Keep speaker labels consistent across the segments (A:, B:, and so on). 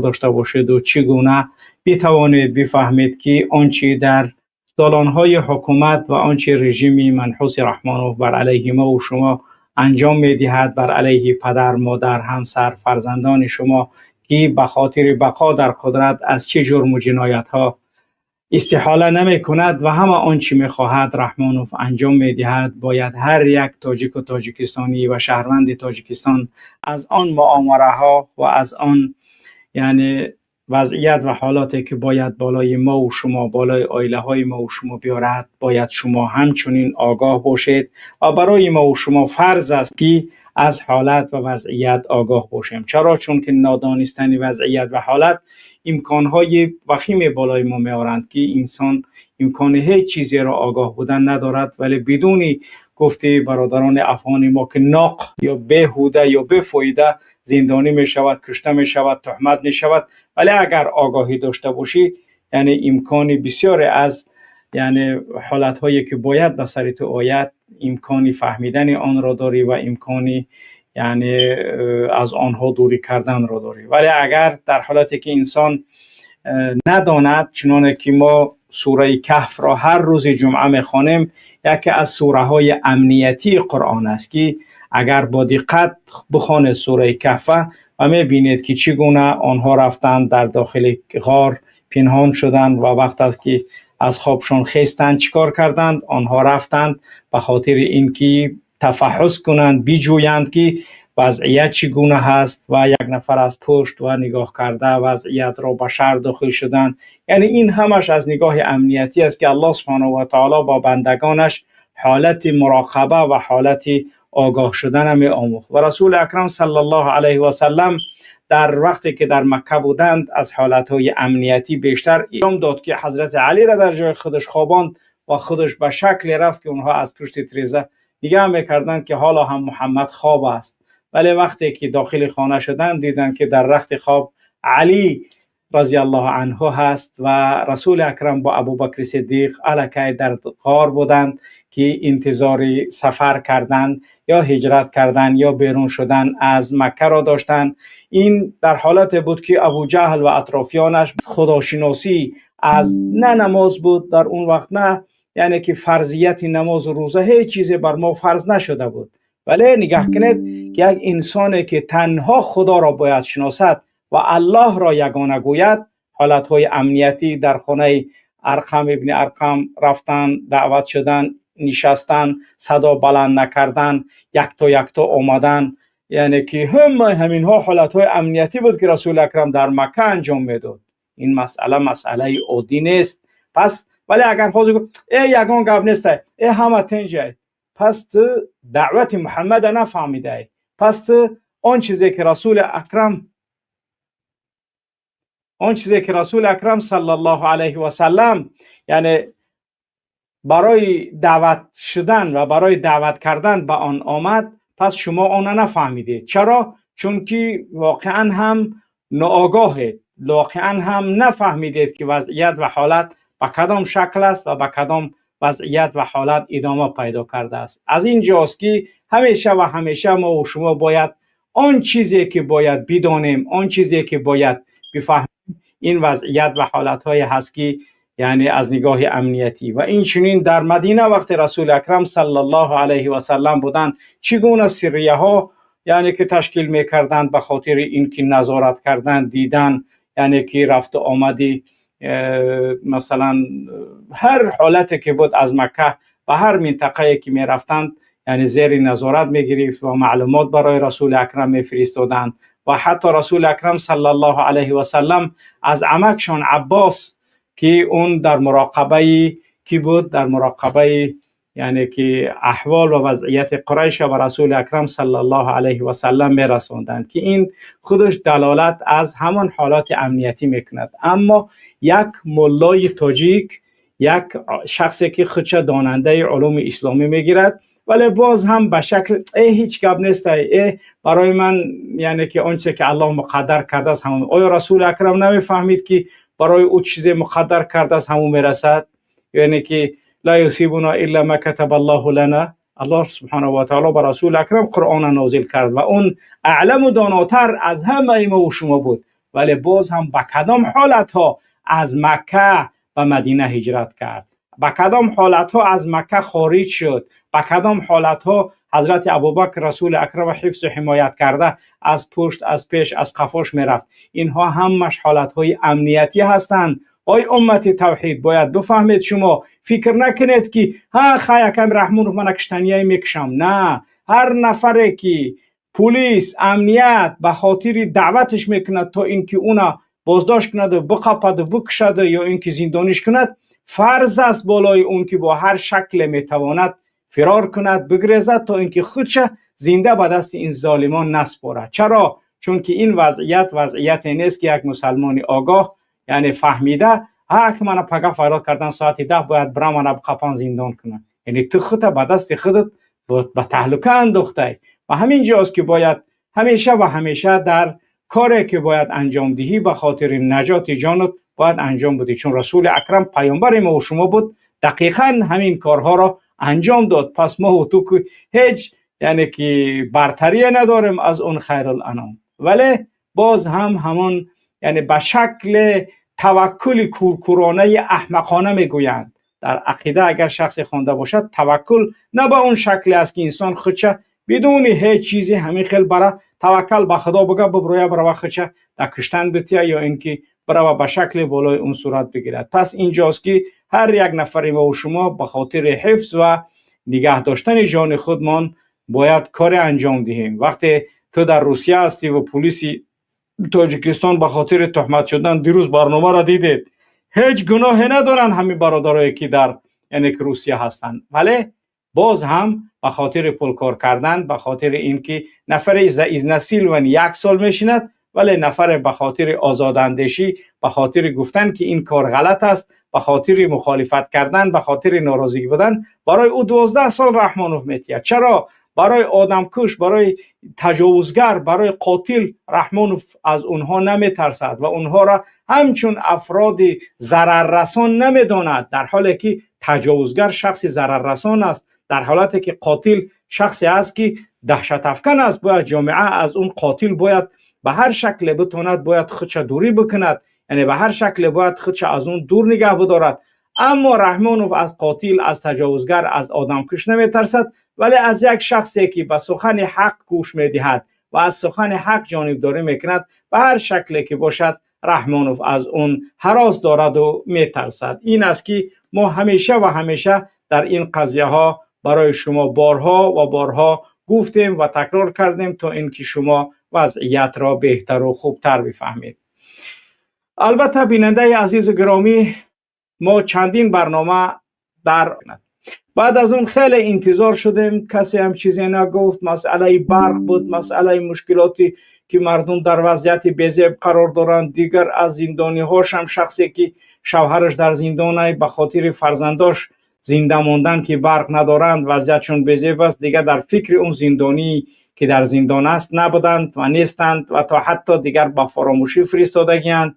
A: дошта бошед ва чӣ гуна битавонед бифаҳмед, ки он чӣ дар долонҳои ҳукумат ва он чӣ режими манҳуси Раҳмонов бар алайҳи мо ва шумо анҷом медиҳад, бар алайҳи падар, модар, ҳамсар, фарзандони шумо, ки ба хотири бақо дар қудрат аз чӣ ҷурму ҷиноятҳо истиҳола намекунад ва ҳама он чӣ мехоҳад Раҳмонов анҷом медиҳад. Бояд ҳар як тоҷику тоҷикистонӣ ва шаҳрванди Тоҷикистон аз он муомараҳо ва аз он яъне вазъият ва ҳолоте ки бояд болои мо ва шумо, болои оилаҳои мо ва шумо биёрад, бояд шумо ҳамчунин огоҳ бошед ва барои мо ва шумо фарз аст, ки аз ҳолат ва вазъият огоҳ бошем. Чаро? Чунки нодонистани вазъият ва ҳолат имконҳои вахиме болои мо меоранд, ки инсон имкони ҳеҷ чизеро огоҳ будан надорад. Вале бидуни гуфти бародарони афғони мо, ки ноқ ё беҳуда ё бефоида зиндонӣ мешавад, кушта мешавад, туҳмат мешавад. Вале агар огоҳӣ дошта бошӣ, яъне имкони бисёре аз яъне ҳолатҳое ки бояд ба сари ту ояд, имкони фаҳмидани онро дорӣ ва имкони яъне аз онҳо дурӣ карданро дорӣ. Вале агар дар ҳолате ки инсон надонад, чуноне ки мо сураи Каҳфро ҳар рӯзи ҷумъа мехонем, яке аз сураҳои амниятии Қуръон аст, ки агар бо диққат бихонед сураи Каҳфа ва мебинед, ки чӣ гуна онҳо рафтанд, дар дохили ғор пинҳон шуданд ва вақт аст ки аз хобшон хестанд, чӣ кор карданд? Онҳо рафтанд ба хотири ин ки тафаҳҳус кунанд, биҷӯянд, ки вазъият чӣ гуна ҳаст, ва як нафар аз пушт ва нигоҳ карда вазъиятро ба шаҳр дохил шуданд. Яъне ин ҳамаш аз нигоҳи амниятӣ аст, ки Аллоҳ субҳонаҳу ва таоло ба бандагонаш ҳолати муроқаба ва ҳолати огоҳ шудана меомӯхт. Ва Расули Акрам саллаллоҳу алайҳи васаллам дар вақте ки дар Макка буданд, аз ҳолатҳои амниятӣ бештар иқдом дод, ки Ҳазрати Алиро дар ҷои худаш хобонд ва худаш ба шакле рафт, ки онҳо аз пушти треза нигоҳ мекарданд, ки ҳоло ҳам Муҳаммад хоб аст. Вале вақте ки дохили хона шуданд, диданд, ки дар рахти хоб Алӣ разияллоҳу анҳу ҳаст ва Расули Акрам бо Абубакри Сиддиқ аллакай дар ғор буданд, ки интизори сафар кардан ё ҳиҷрат кардан ё берун шудан аз Маккаро доштанд. Ин дар ҳолате буд, ки Абуҷаҳл ва атрофиёнаш худошиносӣ аз на намоз буд дар он вақт, на яъне ки фарзияти намозу рӯза, ҳеҷ чизе бар мо фарз нашуда буд. Вале нигаҳ кунед, ки як инсоне ки танҳо Худоро бояд шиносад ва Аллоҳро ягона гӯяд, ҳолатҳои амниятӣ дар хонаи Арқам ибни Арқам рафтан, даъват шудан, нишастан, садо баланд накардан, якто якто омадан, яъне ки ҳамаи ҳаминҳо ҳолатҳои амниятӣ буд, ки Расули Акрам дар Макка анҷом медод. Ин масъала масъалаи оддӣ нест. Пас вале агар ҳозир гуфт: «Э, ягон гап нестай, э, ҳама тинҷай», пас ту даъвати Муҳаммада нафаҳмидаӣ. Пас ту он чизе ки Расули Акрам, он чизе ки Расули Акрам саллаллоҳу алайҳи васаллам яъне барои даъват шудан ва барои даъват кардан ба он омад, пас шумо она нафаҳмидед. Чаро? Чунки воқеан ҳам ноогоҳед, воқеан ҳам нафаҳмидед, ки вазъият ва ҳолат ба кадом шакл аст ва ба кадом вазъият ва ҳолат идома пайдо кардааст. Аз ин ҷост, ки ҳамеша ва ҳамеша мо ва шумо бояд он чизе ки бояд бидонем, он чизе ки бояд бифаҳмем, ин вазъият ва ҳолатҳое ҳаст, ки яъне аз нигоҳи амниятӣ. Ва инчунин дар Мадина вақте Расули Акрам саллаллоҳу алайҳи васаллам буданд, чӣ гуна сиррияҳо яъне ки ташкил мекарданд ба хотири ин ки назорат кардан, дидан, яъне ки рафту омади масалан ҳар ҳолате ки буд, аз Макка ба ҳар минтақае ки мерафтанд, яъне зери назорат мегирифт ва маълумот барои Расули Акрам мефиристоданд. Ва ҳатто Расули Акрам саллаллоҳу алайҳи васаллам аз амакшон Аббос, ки он дар муроқабаи кӣ буд, дар муроқабаи яъне ки аҳвол ва вазъияти Қурайша ба Расули Акрам саллаллоҳу алайҳи васаллам мерасонданд, ки ин худаш далолат аз ҳамон ҳолати амниятӣ мекунад. Аммо як муллои тоҷик, як шахсе ки худша донандаи улуми исломӣ мегирад, вале боз ҳам ба шакл «э, ҳеҷ гап нестай, э, барои ман яъне ки он чизе ки Аллоҳ муқаддар кардааст, ҳамон». Оё Расули Акрам намефаҳмид, ки барои ӯ чизе муқаддар кардааст, ҳамон мерасад? Яъне ки ла юсибуна илла ма катаба Аллоҳу лана. Аллоҳ субҳанаҳу ва таоло ба Расули Акрам Қуръона нозил кард ва он аъламу донотар аз ҳамаи мо ва шумо буд. ولی باز هم به کدام حالتها از مکه به مدینه هجرت کرد، به کدام حالتها از مکه خارج شد، به کدام حالتها حضرت ابوبکر رسول اکرم حفظ و حمایت کرده از پشت، از پیش، از قفاش میرفت. اینها همش حالتهای امنیتی هستند. آی امت توحید، باید بفهمید، شما فکر نکنید که ها خی یکم رحمونов من کشتنیه میکشم. نه، هر نفره که پلیس امنیت به خاطر دعوتش میکند تا اینکه اونا بازداشت کند و بقپد و بکشد یا اینکه زندانیش کند، فرض است بالای اون که با هر شکل میتواند فرار کند، بگریزد تا اینکه خودش زنده به دست این ظالمان نسپارد. چرا؟ چون که این وضعیت وضعیت نیست که یک مسلمان آگاه، یعنی فهمیده، ها که من پگه فرار کردن ساعت 10 باید برم من بقپان زندان کنم. یعنی تو خودت به دست خودت به تهلکه انداخته. و همین جاست که باید همیشه و همیشه در کاری که باید انجام دهی به خاطر نجات جانت باید انجام بدی، چون رسول اکرم پیامبر ما و شما بود، دقیقا همین کارها را انجام داد. پس ما و تو که هیچ یعنی که برتری نداریم از اون خیرالانام، ولی باز هم همان یعنی به شکل توکل کورکورانه احمقانه میگویند. در عقیده اگر شخص خوانده باشد، توکل نه به اون شکل است که انسان خودش بدون هیچ چیزی همین خیل برا توکل به خدا بگه ببرویا برا خودش در کشتن بتیه یا اینکه برا به شکل بالای اون صورت بگیرد. پس اینجاست که هر یک نفر ما و شما به خاطر حفظ و نگه داشتن جان خودمان باید کار انجام دهیم. وقتی تو در روسیه هستی و پلیسی تاجیکستان به خاطر تهمت شدن، دیروز برنامه را دیدید، هیچ گناهی ندارن همین برادرایی که در یعنی که روسیه هستند، ولی باز هم به خاطر پول کار کردن، به خاطر اینکه نفر изнасилован یک سال میشیند، ولی نفر به خاطر آزاداندیشی، به خاطر گفتن که این کار غلط است، به خاطر مخالفت کردن، به خاطر ناراضی بودن، برای او 12 سال رحمانوف میتیه. چرا؟ برای آدمکش، برای تجاوزگر، برای قاتل رحمانوف از اونها نمیترسد و اونها را همچون افراد ضرررسان نمیداند، در حالی که تجاوزگر شخص ضرررسان است، در حالتی که قاتل شخصی است که دهشت افکن است. باید جامعه از اون قاتل باید به هر شکل بتواند باید خودش دوری بکند، یعنی به هر شکل باید خودش از اون دور نگه بدارد. اما رحمانوف از قاتل، از تجاوزگر، از آدمکش نمیترسد، ولی از یک شخصی که به سخن حق گوش میدهد و از سخن حق جانبداری میکند، به هر شکلی که باشد رحمانوف از اون هراس دارد و میترسد. این است که ما همیشه و همیشه در این قضیه ها برای شما بارها و بارها گفتیم و تکرار کردیم تا اینکه شما وضعیت را بهتر و خوبتر بفهمید. البته بیننده عزیز و گرامی، ما چندین برنامه در بعد از اون خیلی انتظار شدیم، کسی هم چیزی نگفت. مسئله برق بود، مسئله مشکلاتی که مردم در وضعیت بی‌زیب قرار دارند. دیگر از زندانی هاش هم شخصی که شوهرش در زندانه به خاطر فرزنداش زنده ماندن که برق ندارند، وضعیتشون بی‌زیب است، دیگر در فکر اون زندانی که در زندان است نبودند و نیستند و تا حتی دیگر با فراموشی فرستادگی‌اند.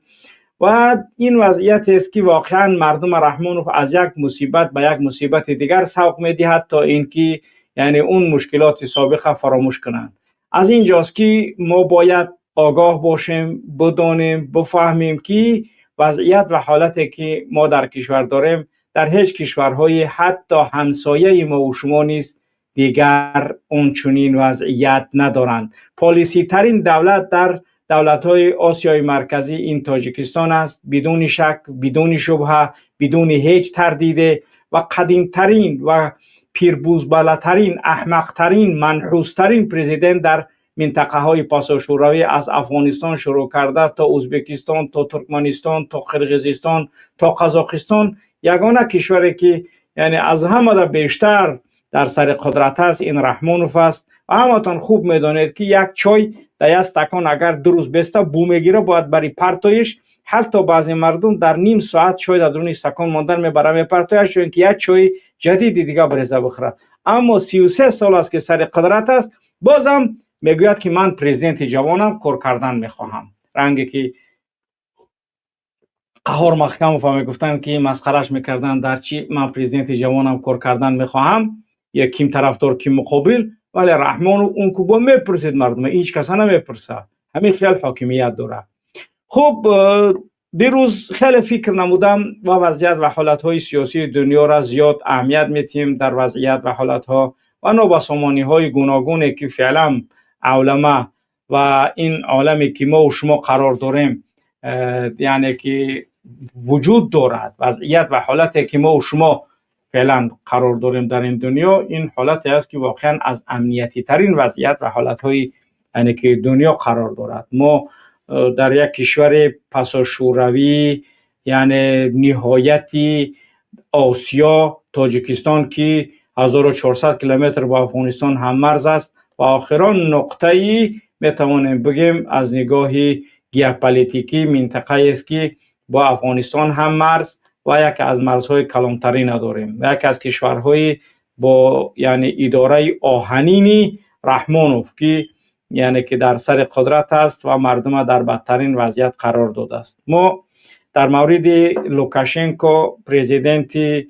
A: و این وضعیت است که واقعا مردم رحمانوف از یک مصیبت به یک مصیبت دیگر سوق میدهد تا اینکه یعنی اون مشکلات سابقه فراموش کنند. از اینجاست که ما باید آگاه باشیم، بدانیم، بفهمیم که وضعیت و حالتی که ما در کشور داریم در هیچ کشورهای حتی همسایه ما و شما نیست دیگر اون چنین وضعیت ندارند. پالیسی ترین دولت در دولت‌های آسیای مرکزی این تاجیکستان است، بدون شک، بدون شبهه، بدون هیچ تردید، و قدیمترین و پیربوزبالاترین، احمقترین، منحوسترین پرزیدنت در منطقه های پاسا شوروی از افغانستان شروع کرده تا ازبکستان، تا ترکمنستان، تا قرقیزستان، تا قزاقستان، یگانه کشوری که یعنی از همه بیشتر در سر قدرت است این رحمانوف است. و همتان خوب میدانید که یک چای در یک استکان اگر 2 روز بسته بو میگیره، باید برای پرتایش حتی بعضی مردم در نیم ساعت چای در درون استکان ماندن میبره میپرتایش، چون که یک چای جدید دیگه بریزه بخوره. اما 33 سال است که سر قدرت است، بازم میگوید که من پرزیدنت جوانم، کار کردن میخواهم. رنگی که قهار محکموف میگفتن که مسخرش میکردن در چی، من پرزیدنت جوانم، کار کردن میخواهم، یا کیم طرفدار کیم مقابل. ولی رحمان اون کو با میپرسید مردم، هیچ کس نمیپرسه، همین خیال حاکمیت داره. Хуб, дирӯз хеле фикр намудам ва вазъият ва ҳолатҳои сиёсии дунёро зиёд аҳамият метиҳем дар вазъият ва ҳолатҳо ва нобасомониҳои гуногуне ки феълан авлама ва ин оламе ки мо шумо қарор дорем, яъне ки вуҷуд дорад, вазъият ва ҳолате ки мо шумо феълан қарор дорем дар ин дунё, ин ҳолате аст ки воқеан аз амниятитарин вазъият ва ҳолатҳои яъне ки дунё қарор дорад. Мо дар як кишвари пасошӯравӣ, яъне ниҳояти Осиё, Тоҷикистон, ки 1400 километр бо Афғонистон ҳаммарз аст ва охирон нуқтаи метавонем бигем аз нигоҳи геополитикӣ минтақаест ки бо Афғонистон ҳаммарз ва яке аз марзҳои калонтарина дорем ва яке аз кишварҳои бо яъне идораи оҳанини Раҳмонов, ки яъне ки дар сари қудрат аст ва мардума дар бадтарин вазъият қарор додааст. Мо дар мавриди Лукашенко, президенти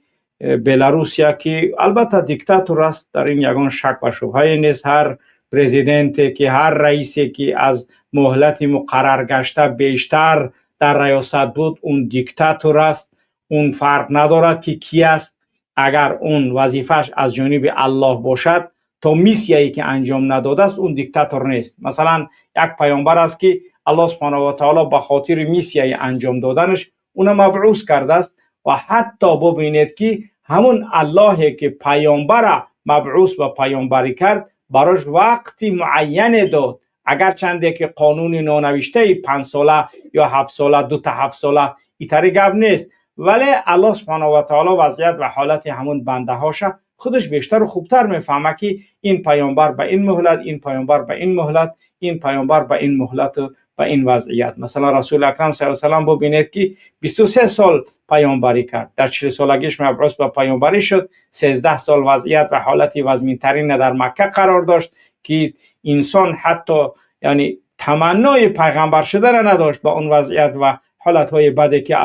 A: Беларусия, ки албатта диктатор аст, дар ин ягон шак ва шубҳае нест. Ҳар президенте ки, ҳар раисе ки аз муҳлати муқаррар гашта бештар дар раёсат буд, он диктатор аст. Он фарқ надорад ки ки аст. Агар он вазифааш аз ҷониби Аллоҳ бошад, то миссияе ки анҷом надодааст, он диктатор нест. Масалан, як паёмбар аст ки Аллоҳ субҳонаҳу ва таоло ба хотири миссияи анҷом доданаш уна мабъус кардааст ва ҳатто бубинед ки ҳамун Аллоҳе ки паёмбара мабъус ба паёмбарӣ кард, барош вақти муайяне дод. Агарчанде ки қонуни нонавиштаи 5 сола ё 7 сола, дута 7 сола итари гап нест, вале Аллоҳ субҳонаҳу ва таоло вазъият ва ҳолати ҳамун бандаҳоша худаш бештару хубтар мефаҳмад, ки ин паёмбар ба ин муҳлат, ин паёмбар ба ин муҳлат, ин паёмбар ба ин муҳлату ба ин вазъият. Масалан, Расули Акрам саллаллоҳу алайҳи васаллам, бубинед ки 23 сол паёмбарӣ кард. Дар 40 солагиш мабъус ба паёмбарӣ шуд. 13 сол вазъият ва ҳолати вазминтарина дар Макка қарор дошт, ки инсон ҳатто яъне таманнои пайғамбар шудана надошт ба он вазъият ва ҳолатҳои баде ки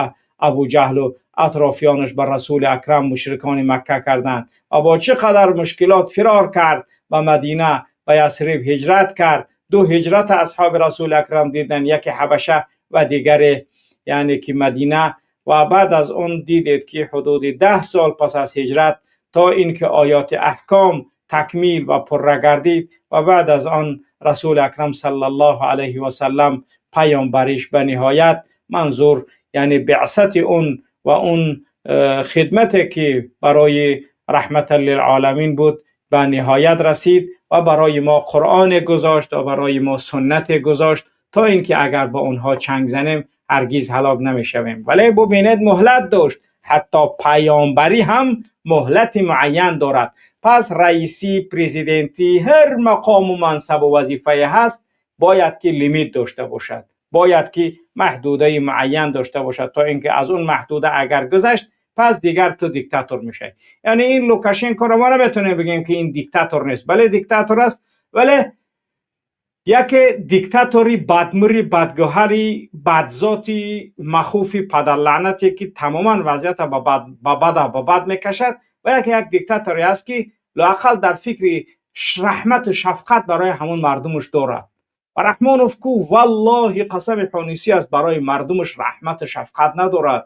A: Абуҷаҳлу атрофиёнаш ба Расули Акрам, мушрикони Макка карданд, ва бо чӣ қадар мушкилот фирор кард ба Мадина, ба Ясриб ҳиҷрат кард. Ду ҳиҷрата асҳоби Расули Акрам диданд: яке Ҳабаша ва дигаре яъне ки Мадина. Ва баъд аз он дидед ки ҳудуди 10 сол пас аз ҳиҷрат, то ин ки оёти аҳком такмил ва пурра гардид ва баъд аз он Расули Акрам саллаллоҳу алайҳи васаллам паёмбариш ба ниҳоят манзур, яъне беъсати он ва он хидмате ки барои раҳматан лилъоламин буд, ба ниҳоят расид ва барои мо Қуръоне гузошт ва барои мо суннате гузошт, то инки агар ба онҳо чанг занем, ҳаргиз ҳалок намешавем. Вале бубинед, муҳлат дошт. Ҳатто паёмбарӣ ҳам муҳлати муайян дорад. Пас раисӣ, президентӣ, ҳар мақому мансабу вазифае ҳаст, бояд ки лимит дошта бошад, бояд ки маҳдудаи муайян дошта бошад, то инки аз он маҳдуда агар гузашт, пас дигар ту диктатор мешавӣ. Яъне ин Лукашенкоро мо наметавонем бигӯем ки ин диктатор нест. Бале, диктатор аст, вале яке диктатори бадмури, бадгӯҳари, бадзоти, махуфи падарлаънате ки тамоман вазъията ба бад мекашад, ва яке як диктаторе аст ки лоақал дар фикри раҳмату шафқат барои ҳамон мардумаш дорад. Ва Раҳмонов ку, валлоҳи, қасами ҳонисӣ аст, барои мардумаш раҳмату шафқат надорад.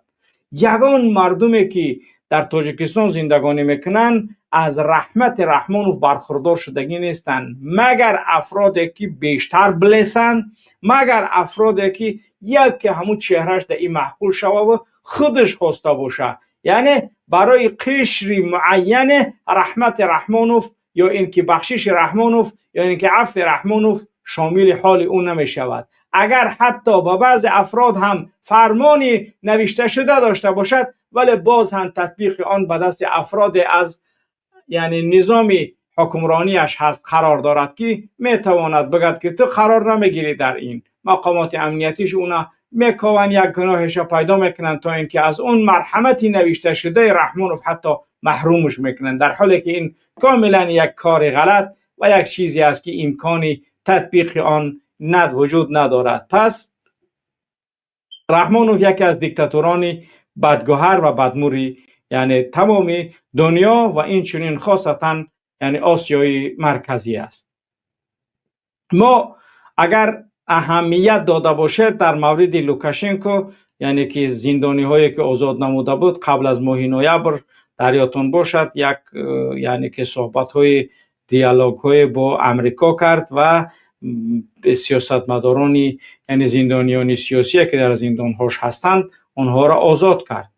A: Ягон мардуме ки дар Тоҷикистон зиндагонӣ мекунанд, аз раҳмати Раҳмонов бархурдор шудагӣ нестанд, магар афроде ки бештар билесанд, магар афроде ки яке ҳамун чеҳраш дар ин маъқул шававу худаш хоста боша. Яъне барои қишри муайяне раҳмати Раҳмонов ё ин ки бахшиши Раҳмонов ё ин ки афви Раҳмонов шомили ҳоли ӯ намешавад. Агар ҳатто ба баъзе афрод ҳам фармони навишташуда дошта бошад, вале боз ҳам татбиқи он ба дасти афроде аз яъне низоми ҳукмронияш ҳаст қарор дорад, ки метавонад бигӯяд ки ту қарор намегирӣ. Дар ин мақомоти амниятиш уна мекованд, як гуноҳеша пайдо мекунанд, то ин ки аз он марҳамати навишташудаи Раҳмонов ҳатто маҳрумш мекунанд, дар ҳоле ки ин комилан як кори ғалат ва як чизе аст ки имкони татбиқи он над вуҷуд надорад. Пас Раҳмонов яке аз диктаторони бадгӯҳар ва бадмури яъне тамоми дунё ва инчунин хосатан яъне Осиёи Марказӣ аст. Мо агар Аҳамият дода бошед, дар мавриди Лукашенко, яъне ки зиндониҳое ки озод намуда буд қабл аз моҳи ноябр, дар ёдтон бошад, як яъне ки суҳбатҳои, диалогҳое бо Амрико кард ва сиёсатмадорони, яъне зиндониёни сиёсие ки дар зиндонҳош ҳастанд, онҳоро озод кард.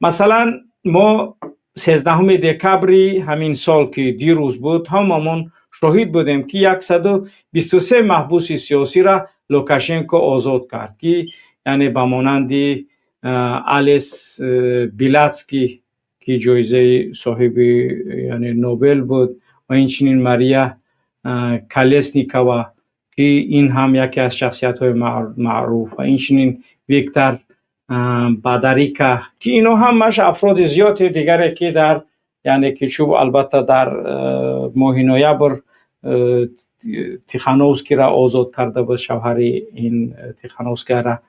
A: Масалан, мо 13 декабри ҳамин сол, ки дирӯз буд, ҳамамон шоҳид будем, ки 123 маҳбуси сиёсиро Лукашенко озод кард, ки яъне ба монанди Алес Белятский, ки ҷоизаи соҳиби, яъне Нобел буд, ва инчунин Мария Колесникова, ки ин ҳам яке аз шахсиятҳои маъруф, ва инчунин Виктор Бабарика, ки ино ҳамаш афроди зиёди дигаре, ки дар, яъне ки чӯб, албатта, дар моҳи ноябр Тихановскийра озод карда буд, шавҳари ин Тихановскаяра,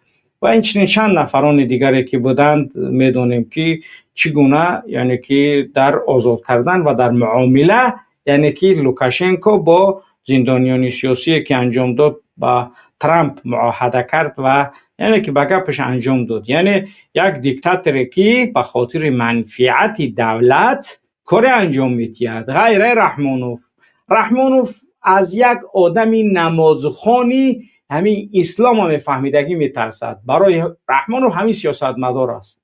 A: ва инчунин чанд нафарони дигаре ки буданд. Медонем, ки чӣ гуна, яъне ки дар озод кардан ва дар муомила, яъне ки Лукашенко бо зиндониёни сиёсие ки анҷом дод, ба Трамп муоҳада кард ва яъне ки ба гапаш анҷом дод. Яъне як диктаторе, ки ба хотири манфиати давлат коре анҷом медиҳад, ғайраи Раҳмонов. Раҳмонов аз як одами намозхони ҳамин ислома мефаҳмидагӣ метарсад. Барои Раҳмонов ҳамин сиёсатмадор аст.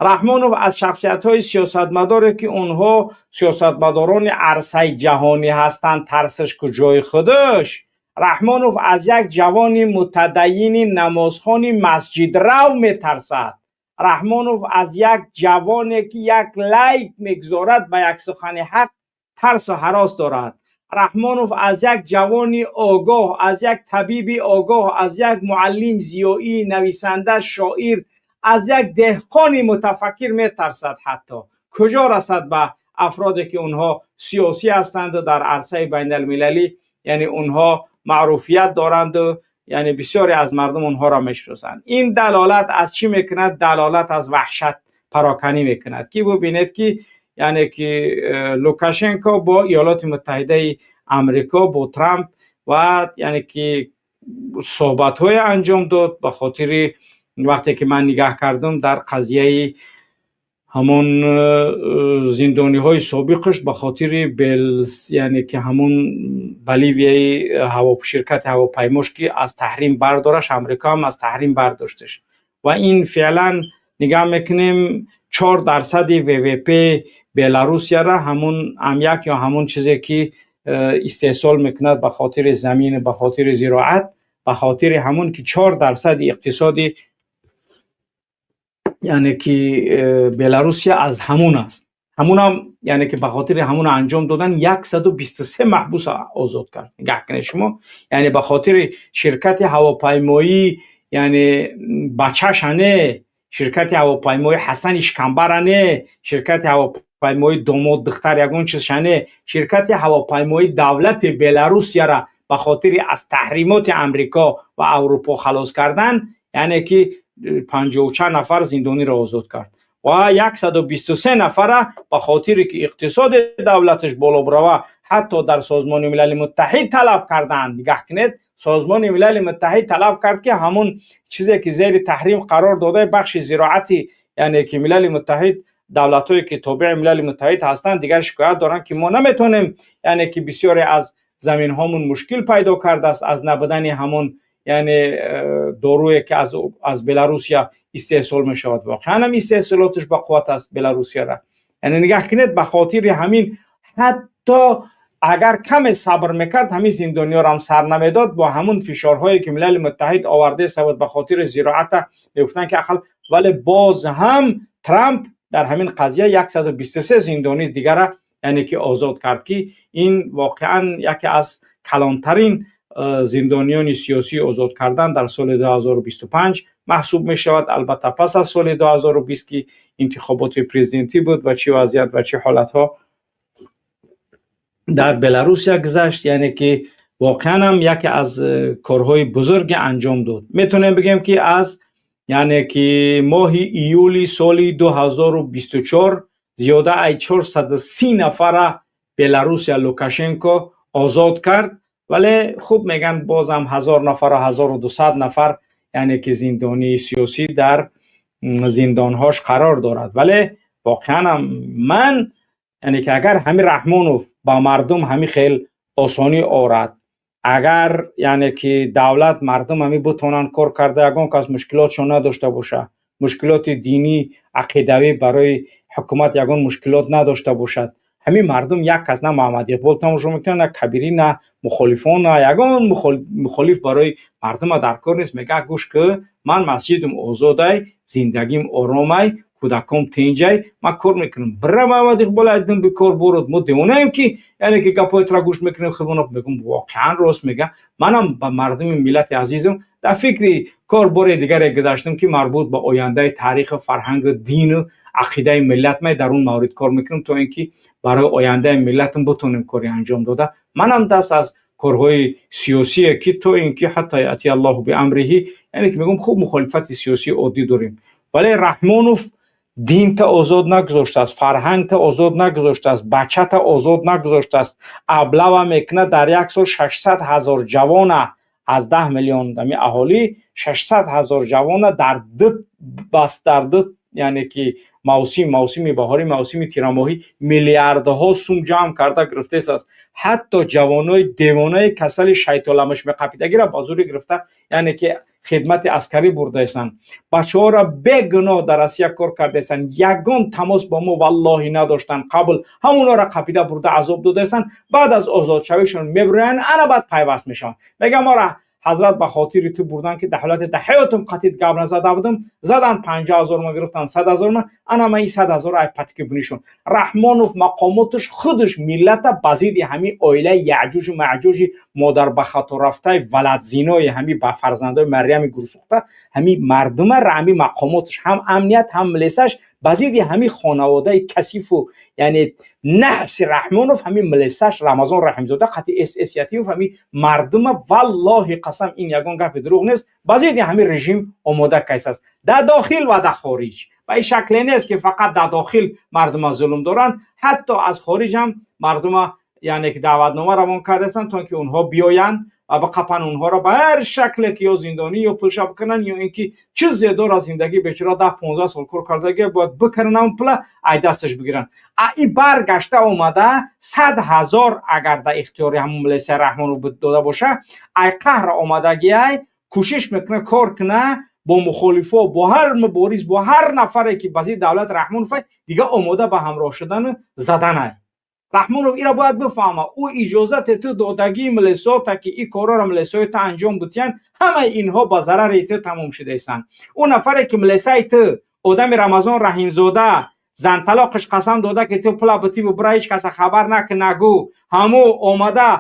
A: Раҳмонов аз шахсиятҳои сиёсатмадоре, ки онҳо сиёсатмадорони арсаи ҷаҳонӣ ҳастанд, тарсаш куҷои худаш. Раҳмонов аз як ҷавони мутадайини намозхони масҷидрав метарсад. Раҳмонов аз як ҷавоне, ки як лайк мегузорад ба як сухани ҳақ, тарсу ҳарос дорад. Раҳмонов аз як ҷавони огоҳ, аз як табиби огоҳ, аз як муаллим, зиёӣ, нависанда, шоир, аз як деҳқони мутафаккир метарсад. Ҳатто куҷо расад ба афроде, ки онҳо сиёсӣ ҳастанду дар арсаи байналмилалӣ, яъне онҳо маъруфият доранду, яъне бисёре аз мардум онҳоро мешиносанд. Ин далолат аз чӣ мекунад? Далолат аз ваҳшат пароканӣ мекунад, ки бубинед, ки яъне ки Лукашенко бо Иёлоти Муттаҳидаи Амрико, бо Трамп ва яъне ки суҳбатҳое анҷом дод. Ба хотири вақте ки ман нигаҳ кардам дар қазияи ҳамон зиндониҳои собиқаш, ба хотири яъне ки ҳамон Боливияи ширкати ҳавопаймош, ки аз таҳрим бардораш, Амрико ҳам аз таҳрим бардошташ. Ва ин феълан нигаҳ мекунем, 4 дарсади ВВП Беларусияра ҳамун аммиак ё ҳамун чизе, ки истеҳсол мекунад, ба хотири замин, ба хотири зироат, ба хотири ҳамун ки 4 дарсади иқтисоди, яъне ки Беларусия аз ҳамун аст. Ҳамунам, яъне ки ба хотири ҳамун анҷом додан 123 маҳбус озод кард. Нигаҳ кунед шумо, яъне ба хотири ширкати ҳавопаймоӣ, яъне бачаша не, ширкати ҳавопаймои Ҳасани Шикамбара не, ширкати ҳавопаймои домод, духтар, ягон чизша не, ширкати ҳавопаймои давлати Беларусияра ба хотири аз таҳримоти Амрико ва Аврупо халос кардан, яъне ки панҷоҳу чанд нафар зиндониро озод кард ва 123 нафара ба хотире ки иқтисоди давлаташ боло бирава, ҳатто дар Созмони Милали Муттаҳид талаб карданд. Нигаҳ кунед, Созмони Милали Муттаҳид талаб кард, ки ҳамун чизе ки зери таҳрим қарор дода, бахши зироати, яъне ки Милали Муттаҳид, давлатҳое ки тобеи Милали Муттаҳид ҳастанд, дигар шикоят доранд, ки мо наметавонем, яъне ки бисёре аз заминҳомон мушкил пайдо кардааст аз набудани ҳамон, яъне доруе, ки аз Беларусия истеҳсол мешавад. Воқеан ҳам истеҳсолоташ ба қувват аст Беларусияра. Яъне нигаҳ кунед, ба хотири ҳамин, ҳатто агар каме сабр мекард, ҳамин зиндониёро ҳам сар намедод. Бо ҳамун фишорҳое, ки Милали Муттаҳид оварде буд, ба хотири зироата мегуфтанд, ки ақал, вале боз ҳам Трамп дар ҳамин қазия 123 зиндонии дигара, яъне ки озод кард, ки ин воқеан яке аз калонтарин зиндониёни сиёсӣ озод кардан дар соли 2025 маҳсуб мешавад. Албатта, пас аз соли 2020, ки интихоботи президентӣ буд ва чӣ вазъият ва чӣ ҳолатҳо дар Беларусия гузашт, яъне ки воқеан ҳам яке аз корҳои бузурге анҷом дод. Метавонем бигӯем, ки аз, яъне ки моҳи июли соли 2024 зиёда ай 430 нафара Беларусия Лукашенко озод кард. Вале хуб мегӯянд, бозам 1000 нафар ва 1200 нафар, яъне ки зиндонии сиёсӣ дар зиндонҳош қарор дорад. Вале воқеан ҳам ман, яъне ки агар ҳамин Раҳмонов ба мардум ҳамин хел осонӣ орад, агар, яъне ки давлат, мардум ҳамин бутонанд кор карда, ягон кас мушкилотшон надошта боша, мушкилоти динӣ, ақидавӣ барои ҳукумат ягон мушкилот надошта бошад, ҳамин мардум як кас на Муҳаммад Иқбол тамошо мекунад, на Кабирӣ, на мухолифон, на ягон мухолиф барои мардума дар кор нест. Мега: «Гӯш ки, ман масҷидам озодай, зиндагим оромай, кӯдаком тинҷай, ман кор мекунам. Бира, Муҳаммад Иқбол, айдин бикор бурд, мо девонаем ки, яъне ки гапҳои тура гӯш мекунем?» Худмона мегум, воқеан рост мега. Манам ба мардуми миллати азизам дар фикри кор бори дигаре гузаштам, ки марбут ба ояндаи таъриху, фарҳангу, дину ақидаи миллат май, дар он маврид кор мекунам, то ин ки барои ояндаи миллатам бутонем коре анҷом дода. Манам даст аз корҳои сиёсие, ки то ин ки حتى يأتي الله بأمره, яъне ки мегӯм, хуб, мухолифати сиёсии оддӣ дорем. Вале Раҳмонов динта озод нагузоштааст, фарҳангта озод нагузоштааст, бачата озод нагузоштааст. Облава мекунад, дар як сол 600 000 ҷавона, аз 10 миллион ами аҳолӣ 600 000 ҷавона дар ду бас, дар ду, яъне ки мавсим, мавсими баҳорӣ, мавсими тирамоҳӣ, миллиардҳо сум ҷамъ карда гирифтааст. Ҳатто ҷавонои девонаи касали шайтоламаш меқапидагира ба зӯрӣ гирифта, яъне ки хидмати аскарӣ бурдаистанд. Бачаҳоро бегуноҳ дар Россия кор кардаистанд, ягон тамос бо мо, валлоҳи, надоштанд қабл. Ҳамонҳоро қапида бурда азоб додаистанд. Баъд аз озодшавишон мебироянд, ана баъд пайваст мешаванд, мегӯям: «Мора, ҳазрат, ба хотири ту бурдан, ки дар ҳолати дар ҳаётам қатит гап назада будам, задан, 50 000 ма гирифтан, 100 000 ма. Ана ма ин 100 000 ай патики бунишон». Раҳмонов, мақомоташ худаш миллата ба зидди ҳамин оилаи Яъҷуҷу Маъҷуҷи модар ба хато рафтаи валадзинои ҳамин ба фарзандои Марьями гурсӯхта, ҳамин мардума, ҳамин мақомоташ, ҳам амният, ҳам милисаш ба зидди ҳамин хонаводаи касифу, яъне наҳси Раҳмонов, ҳамин милисаш Рамазон Раҳимзода қати СС Ятимов, ҳамин мардума, валлоҳи қасам, ин ягон гапи дурӯғ нест, ба зидди ҳамин режим омода кайсааст дар дохил ва дар хориҷ. Ба ин шакле нест, ки фақат дар дохил мардума зулм доранд, ҳатто аз хориҷ ҳам мардума, яъне ки даъватнома равон кардаастанд, то ки онҳо биёянд ва биқапанд онҳоро ба ҳар шакле, ки ё зиндонӣ, ё пулша бикунанд, ё ин ки чизе дорад зиндагӣ, бечора 10-15 сол кор кардаги, бояд бикунанд, ҳамн пула ай дасташ бигиранд. А и баргашта омада 100 000 агар дар ихтиёри ҳамун милисия Раҳмонов дода боша, ай қаҳр омадагиай кӯшиш мекуна кор куна бо мухолифо, бо ҳар мубориз, бо ҳар нафаре, ки ба зидди давлати Раҳмонов дига омода ба ҳамроҳ шудану заданай. Раҳмонов ира бояд бифаҳма: ӯ иҷозате ту додагии милисота, ки ин корҳоро милисои ту анҷом бутиянд, ҳамаи инҳо ба зарари ту тамом шудаистанд. Ӯ нафаре, ки милисаи ту, одами Рамазон Раҳимзода, занталоқиш қасам дода, ки ту пула битиву бира, ҳеҷ каса хабар наки, нагӯ, ҳамӯ омада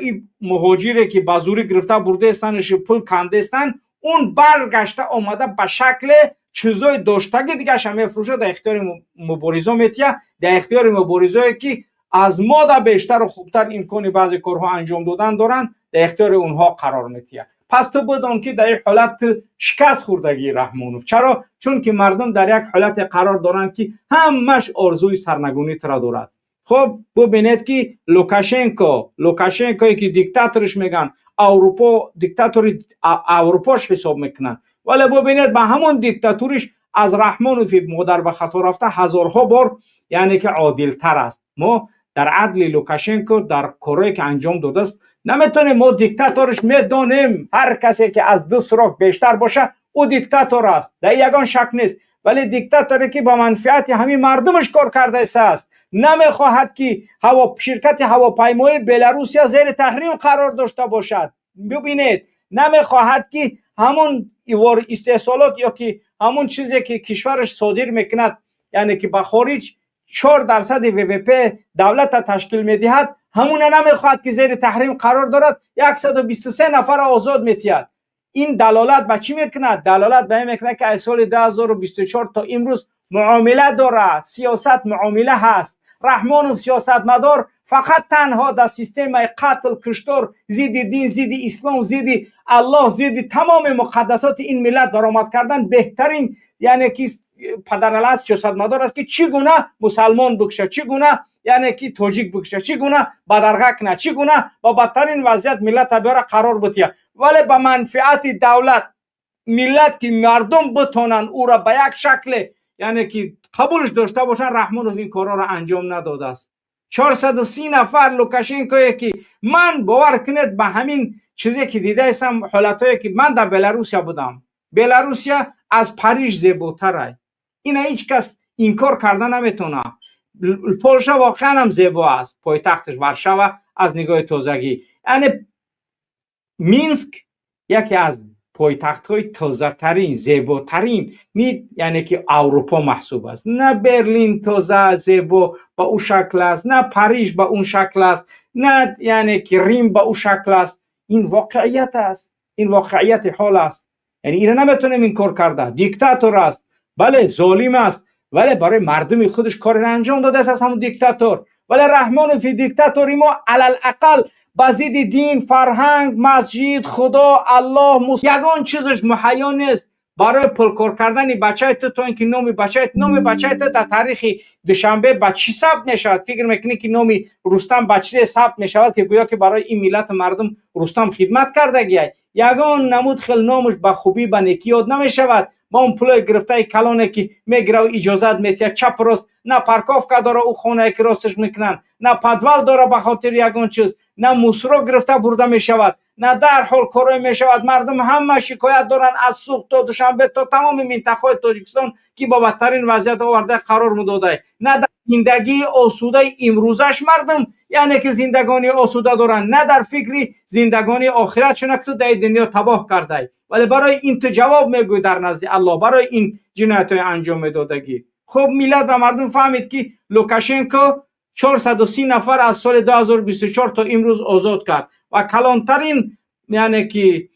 A: ин муҳоҷире, ки ба зӯрӣ гирифта бурдаистанаш, пул кандестанд, он баргашта омада ба шакле чизои доштагӣ дигаша мефурӯшад, дар ихтиёри муборизо метия, дар ихтиёри муборизое, ки аз мода бештару хубтар имкони баъзе корҳо анҷом додан доранд, дар ихтиёри онҳо қарор метиҳад. Пас ту бидон, ки дар ин ҳолат ту шикаст хӯрдагии, Раҳмонов. Чаро? Чунки мардум дар як ҳолате қарор доранд, ки ҳамаш орзуи сарнагунӣ тура дорад. Хуб, бубинед, ки Лукашенко, Лукашенкое, ки диктаторш мегӯянд, Аврупо диктатори Аврупош ҳисоб мекунанд, вале бубинед, ба ҳамон диктатуриш аз Раҳмонови модар ба хато рафта ҳазорҳо бор, яъне ки одилтар аст. Мо дар адли Лукашенко, дар корое, ки анҷом додааст, наметонем. Мо диктаторш медонем: ҳар касе, ки аз ду срок бештар боша, ӯ диктатор аст, дар ягон шак нест. Вале диктаторе, ки ба манфиати ҳамин мардумаш кор кардааст, намехоҳад, ки ширкати ҳавопаймоии Беларусия зери таҳрим қарор дошта бошад. Бибинед, намехоҳад, ки ҳамон истеҳсолот ё ки ҳамон чизе, ки кишвараш содир мекунад, яъне ки ба хориҷ 4 дарсади ВВП давлата ташкил медиҳад, ҳамуна намехоҳад, ки зери таҳрим қарор дорад, 123 нафара озод метиҳад. Ин далолат ба чӣ мекунад? Далолат ба ин мекунад, ки аз соли 2024 то имрӯз муомила дорад. Сиёсат муомила ҳаст. Раҳмонов сиёсатмадор фақат танҳо дар системаи қатл, куштор, зидди дин, зидди ислом, зидди Аллоҳ, зидди тамоми муқаддасоти ин миллат баромад кардан беҳтарин, яъне ки падаралат сиёсатмадор аст, ки чӣ гуна мусалмон бикушад, чӣ гуна, Яъне ки тоҷик бикуша, чӣ гуна бадарға кунад, чӣ гуна ба бадтарин вазъият миллата биёра қарор бутия. Вале ба манфиати давлат, миллат, ки мардум битонанд ӯра ба як шакле, яъне ки қабулш дошта бошанд, Раҳмонов ин корҳоро анҷом надодааст. 430 нафар Лукашенкое ки ман, бовар кунед, ба ҳамин чизе ки дидаистам, ҳолатҳое ки ман дар Беларусия будам, Беларусия аз Париж зеботарай, ина ҳеҷ кас инкор карда наметавонад. Полша воқеан ҳам зебо аст, пойтахташ Варшава аз нигоҳи тозагӣ. Яъне Минск яке аз пойтахтҳои тозатарин, зеботарин, яъне ки Аврупо маҳсуб аст. На Берлин тоза, зебо ба ӯ шакл аст, на Париж ба он шакл аст, на яъне ки Рим ба ӯ шакл аст. Ин воқеият аст, ин воқеияти ҳол аст. Яъне ина наметавонем инкор карда. Диктатор аст, бале, золим аст, вале барои мардуми худаш кореро анҷом додааст аз ҳамон диктатор. Вале Раҳмонови диктатори мо алалақал ба зидди дин, фарҳанг, масҷид, Худо, Аллоҳ, ягон чизаш муҳайё нест барои пулкор кардани бачаи ту, то ин ки номи бачаи ту дар таърихи Душанбе ба чӣ сабт мешавад? Фикр мекунӣ, ки номи Рустам ба чизе сабт мешавад, ки гӯё ки барои ин миллату мардум Рустам хидмат кардагиай? Ягон намуд хел номаш ба хубӣ, ба некӣ ёд намешавад. Ба он пулои гирифтаи калоне ки мегираву иҷозат метиҳад чап рост, на парковка дора ӯ хонае ки росташ мекунанд, на подвал дора ба хотири ягон чиз, на мусоро гирифта бурда мешавад, на дарҳол корое мешавад. Мардум ҳама шикоят доранд аз Суғд то Душанбе, то тамоми минтақаҳои Тоҷикистон, ки ба бадтарин вазъият оварда қарор медодай. На дар зиндагии осудаи имрӯзаш мардум, яъне ки зиндагонии осуда доранд, на дар фикри зиндагонии охиратшона, ки ту дар дунё табоҳ кардай. Вале барои ин ту ҷавоб мегӯй дар назди Аллоҳ, барои ин ҷиноятҳои анҷом медодагӣ. Хуб, миллат ва мардум фаҳмид, ки Лукашенко 430 нафар аз соли 2024 то имрӯз озод кард ва калонтарин, яъне ки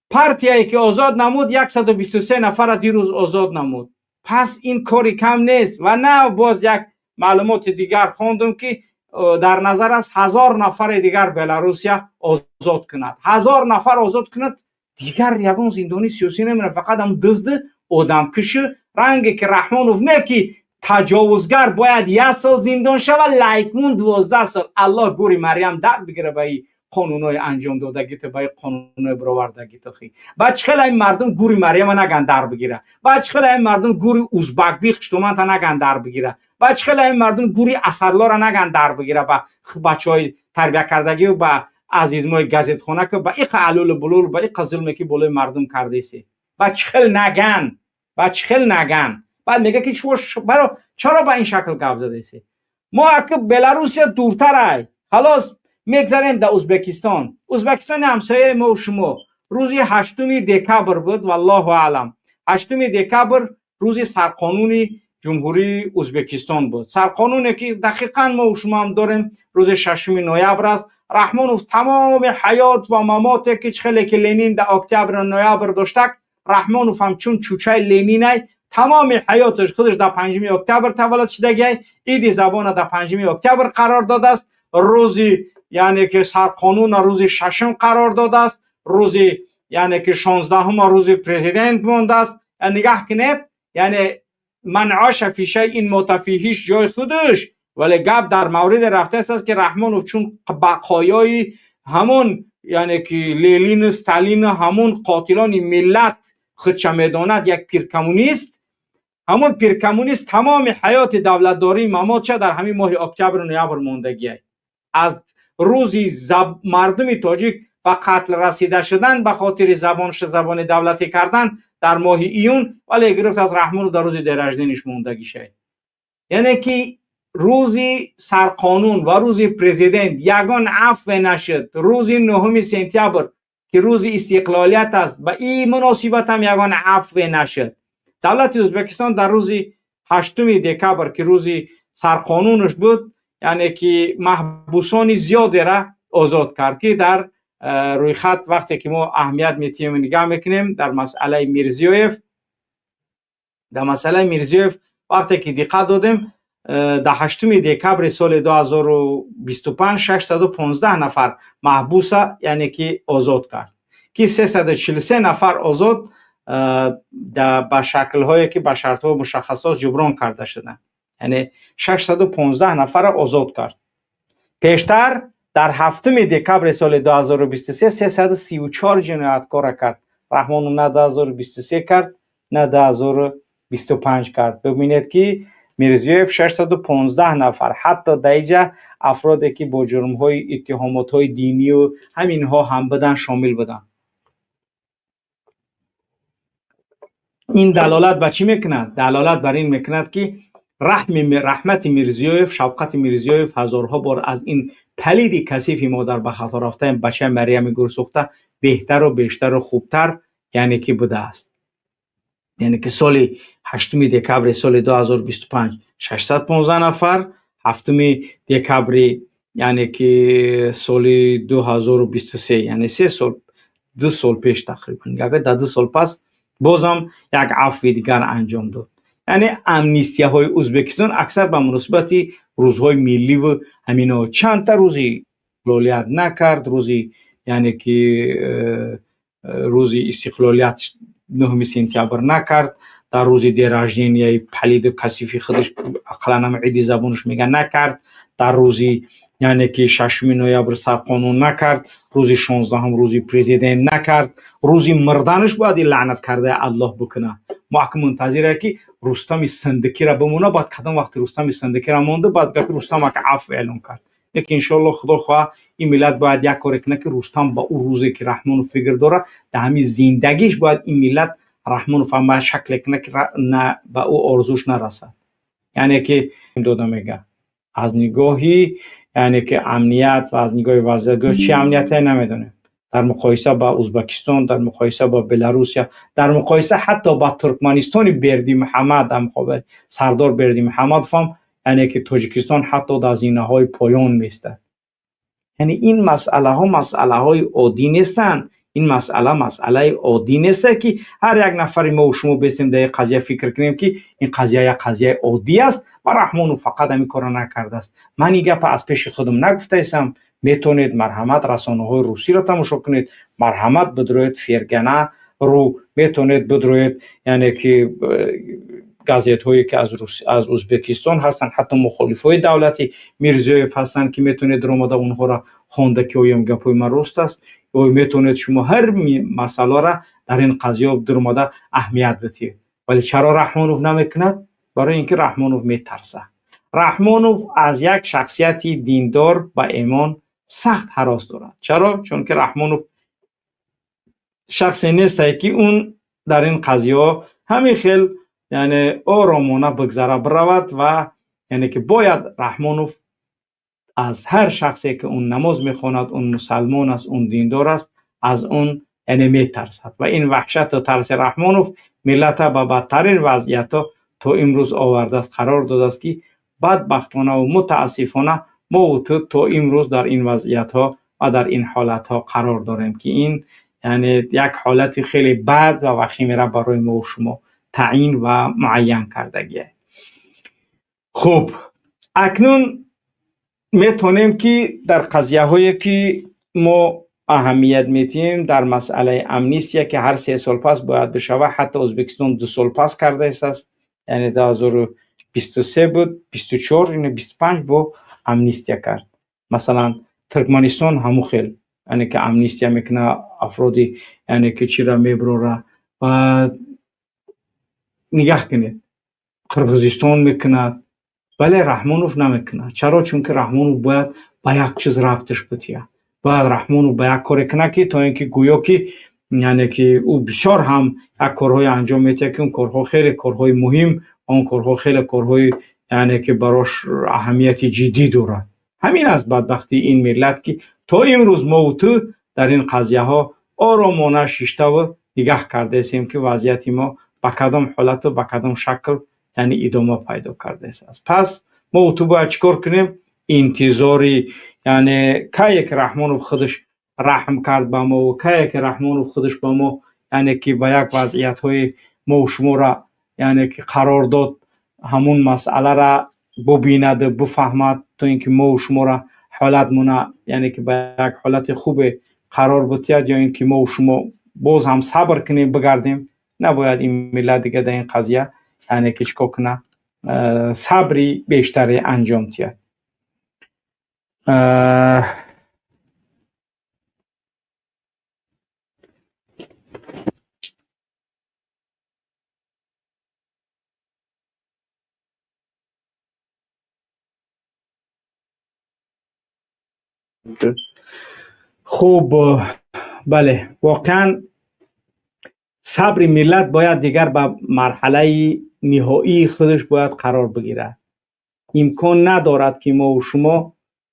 A: партияе ки озод намуд, 123 нафара дирӯз озод намуд. Пас ин кори кам нест. Ва на, боз як маълумоти дигар хондум, ки дар назар аст 1000 нафари дигар Беларусия озод кунад. 1000 нафар озод кунад, дигар ягон зиндонии сиёсӣ намемонад, фақат ҳам дузди одамкиши ранге ки Раҳмонов, не ки таҷовузгар бояд як сол зиндон шавад, лайкмун 12 сол. Аллоҳ гури Марьям дар бигира ба и қонунҳои анҷом додагиту, ба и қонунҳои бировардагиту. Хи баъд чӣ хел ин мардум гури Марьяма наган дар бигира? Баъд чӣ хел ин мардум гури узбакби хуштуманта наган дар бигира? Баъд чӣ хел ин мардум гури Асадлора наган дар бигира, ба бачаҳои тарбиякардагию ба азизмои газетхона, ки ба иқа алулу булул, ба иқа зулме ки болои мардум кардеси? Баъд чӣ хел наган? Баъд чӣ хел наган? Баъд мега, ки баро чаро ба ин шакл гап задеси? Мо аки Беларусия дуртарай, халос, мегзарем да Узбекистон. Узбекистони ҳамсояи мо шумо рӯзи 8 декабр буд, валлоҳу аълам. 8 декабр рӯзи сарқонуни Ҷумҳурии Узбекистон буд, сарқонуне ки дақиқан мо шумо ҳам дорем, рӯзи 6 ноябр аст. Раҳмонов тамоми ҳаёт ва мамоте ки чӣ хеле ки Ленин да октябру ноябр доштак, Раҳмонов ҳам чун чучаи Ленинай, тамоми ҳаёташ худаш дар 5 октябр таваллуд шудагиай, иди забона дар 5 октябр қарор додааст, рӯзи, яъне ки сарқонуна рӯзи шашум қарор додааст, рӯзи, яъне ки 16-ума рӯзи президент мондааст. Нигаҳ кунед, яъне ман оша фи шайин мота фиҳиш ҷои худаш, вале гап дар мавриде рафтааст, ки Раҳмонов чун бақоёи ҳамон, яъне ки Ленину Сталину ҳамон қотилони миллат худша медонад, як пиркоммунист, ҳамон пиркоммунист тамоми ҳаёти давлатдории мамотша дар ҳамин моҳи октябру ноябр мондагиай. Аз рӯзи мардуми тоҷик ба қатл расида шудан ба хотири забонша забони давлатӣ кардан дар моҳи июн, вале гирифт аз Раҳмонов дар рӯзи день рождения ш мондагишай. Яъне ки рӯзи сарқонун ва рӯзи президент ягон афве нашуд. Рӯзи 9 сентябр, ки рӯзи истиқлолият аст, ба ин муносибат ҳам ягон афве нашуд. Давлати Ӯзбекистон дар рӯзи 8 декабр, ки рӯзи сарқонунаш буд, яъне ки маҳбусони зиёдера озод кард, ки дар рӯйхат вақте ки мо аҳамият метиҳем, нигаҳ мекунем дар масъалаи Мирзиёев, дар масъалаи Мирзиёев вақте ки диққат додем, дар 8 декабри соли 2025 615 нафар маҳбуса, яъне ки озод кард, ки 343 нафар озод ба шаклҳое ки ба шартҳо мушаххасот ҷуброн карда шуданд. Яъне 615 нафарро озод кард. Пештар дар 7 декабри соли 2023 334 ҷинояткорро кард. Раҳмонов на 2023 кард, на 2025 кард. Бибинед, ки Мирзиёев 615 нафар, ҳатто дар инҷа афроде ки бо ҷурмҳои иттиҳомотҳои динию ҳаминҳо ҳам буданд, шомил буданд. Ин далолат ба чӣ мекунад? Далолат бар ин мекунад, ки раҳмати Мирзиёев, шавқати Мирзиёев ҳазорҳо бор аз ин палиди касифи модар ба хато рафтаи бачаи Марьями гурсӯхта беҳтару бештару хубтар, яъне ки будааст. Яъне ки соли 8 декабри соли 2025 615 нафар, 7 декабри, яъне ки соли 2023, яъне 3 сол, 2 сол пеш тақрибан, дар 2 сол пас бозам як афви дигар анҷом дод. Яъне амнистияҳои Ӯзбекистон аксар ба муносибати рӯзҳои милливу ҳамино. Чандта рӯзи истиқлолият накард, рӯзи, яъне ки рӯзи истиқлолият 9 сентябр накард, дар рӯзи день рождения и палиду касифи худаш, ақаллан ҳам иди забонаш мега, накард, дар рӯзи, яъне ки 6 ноябр сарқонун накард, рӯзи 16-ҳум рӯзи президент накард. Рӯзи мурданаш бояд ин лаънат кардаи Аллоҳ бикунад. Мо ака мунтазире, ки Рустами Сандикира бимона. Баъд кадом вақти Рустами Сандикира монда, баъд га ки Рустам ака афв эълон кард. Лекин иншоалло, Худо хоҳа, ин миллат бояд як коре кунад, ки Рустам ба ӯ рӯзе ки Раҳмонов фикр дорад, дар ҳамин зиндагиш бояд ин миллат Раҳмонов ҳам ба шакле кунад, ки ба ӯ орзуш нарасад. Яъне ки дода мега, аз нигоҳи, яъне ки амният ва аз нигоҳи вазъият, чӣ амнияте намедонем, дар муқоиса ба Ӯзбекистон, дар муқоиса ба Беларусия, дар муқоиса ҳатто ба Туркманистони Бердимуҳаммад, дар муқобили сардор Бердимуҳаммадов ҳам, яъне ки Тоҷикистон ҳатто дар зинаҳои поён меистад. Яъне ин масъалаҳо масъалаҳои оддӣ нестанд. Ин масъала масъалаи оддӣ нест, ки ҳар як нафари мо шумо бестем, дар ин қазия фикр кунем, ки ин қазия як қазияи оддӣ аст ва Раҳмонов фақат ҳамин корро накардааст. Ман ин гапа аз пеши худам нагуфтаистам. Метавонед, марҳамат, расонаҳои русиро тамошо кунед, марҳамат, бидроед Фергана ру, метавонед бидроед, яъне ки газетҳое ки аз Ӯзбекистон ҳастанд, ҳатто мухолифҳои давлати Мирзиёев ҳастанд, ки метавонед омада онҳоро хонда, ки оё гапҳои ман рост аст. Ё метавонед шумо ҳар масъаларо дар ин қазия дуромада аҳамият бидиҳед. Вале чаро Раҳмонов намекунад? Барои ин ки Раҳмонов метарсад. Раҳмонов аз як шахсияти диндор ба эмон сахт ҳарос дорад. Чаро? Чунки Раҳмонов шахсе нестае, ки он дар ин қазияҳо ҳамин хел, яъне оромона бигзара биравад. Ва яъне ки бояд Раҳмонов аз ҳар шахсе ки он намоз мехонад, он мусалмон аст, он диндор аст, аз он, яъне, метарсад. Ва ин ваҳшату тарси Раҳмонов миллата ба бадтарин вазъиятҳо то имрӯз овардааст, қарор додааст, ки бадбахтонаву мутаассифона мову ту то имрӯз дар ин вазъиятҳо ва дар ин ҳолатҳо қарор дорем, ки ин, яъне, як ҳолати хеле бад ва вахимера барои мову шумо таъин ва муайян кардагие. Хуб, акнун метавонем, ки дар қазияҳое ки мо аҳамият медиҳем, дар масъалаи амнистия, ки ҳар 3 сол пас бояд бишавад, ҳатто Ӯзбекистон 2 сол пас кардааст, яъне 2023 буд, 24, ина 25 бо амнистия кард. Масалан, Туркманистон ҳамун хел, яъне ки амнистия мекунад афроди, яъне ки чира меброра. Ва нигаҳ кунед, Қирғизистон мекунад, вале Раҳмонов намекунад. Чаро? Чунки Раҳмонов бояд ба як чиз рабташ битиҳад, бояд Раҳмонов ба як коре кунад, ки то ин ки гӯё ки, яъне ки ӯ бисёр ҳам як корҳое анҷом медиҳад, ки он корҳо хеле корҳои муҳим, он корҳо хеле корҳои, яъне ки барош аҳамияти ҷиддӣ дорад. Ҳамин аст бадбахтии ин миллат, ки то имрӯз мову ту дар ин қазияҳо оромона шиштаву нигаҳ кардаестем, ки вазъияти мо ба кадом ҳолату ба кадом шакл, яъне, идома пайдо кардааст. Пас мову ту бояд чӣ кор кунем? Интизори, яъне, кае ки Раҳмонов худаш раҳм кард ба мо, кае ки Раҳмонов худаш ба мо, яъне ки ба як вазъиятҳои мову шуморо, яъне ки қарор дод, ҳамун масъалара бубинаду бифаҳмад, то ин ки мову шуморо ҳолатмона, яъне ки ба як ҳолати хубе қарор битиҳад, ё ин ки мову шумо боз ҳам сабр кунем, бигардем. Набояд ин миллат дига дар ин қазия, яъне ки чӣ кор кунад? сабри бештаре анҷом диҳад. Хуб, бале, воқеан сабри миллат бояд дигар ба марҳалаи ниҳоии худаш бояд қарор бигирад. Имкон надорад ки мо ва шумо,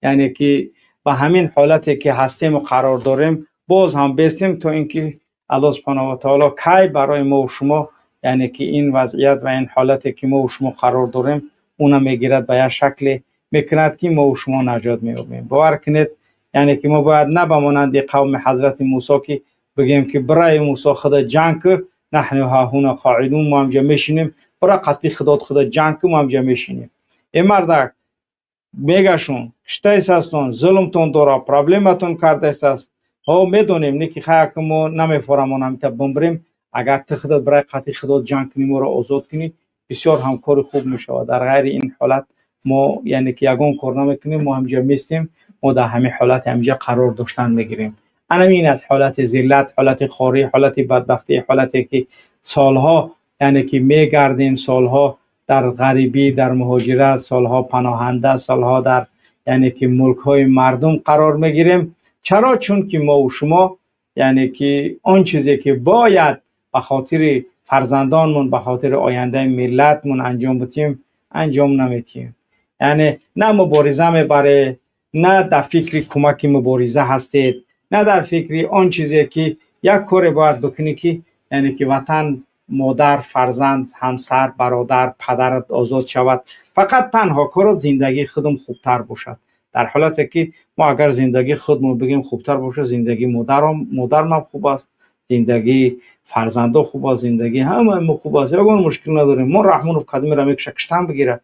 A: яъне ки ба ҳамин ҳолате ки ҳастем ва қарор дорем, боз ҳам бестем то инки Аллоҳ субҳонаҳу ва таъоло кай барои мо ва шумо, яъне ки ин вазъият ва ин ҳолате ки мо ва шумо қарор дорем, уна мегирад, ба як шакле мекунад ки мо ва шумо наҷот меёбем. Бовар кунед, яъне ки мо бояд на ба монанди қавми ҳазрати Мусо ки бигем ки барои Мусо худо ҷанг ку, наҳну ҳаҳуна қоидун, мо ҳамҷа мешинем, бара қатъи худот худо ҷанг ку, мо ҳамҷа мешинем. Э мардак, мегашон, киштаисастон, зулмтон дора, проблематон кардаисаст. Ҳо, медонем, не ки хая ки мо намефорамон ҳамита бимбирем, агар ту худот барои қатъи худот ҷанг кунӣ, моро озод кунӣ, бисёр ҳам кори хуб мешавад. Дар ғайри ин ҳолат мо, яъне ки ягон кор намекунем, мо ҳамҷа местем, мо дар ҳамин ҳолат ҳамҷа қарор доштан мегирем. Анамин аз ҳолати зиллат, ҳолати хорӣ, ҳолати бадбахтӣ, ҳолате ки солҳо, яъне ки мегардем, солҳо дар ғарибӣ, дар муҳоҷират, солҳо паноҳанда, солҳо дар, яъне ки мулкҳои мардум қарор мегирем. Чаро? Чун ки мо ва шумо, яъне ки он чизе ки бояд ба хотири фарзандонмон, ба хотири ояндаи миллатмон анҷом бидиҳем, анҷом намедиҳем. Яъне на мубориза мебаред, на дар фикри кӯмаки мубориза ҳастед, на дар фикри он чизе ки як коре бояд бикунӣ ки, яъне ки ватан, модар, фарзанд, ҳамсар, бародар, падарат озод шавад. Фақат танҳо корот зиндагии худам хубтар бошад. Дар ҳолате ки мо агар зиндагии худмон бигем хубтар бошад, зиндагии модарам хуб аст, зиндагии фарзандо хуб аст, зиндагии ҳамаи мо хуб аст, ягон мушкил надорем. Мо Раҳмонов кадомеро мекуша киштан бигирад.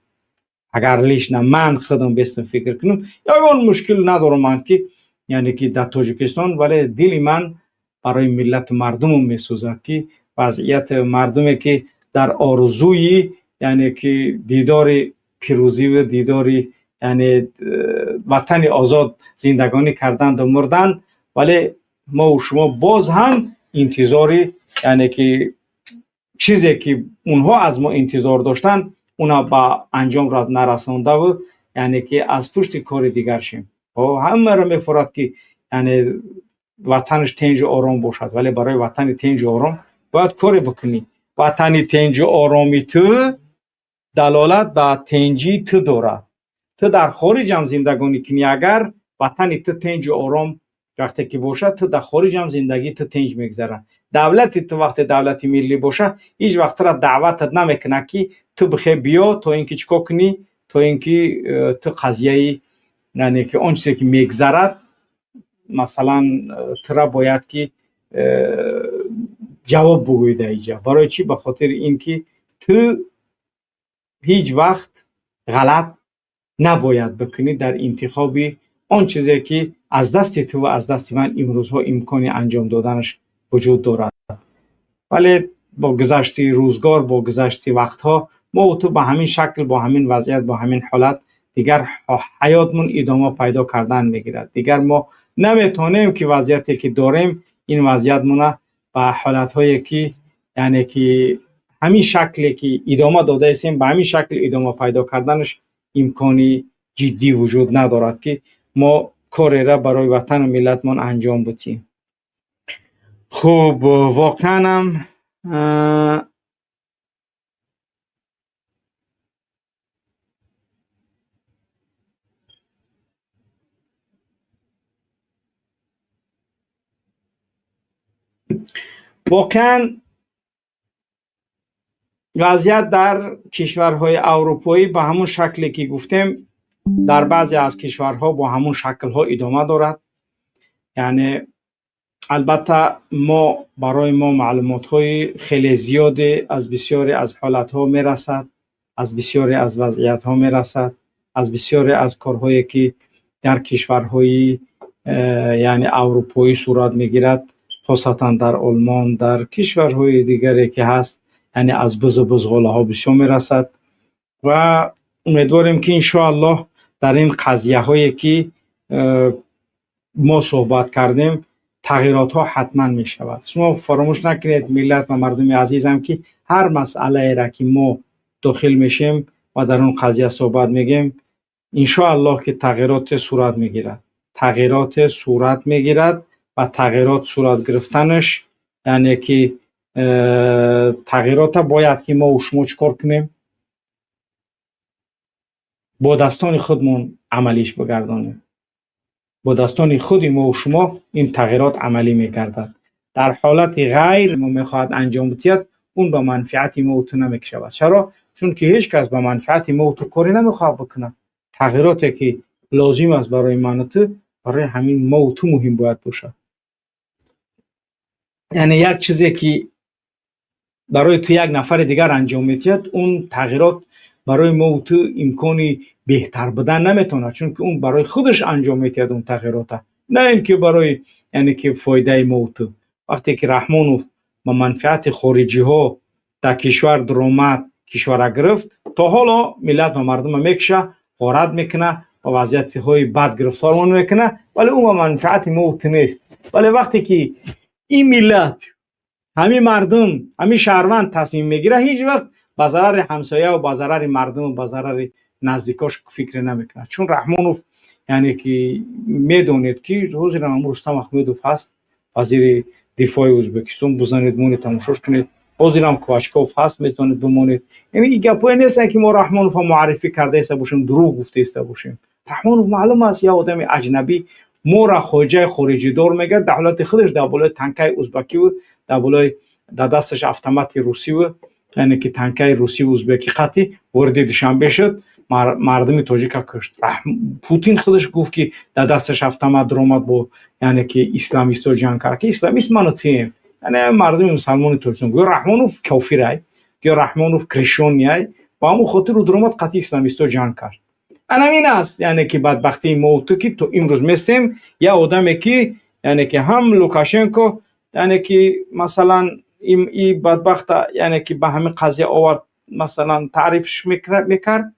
A: Агар лично ман худам бестам фикр кунам, ягон мушкил надорам ман ки, яъне ки дар Тоҷикистон, вале дили ман барои миллату мардумам месӯзад ки вазъияти мардуме ки дар орзуи, яъне ки дидори пирӯзӣ ва дидори, яъне ватани озод зиндагонӣ карданду мурданд, вале мо ва шумо боз ҳам интизори, яъне ки чизе ки онҳо аз мо интизор доштанд, уна ба анҷом нарасондаву, яъне ки аз пушти кори дигар шем. Ҳамаро мефорад ки, яъне ватанаш тенҷу ором бошад, вале барои ватани тенҷу ором бояд коре бикунӣ. Ватани тенҷу ороми ту далолат ба тенҷии ту дорад. Ту дар хориҷ ҳам зиндагонӣ кунӣ, агар ватани ту тенҷу ором вақте ки бошад, ту дар хориҷ ҳам зиндагии ту тенҷ мегузарад. Давлати ту вақте давлати миллӣ бошад, ҳеҷ вақт тура даъватат намекунад ки ту бихе биё то ин ки чӣ кор кунӣ, то ин ки ту қазияи, яъне ки он чизе ки мегузарад, масалан, тура бояд ки ҷавоб бугӯӣ дар инҷа. Барои чӣ? Ба хотири ин ки ту ҳеҷ вақт ғалат набояд бикунӣ дар интихоби он чизе ки аз дасти ту ва аз дасти ман имрӯзҳо имкони анҷом доданаш вуҷуд дорад. Вале бо гузашти рӯзгор, бо гузашти вақтҳо, мо ту ба ҳамин шакл, бо ҳамин вазъият, бо ҳамин ҳолат дигар ҳаётмон идома пайдо кардан мегирад. Дигар мо наметавонем ки вазъияте ки дорем, ин вазъиятмона ба ҳолатҳое ки, яъне ки ҳамин шакле ки идома додаистем, ба ҳамин шакл идома пайдо карданаш имкони ҷиддӣ вуҷуд надорад ки мо корера барои ватану миллатмон анҷом будем. Хуб, воқеанам воқеан вазъият дар кишварҳои аврупоӣ ба ҳамон шакле ки гуфтем, дар баъзе аз кишварҳо бо ҳамон шаклҳо идома дорад. Яъне албатта мо барои мо маълумотҳои хеле зиёде аз бисёре аз ҳолатҳо мерасад, аз бисёре аз вазъиятҳо мерасад, аз бисёре аз корҳое ки дар кишварҳои яъне аврупоӣ сурат мегирад, хосатан дар Олмон, дар кишварҳои дигаре ки ҳаст, яъне аз бузу бузғолаҳо бисёр мерасад. و امیدواریم که انشاءالله در این قضیه هایی که ما صحبت کردیم تغییرات ها حتما می شود. شما فراموش نکنید ملت و مردم عزیزم که هر مسئله را که ما داخل میشیم و در اون قضیه صحبت میگیم، انشاءالله که تغییرات صورت میگیرد، تغییرات صورت میگیرد و تغییرات صورت گرفتنش یعنی که تغییرات باید که ما و شما چکار کنیم؟ با دستان خودمون عملیش بگردانیم. با دستان خود ما و شما این تغییرات عملی میگردد. در حالت غیر ما میخواهد انجام بدهد، اون به منفعت ما و تو نمیکشود. چرا؟ چون که هیچ کس به منفعت ما و تو کاری نمیخواهد بکنه. تغییراتی که لازم است برای من و تو، برای همین ما و تو مهم باید باشد. یعنی یک چیزی که برای تو یک نفر دیگر انجام میدهد، اون تغییرات برای ما و تو امکانی بهتر بودن نمیتونه، چون که اون برای خودش انجام میدهد اون تغییرات، نه اینکه برای یعنی که فایده ما و تو. وقتی که رحمانوف با منفعت خارجی ها در کشور درآمد، کشور گرفت، تا حالا ملت و مردم میکشه، غارت میکنه و وضعیت های بد گرفتارمان میکنه، ولی اون با منفعت ما و تو نیست. ولی وقتی که این ملت، همین مردم، همین شهروند تصمیم میگیره، هیچ وقت به ضرر همسایه و به ضرر مردم و به ضرر نزدیکاش فکر نمیکنه. چون رحمانوف یعنی که میدونید که حضور رستم احمدوف هست، وزیر دفاع ازبکستان، بزنید مونید تماشاش کنید. حاضرم کوچکوف هست، میتونید بمونید. یعنی این گپای نیست که ما رحمانوف معرفی کرده ایسته باشیم، دروغ گفته ایسته باشیم. رحمانوف معلوم است یه آدم اجنبی ما را خارجه خارجی دار میگه، در حالت خودش در بالای تنکای ازبکی و در بالای در دستش автомат روسی و یعنی که تنکای روسی و ازبکی قطعی وارد دوشنبه شد، مردم تاجیک کشت. پوتین خودش گفت که در دستش автомат درآمد با یعنی که اسلامیستا جنگ کرد، که اسلامیست منو تیم یعنی مردم مسلمان تاجیکستان. گویا رحمانوف کافر، گویا رحمانوف крещёный، با همون خاطر رو درآمد قطعی اسلامیستا جنگ کرد. این است یعنی که بدبختی ما تو که تو امروز میسیم یا آدمی که یعنی که هم لوکاشنکو یعنی که مثلا این بدبخت یعنی که به همین قضیه آورد، مثلا تعریفش میکرد،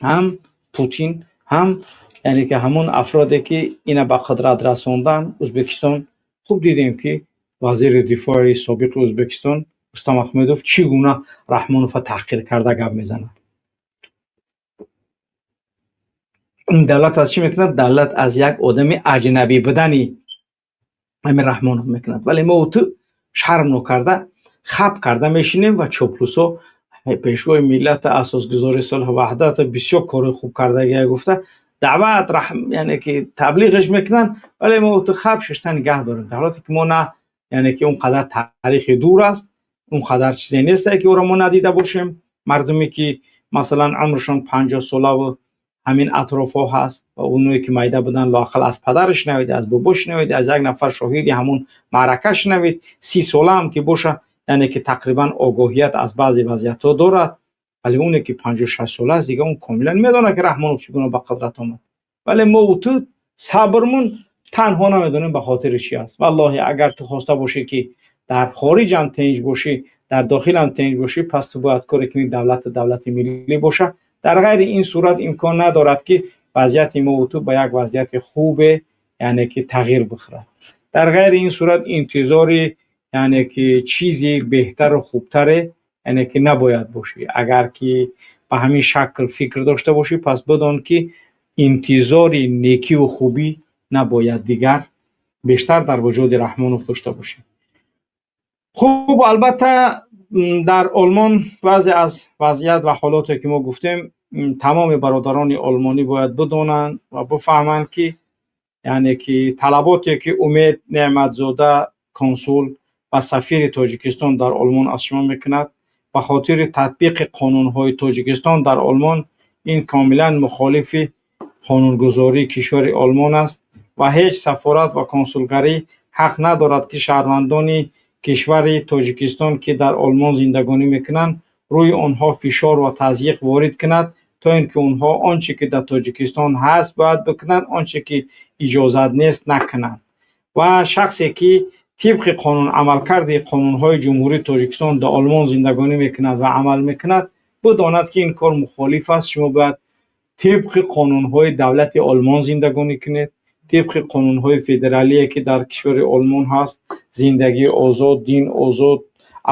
A: هم پوتین، هم یعنی که همون افرادی که اینا به قدرت رسوندن ازبکستان. خوب دیدیم که وزیر دفاع سابق ازبکستان رستم احمدوف چگونه رحمانوف تحقیر کرده گپ میزنه. این دلالت از چی میکند؟ دلالت از یک آدم اجنبی بودنی همین رحمانوف میکند. ولی ما تو شرم نکرده خپ کرده میشینیم و چوپلوسو پیشوای ملت اساسگذار صلح و وحدت بسیار کار خوب کرده گفته دعوت رحم یعنی که تبلیغش میکنن، ولی ما تو خپ ششتن نگه داریم، در حالتی که ما نه یعنی که اونقدر تاریخ دور است، اونقدر چیزی نیست که او را ما ندیده باشیم. مردمی که مثلا عمرشون 50 ساله و همین اطراف ها هست و اونایی که میده بودن لااقل از پدرش شنوید، از باباش شنوید، از یک نفر شاهدی همون معرکه شنوید، 30 ساله هم که باشه یعنی که تقریبا آگاهیت از بعضی وضعیت ها دارد. ولی اونی که 56 ساله است دیگه اون کاملا میدونه که رحمانوف چگونه به قدرت آمد. ولی ما و تو صبرمون تنها نمیدونیم به خاطر چی است. والله اگر تو خواسته باشی که در خارج هم تنج باشی، در داخل هم تنج باشی، پس تو باید کاری کنی دولت ملی باشه. در غیر این صورت امکان ندارد که وضعیت ما و تو به یک وضعیت خوب یعنی که تغییر بخورد. در غیر این صورت انتظار یعنی که چیزی بهتر و خوبتره یعنی که نباید باشی. اگر که به همین شکل فکر داشته باشی، پس بدان که انتظار نیکی و خوبی نباید دیگر بیشتر در وجود رحمانوف داشته باشی. خوب، البته در آلمان بعضی از وضعیت و حالاتی که ما گفتیم، تمام برادران آلمانی باید بدانند و بفهمند که یعنی که طلباتی که امید نعمتزاده کنسول و سفیر تاجیکستان در آلمان از شما میکند به خاطر تطبیق قانونهای تاجیکستان در آلمان، این کاملا مخالف قانونگذاری کشور آلمان است و هیچ سفارت و کنسولگری حق ندارد که شهروندان کشور تاجیکستان که در آلمان زندگانی میکنند روی آنها فشار و تضییق وارد کند تا اینکه آنها آنچه که در تاجیکستان هست باید بکنند، آنچه که اجازت نیست نکنند. و شخصی که طبق قانون عملکرد قانونهای جمهوری تاجیکستان در آلمان زندگانی میکند و عمل میکند، Бидонад, ки ин кор мухолиф аст. Шумо бояд тибқи қонунҳои давлати Олмон зиндагонӣ кунед, тибқи қонунҳои федералие, ки дар кишвари Олмон ҳаст. Зиндагии озод, дин озод,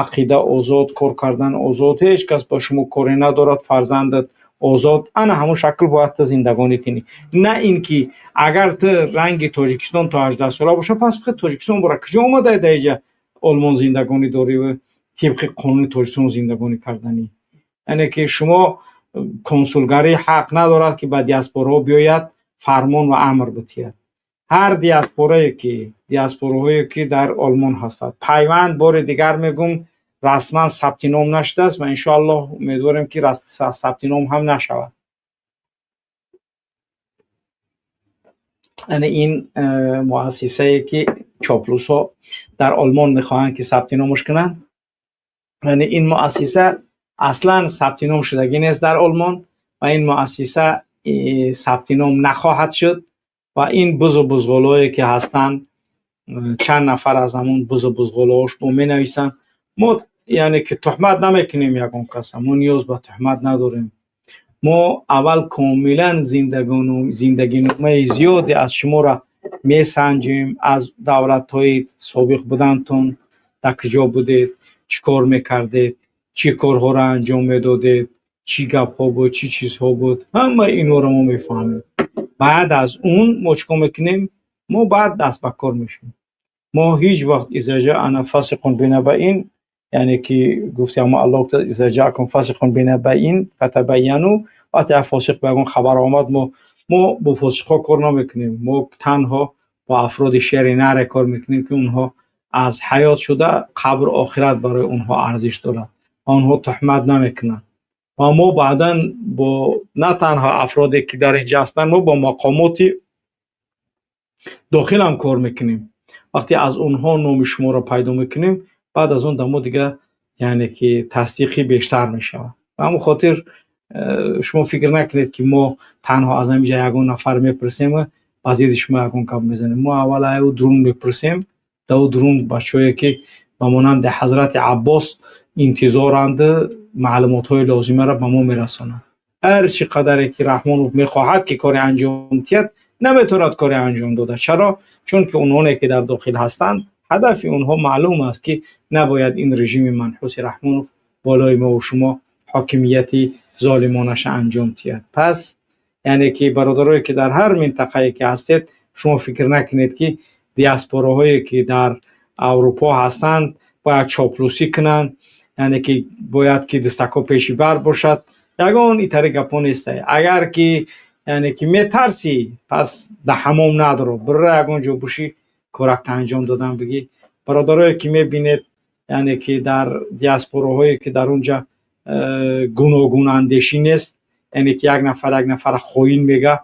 A: ақида озод, кор кардан озод, ҳеҷ кас ба шумо коре надорад, фарзандат озод. Ана ҳамон шакл бояд ту зиндагонӣ кунӣ. На ин ки агар ту ранги Тоҷикистон то 18 сола боша, пас Тоҷикистон бора куҷо омадай, дар иҷа Олмон зиндагонӣ дорӣ, тибқи қонуни Тоҷикистон зиндагонӣ карданӣ. Яъне ки шумо консулгарӣ ҳақ надорад, ки ба диаспораҳо биёяд, фармон ва амр битиҳад. Ҳар диаспорае ки, диаспораҳое ки дар Олмон ҳастад, Пайванд, бори дигар мегӯм, расман сабти ном нашудааст ва иншоаллоҳ умедворем, ки сабти ном ҳам нашавад. Яъне ин муассисае ки чоплусҳо дар Олмон мехоҳанд, ки сабти номаш кунанд, яъне ин муассиса аслан сабти ном шудагӣ нест дар Олмон ва ин муассиса сабти ном нахоҳад шуд. Ва ин бузу бузғолҳое ки ҳастанд, чанд нафар аз ҳамон бузу бузғолҳош мо менависанд. Мо яъне ки туҳмат намекунем ягон каса, мо ниёз ба туҳмат надорем. Мо аввал комилан зиндагиномаи зиёде аз шуморо месанҷем, аз давлатҳои собиқ будантон, дар куҷо будед, чӣ кор мекардед, чӣ корҳоро анҷом медодед, чӣ гапҳо буд, чӣ чизҳо буд, ҳамаи инҳоро мо мефаҳмем. Баъд аз он мо чӣ кор мекунем? Мо баъд даст ба кор мешавем. Мо ҳеҷ вақт إذا جاءنا فاسق بنبإ, яъне ки гуфти ҳамо Аллоҳ: إذا جاءكم فاسق بنبإ فتبينوا. Вақте як фосиқ ба ягон хабар омад, мо бо фосиқҳо кор намекунем. Мо танҳо бо афроди шери наре кор мекунем, ки онҳо аз ҳаёт шуда қабр, охират барои онҳо арзиш дорад ва онҳо туҳмат намекунанд. Ва мо баъдан бо на танҳо афроде ки дар инҷа ҳастанд, мо бо мақомоти дохил ҳам кор мекунем. Вақте аз онҳо номи шуморо пайдо мекунем, баъд аз он дар мо дига яъне ки тасдиқи бештар мешавад. Ба ҳамон хотир шумо фикр накунед, ки мо танҳо аз ҳамин ҷа ягон нафар мепурсем, ба зидди шумо ягон гап мезанем. Мо аввал аю друн мепурсем, дар друн бачаҳое ки ба монанди ҳазрати Аббос интизоранд, маълумотҳои лозимаро ба мо мерасонанд. Ҳар чӣ қадаре ки Раҳмонов мехоҳад, ки коре анҷом диҳад, наметавонад коре анҷом дода. Чаро? Чунки онҳоне ки дар дохил ҳастанд, ҳадафи онҳо маълум аст, ки набояд ин режими манҳуси Раҳмонов болои мо шумо ҳокимияти золимонаша анҷом диҳад. Пас яъне ки бародарое ки дар ҳар минтақае ки ҳастед, шумо фикр накунед, ки диаспораҳое ки дар Аврупо ҳастанд, бояд чоплусӣ кунанд, яъне ки бояд ки дастако пеши бар бошад. Ягон итари гапҳо нестай. Агар ки яъне ки метарсӣ, пас да ҳамом надоро, бира ягон ҷо бушӣ, коракта анҷом додан бигӣ. Бародарое ки мебинед, яъне ки дар диаспораҳое ки дар он ҷа гуногунандешӣ нест, яъне ки як нафар як нафара хоин мега,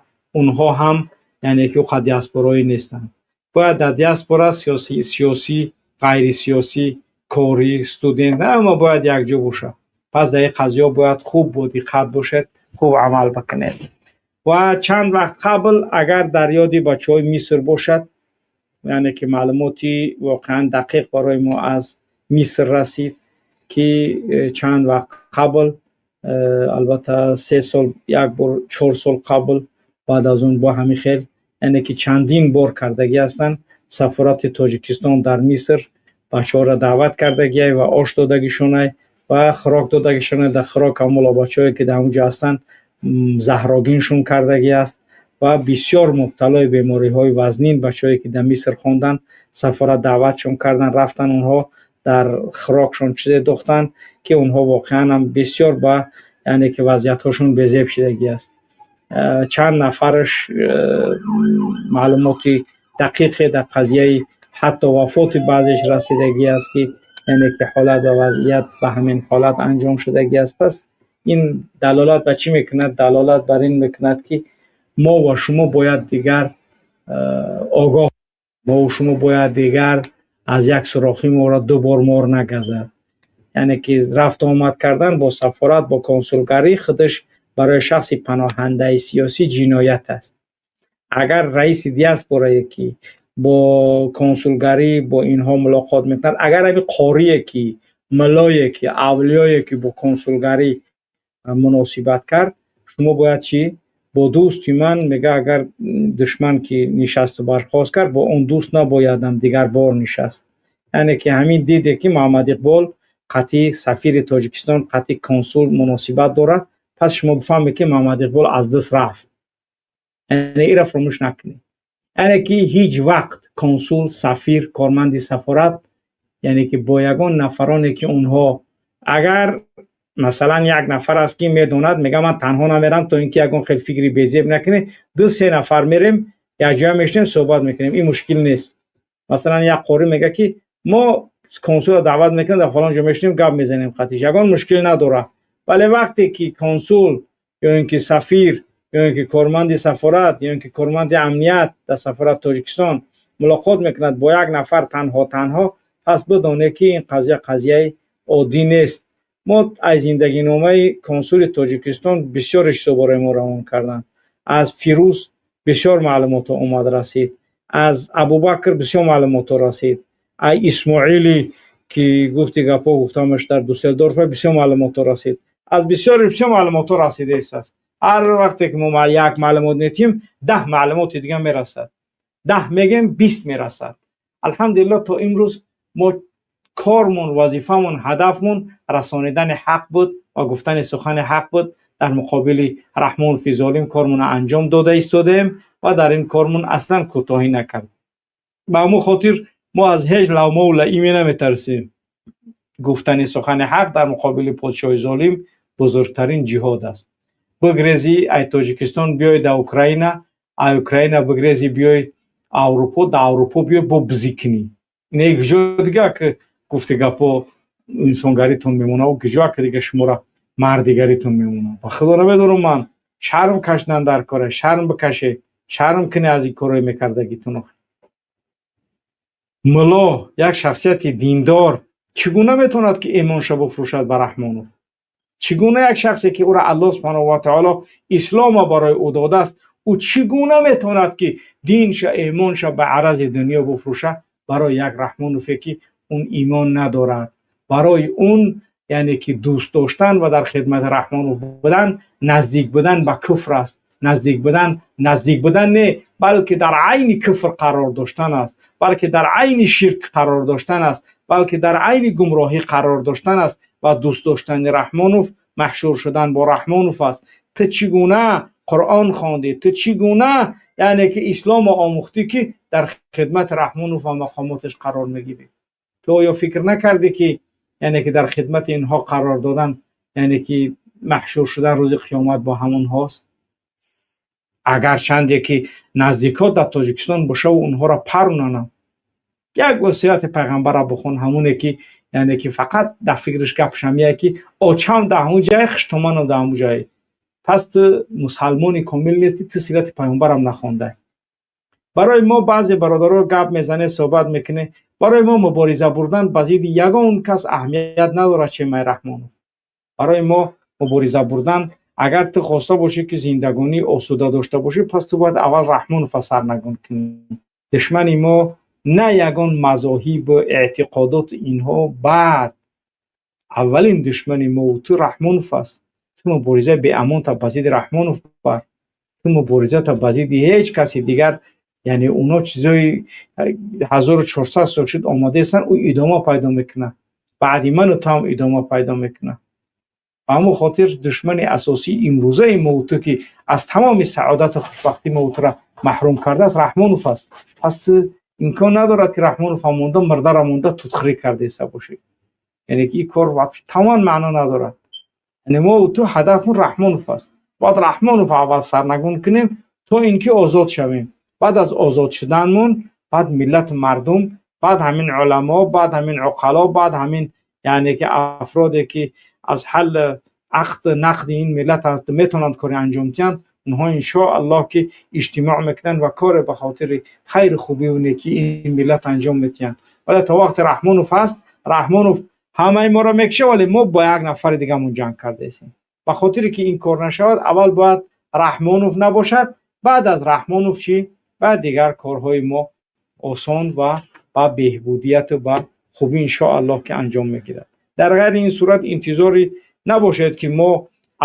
A: онҳо ҳам яъне ки уқа диаспораҳое нестанд. Бояд дар диаспора сиёсӣ, ғайрисиёсӣ, корӣ, студент, ҳама бояд якҷо бошад. Пас дар ин қазиё бояд хуб бо диққат бошед, хуб амал бикунед. Ва чанд вақт қабл, агар дар ёди бачаҳои Миср бошад, яъне ки маълумоти воқеан дақиқ барои мо аз Миср расид, ки чанд вақт қабл, албатта 3 сол як бор, 4 сол қабл, баъд аз он бо ҳамин хел, яъне ки чандин бор кардагӣ ҳастанд. Сафорати Тоҷикистон дар Миср бачаҳоро даъват кардагиай ва ош додагишонай ва хӯрок додагишонай. Дар хӯрок ҳамола бачаҳое ки дар ҳамон ҷо ҳастанд, заҳрогиншон кардагӣ аст ва бисёр мубталои бемориҳои вазнин бачаҳое ки дар Миср хонданд, сафорат даъватшон кардан, рафтан, онҳо дар хӯрокшон чизе дохтанд, ки онҳо воқеан ҳам бисёр ба яъне ки вазъиятҳошон безеб шидагӣ аст. Чанд нафараш маълумоти дақиқе дар қазияи ҳатто вафоти баъзеш расидагӣ аст, ки яъне ки ҳолат ва вазъият ба ҳамин ҳолат анҷом шудагӣ аст. Пас ин далолат ба чӣ мекунад? Далолат бар ин мекунад, ки мо ва шумо бояд дигар огоҳ, мо ва шумо бояд дигар аз як сурохӣ моро ду бор мор нагазад. Яъне ки рафту омад кардан бо сафорат, бо консулгарӣ худаш барои шахси паноҳандаи сиёсӣ ҷиноят аст. Агар раиси диаспорае ки бо консулгарӣ, бо инҳо мулоқот мекунад, агар ҳамин қорие ки, муллое ки, авлиёе ки бо консулгарӣ Муносибат кард, шумо бояд чӣ? Бо дӯсти ман, мега, агар душман ки нишасту бархост кард, бо он дӯст набоядам дигар бор нишаст. Яъне ки ҳамин диде ки Муҳаммад Иқбол қатъи сафири Тоҷикистон, қатъи консул муносибат дорад, пас шумо бифаҳмед, ки Муҳаммад Иқбол аз даст рафт. Яъне ира фаромӯш накунед. Яъне ки ҳеҷ вақт консул, сафир, корманди сафорат, яъне ки бо ягон нафароне ки онҳо, агар масалан як нафар аст ки медонад, мега, ман танҳо намерам, то ин ки ягон хел фикри безеб накунед, ду се нафар мерем, якҷоя мешинем, суҳбат мекунем, ин мушкил нест. Масалан, як қорӣ мега, ки мо консулро даъват мекунем, дар фалон ҷо мешинем, гап мезанем қатиш, ягон мушкил надорад. Вале вақте ки консул ё ин ки сафир ё ин ки корманди сафорат ё ин ки корманди амният дар сафорати Тоҷикистон мулоқот мекунад бо як нафар танҳо танҳо, пас бидонед, ки ин қазия қазияи оддӣ нест. Мо аз зиндагиномаи консули Тоҷикистон бисёр чизо барои мо равон карданд. Аз Фирӯз бисёр маълумотҳо омад расид, аз Абубакр бисёр маълумотҳо расид, аз Исмоилӣ, ки гуфти гапҳо гуфтамаш дар Дюссельдорф, бисёр маълумотҳо расид, аз бисёр бисёр маълумотҳо расидааст. Ҳар вақте ки мо як маълумот метиҳем, 10 маълумоти дига мерасад, 10 мегем, 20 мерасад. Алҳамдулилло, то имрӯз мо кормон, вазифамон, ҳадафмон расонидани ҳақ буд ва гуфтани сухани ҳақ буд дар муқобили Раҳмонови золим. Кормонро анҷом дода истодаем ва дар ин кормон аслан кӯтоҳӣ накард. Ба ҳамон хотир мо аз ҳеҷ лавмаву лаиме наметарсем. Гуфтани сухани ҳақ дар муқобили подшоҳи золим бузургтарин ҷиҳод аст. Бигрезӣ ай Тоҷикистон, биёй дар Украина, ай Украина бигрезӣ, биёй Аврупо, дар Аврупо биёй, бо бизӣ кунӣ, не куҷо дига ки гуфти гапҳо инсонгаритон мемонаву куҷо ки дига шуморо мардигаритон мемонад, ба Худо намедонам ман. Шарм кашидан дар кора, шарм бикаше, шарм кунӣ аз ин корҳои мекардагитон. Мулло, як шахсияти диндор, чӣ гуна метавонад ки имонша бифурӯшад ба Раҳмонов? Чӣ гуна як шахсе ки ӯро Аллоҳ субҳанаҳу ва таоло ислома барои ӯ додааст, ӯ чӣ гуна метавонад ки динша, имонша ба арази дунё бифурӯша барои як Раҳмонове, ки он имон надорад? Барои он, яъне ки дӯст доштан ва дар хидмати Раҳмонов будан наздик будан ба куфр аст. Наздик будан, наздик будан не, балки дар айни куфр қарор доштан аст, балки дар айни ширк қарор доштан аст, балки дар айни гумроҳӣ қарор доштан аст. Ва дӯст доштани Раҳмонов маҳшур шудан бо Раҳмонов аст. Ту чӣ гуна Қуръон хондӣ, ту чӣ гуна, яъне ки исломо омӯхтӣ, ки дар хидмати Раҳмонов ва мақомоташ қарор мегирӣ? Ту оё фикр накардӣ, ки яъне ки дар хидмати инҳо қарор додан, яъне ки маҳшур шудан рӯзи қиёмат бо ҳамонҳост? Агарчанде ки наздикҳо дар Тоҷикистон бошаву онҳоро паронанам. Як васияти пайғамбара бихон, ҳамоне ки, яъне ки фақат дар фикраш гапшам меяд, ки очам дар ҳамун ҷае, хуштоманам дар ҳамун ҷае. Пас ту мусалмони комил нестӣ, ту сирати пайғамбарам нахондай. Барои мо баъзе бародаро гап мезанед, суҳбат мекунед. Барои мо мубориза бурдан ба зидди ягон кас аҳамият надорад, Чемай Раҳмонов. Барои мо мубориза бурдан, агар ту хоста бошӣ, ки зиндагонии осуда дошта бошӣ, пас ту бояд аввал Раҳмонова сарнагун кунӣ. Душмани мо на ягон мазоҳибу эътиқодот, инҳо баъд, аввалин душмани мо ту Раҳмонов аст. Ту муборизаи беамонта ба зидди Раҳмонов бар, ту муборизата ба зидди ҳеҷ каси дигар. Яъне оно чизои 1400 сол шуд омодаестанд, ӯ идома пайдо мекунад, баъди ману ту ҳам идома пайдо мекунад. Ба ҳамон хотир душмани асосии имрӯзаи мо ту, ки аз тамоми саодату хушбахтии мо тура маҳрум кардааст, Раҳмонов аст. Пас ту имкон надорад, ки Раҳмонов монда, мурдара монда, тутхӯрӣ кардаиста бошӣ. Яъне ки ин кор тамоман маъно надорад. Яъне мо ту ҳадафмон Раҳмонов аст. Бояд Раҳмонов аввал сарнагун кунем, то ин ки озод шавем. Баъд аз озод шуданмон, баъд миллату мардум, баъд ҳамин уламо, баъд ҳамин уқало, баъд ҳамин, яъне ки афроде ки аз ҳал ақд нақди ин миллат метавонанд коре анҷом диҳанд, онҳо иншоаллоҳ ки иҷтимоъ мекунанд ва коре ба хотири хайру хубиву некии ин миллат анҷом медиҳанд. Вале то вақте Раҳмонов ҳаст, Раҳмонов ҳамаи моро мекушад, вале мо бо як нафари дигамон ҷанг кардаестем. Ба хотире ки ин кор нашавад, аввал бояд Раҳмонов набошад. Баъд аз Раҳмонов чӣ? Баъд дигар корҳои мо осон ва ба беҳбудияту ба хубӣ иншоаллоҳ ки анҷом мегирад. Дар ғайри ин сурат интизори набошед, ки мо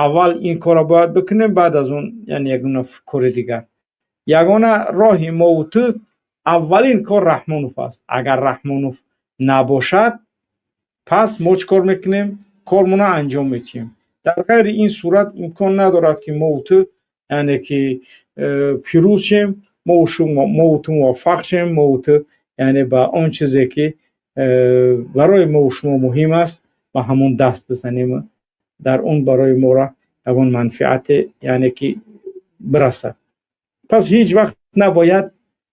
A: Аввал ин корро бояд бикунем, баъд аз он яъне ягона кори дигар. Ягона роҳи мо ва ту аввалин кор Раҳмонов аст. Агар Раҳмонов набошад, пас мо чӣ кор мекунем? Кормона анҷом медиҳем. Дар ғайри ин сурат имкон надорад, ки мо ва ту яъне ки пирӯз шем, мо ва ту муваффақ шем, мо ва ту яъне ба он чизе ки барои мо ва шумо муҳим аст, ба ҳамон даст бизанем, дар он барои моро ягон манфиате яъне ки бирасад. Пас ҳеҷ вақт набояд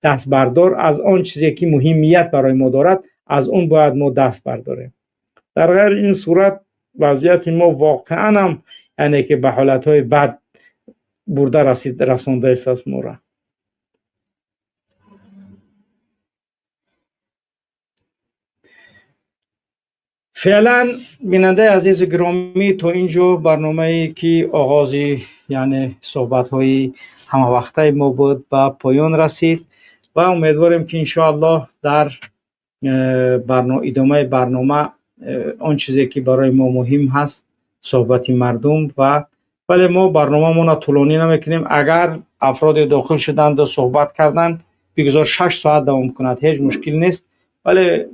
A: дастбардор аз он чизе ки муҳимият барои мо дорад, аз он бояд мо даст бардорем. Дар ғайри ин сурат вазъияти мо воқеан ҳам яъне ки ба ҳолатҳои бад бурда расондааст моро. Феълан бинандаи азизу гиромӣ, то ин ҷо барномае ки оғози яъне суҳбатҳои ҳамавақтаи мо буд, ба поён расид ва умедворем, ки иншоаллоҳ дар идомаи барнома он чизе ки барои мо муҳим ҳаст, суҳбати мардум ва вале мо барномаамонро тӯлонӣ намекунем. Агар афроде дохил шуданд ва суҳбат карданд, бигзор 6 соат давом кунад, ҳеҷ мушкил нест. Вале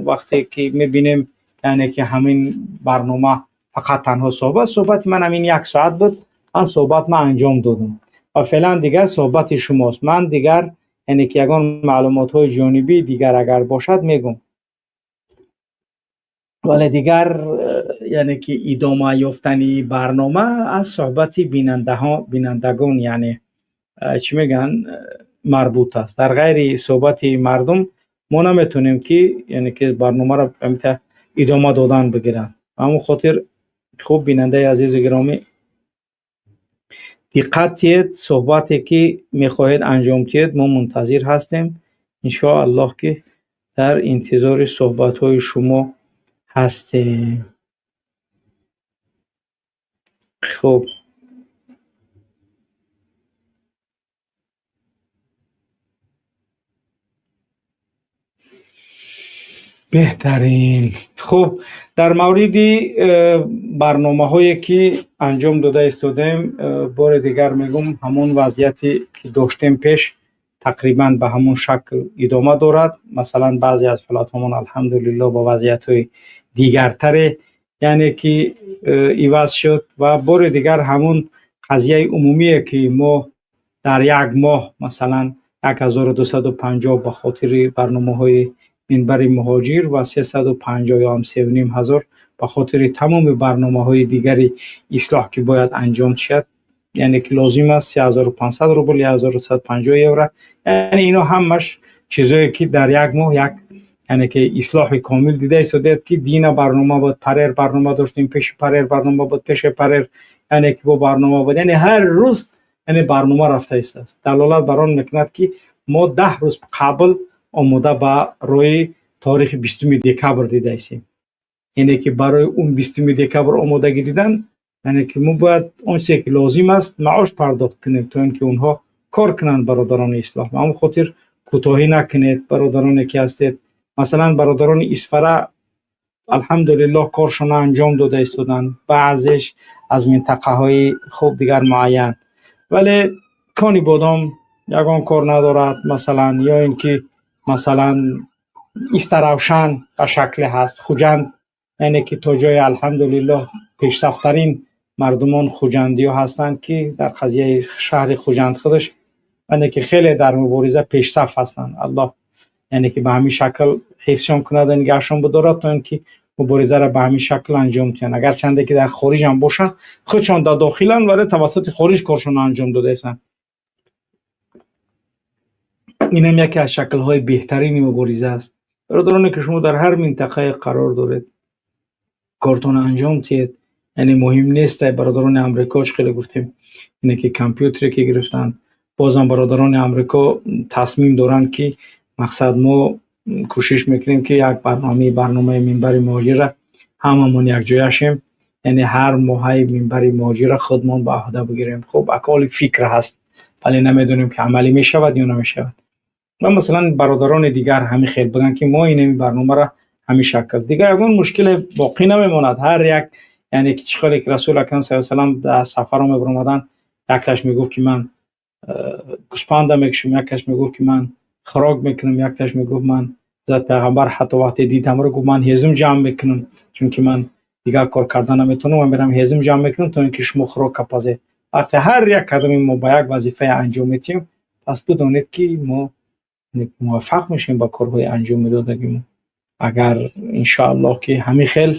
A: вақте ки мебинем яъне ки ҳамин барнома фақат танҳо суҳбат, суҳбати ман ҳамин 1 соат буд, ман суҳбат ман анҷом додам ва феълан дигар суҳбати шумост. Ман дигар яъне ки ягон маълумотҳои ҷонибӣ дигар агар бошад мегӯм, вале дигар яъне ки идома ёфтани барнома аз суҳбати бинандагон яъне чӣ мегӯянд марбут аст. Дар ғайри суҳбати мардум мо наметавонем ки яъне ки барномаро идома додан бигиранд. Ба ҳамон хотир хуб бинандаи азизу гиромӣ, диққат диҳед, суҳбате ки мехоҳед анҷом диҳед, мо мунтазир ҳастем. Иншоаллоҳ ки дар интизори суҳбатҳои шумо ҳастем. Хуб, беҳтарин. Хуб, дар мавриди барномаҳое ки анҷом дода истодаем, бори дигар мегӯм, ҳамон вазъияте ки доштем пеш тақрибан ба ҳамон шакл идома дорад. Масалан, баъзе аз ҳолатҳомон алҳамдулиллоҳ ба вазъиятҳои дигартаре яъне ки иваз шуд ва бори дигар ҳамон қазияи умумие ки мо дар як моҳ масалан 1250 ба хотири барномаҳои минбари муҳоҷир ва 350 ё ҳам 3,5 ҳазор ба хотири тамоми барномаҳои дигари ислоҳ ки бояд анҷом шавад, яъне ки лозим аст 3500 рубл, 1150 евро. Яъне ино ҳамаш чизое ки дар як моҳ як яъне ки ислоҳи комил дида истодаед, ки дина барнома буд, парер барнома доштем, пеши парер барнома буд, пеши парер яъне ки бо барнома буд, яъне ҳар рӯз яъне барнома рафта истааст. Далолат бар он мекунад, ки мо 10 рӯз қабл омода ба рӯи таърихи 20 декабр дидаистем. Яъне ки барои он 20 декабр омодагӣ дидан, яъне ки мо бояд он чизе ки лозим аст маош пардохт кунем, то ин ки онҳо кор кунанд, бародарони ислоҳ. Ба ҳамон хотир кӯтоҳӣ накунед, бародароне ки ҳастед. Масалан, бародарони Исфара алҳамдулиллоҳ коршона анҷом дода истоданд, баъзеш аз минтақаҳои хуб дигар муайян, вале Кони Бодом ягон кор надорад масалан, ё ин ки масалан Истаравшан ба шакле ҳаст, Хуҷанд яъне ки то ҷои алҳамдулиллоҳ пешсафтарин мардумон хуҷандиҳо ҳастанд, ки дар қазияи шаҳри Хуҷанд худаш яъне ки хеле дар мубориза пешсаф ҳастанд. Аллоҳ яъне ки ба ҳамин шакл ҳифзшон кунад ва нигаҳшон бидорад, то ин ки муборизаро ба ҳамин шакл анҷом диҳанд. Агарчанде ки дар хориҷ ҳам бошанд, худшон дар дохиланд, вале тавассути хориҷ коршонро анҷом додаистанд. Инам яке аз шаклҳои беҳтарини мубориза аст. Бародароне ки шумо дар ҳар минтақае қарор доред, кортонро анҷом диҳед. Яъне муҳим нест, бародарони Амрико чӣ хеле гуфтем, ине ки компютере ки гирифтанд, бозам бародарони Амрико тасмим доранд, ки мақсад мо кӯшиш мекунем, ки як барномаи минбари муҳоҷирра ҳамамон якҷоя шем, яъне ҳар моҳаи минбари муҳоҷирра худмон ба ӯҳда бигирем. Хуб, аколи фикр ҳаст, вале намедонем ки амалӣ мешавад ё намешавад. Ва масалан бародарони дигар ҳамин хел буданд, ки мо ин барномаро ҳамин шакл. Дигар ягон мушкиле боқӣ намемонад. Ҳар як Яъне ки чӣ хеле ки Расул Акрам саллаллоҳу алайҳи васаллам дар сафарҳо мебаромаданд, якташ мегуфт, ки ман гӯспанда мекушам, якташ мегуфт, ки ман хӯрок мекунам, якташ мегуфт ман, Ҳазрат Пайғамбар ҳатто вақте дид ҳамаро, гуфт ман ҳезум ҷамъ мекунам, чунки ман дигар кор кардан наметавонам, ман мерам ҳезум ҷамъ мекунам, то ин ки шумо хӯрок пазед. Вақте ҳар як кадоми мо ба як вазифае анҷом медиҳем, пас бидонед, ки мо муваффақ мешавем ба корҳои анҷом медодагимо. Агар иншоаллоҳ ки ҳамин хел,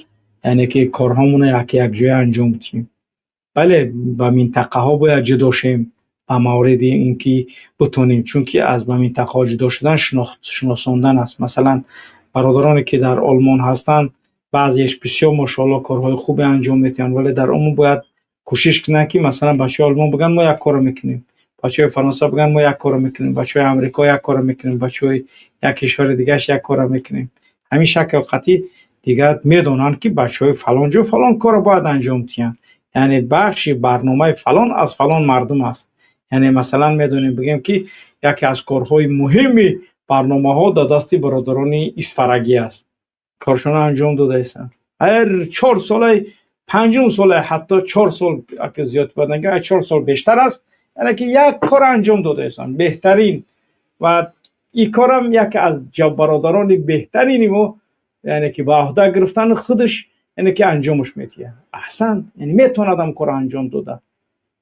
A: яъне ки корҳомона якҷоя анҷом диҳем. Бале, ба минтақаҳо бояд ҷудо шем, ба мавриди ин ки битонем, чунки аз ба минтақаҳо ҷудо шудан шиносондан аст. Масалан, бародароне ки дар Олмон ҳастанд, баъзеаш бисёр, мошоалло, корҳои хубе анҷом медиҳанд, вале дар умум бояд кӯшиш кунанд, ки масалан бачаҳои Олмон бигӯянд мо як корро мекунем, бачаҳои Фаронса бигӯянд мо як корро мекунем, бачаҳои Амрико як корро мекунем, бачаҳои як кишвари дигараш як корро мекунем. Ҳамин шакл қатъи дигар медонанд, ки бачаҳои фалон ҷо фалон корро бояд анҷом диҳанд, яъне бахши барномаи фалон аз фалон мардум аст. Яъне масалан медонем, бигӯем, ки яке аз корҳои муҳими барномаҳо дар дасти бародарони исфарагӣ аст, коршона анҷом додаистанд. Ҳар 4 солаи, панҷум соле, ҳатто 4 сол зиёд бояд, 4 сол бештар аст, яъне ки як кор анҷом додаистанд беҳтарин. Ва ин корам яке аз бародарони беҳтарини мо, яъне ки ба ӯҳда гирифтану худаш, яъне ки анҷомаш медиҳад. Аҳсант, яъне метавонад ҳам корро анҷом дода.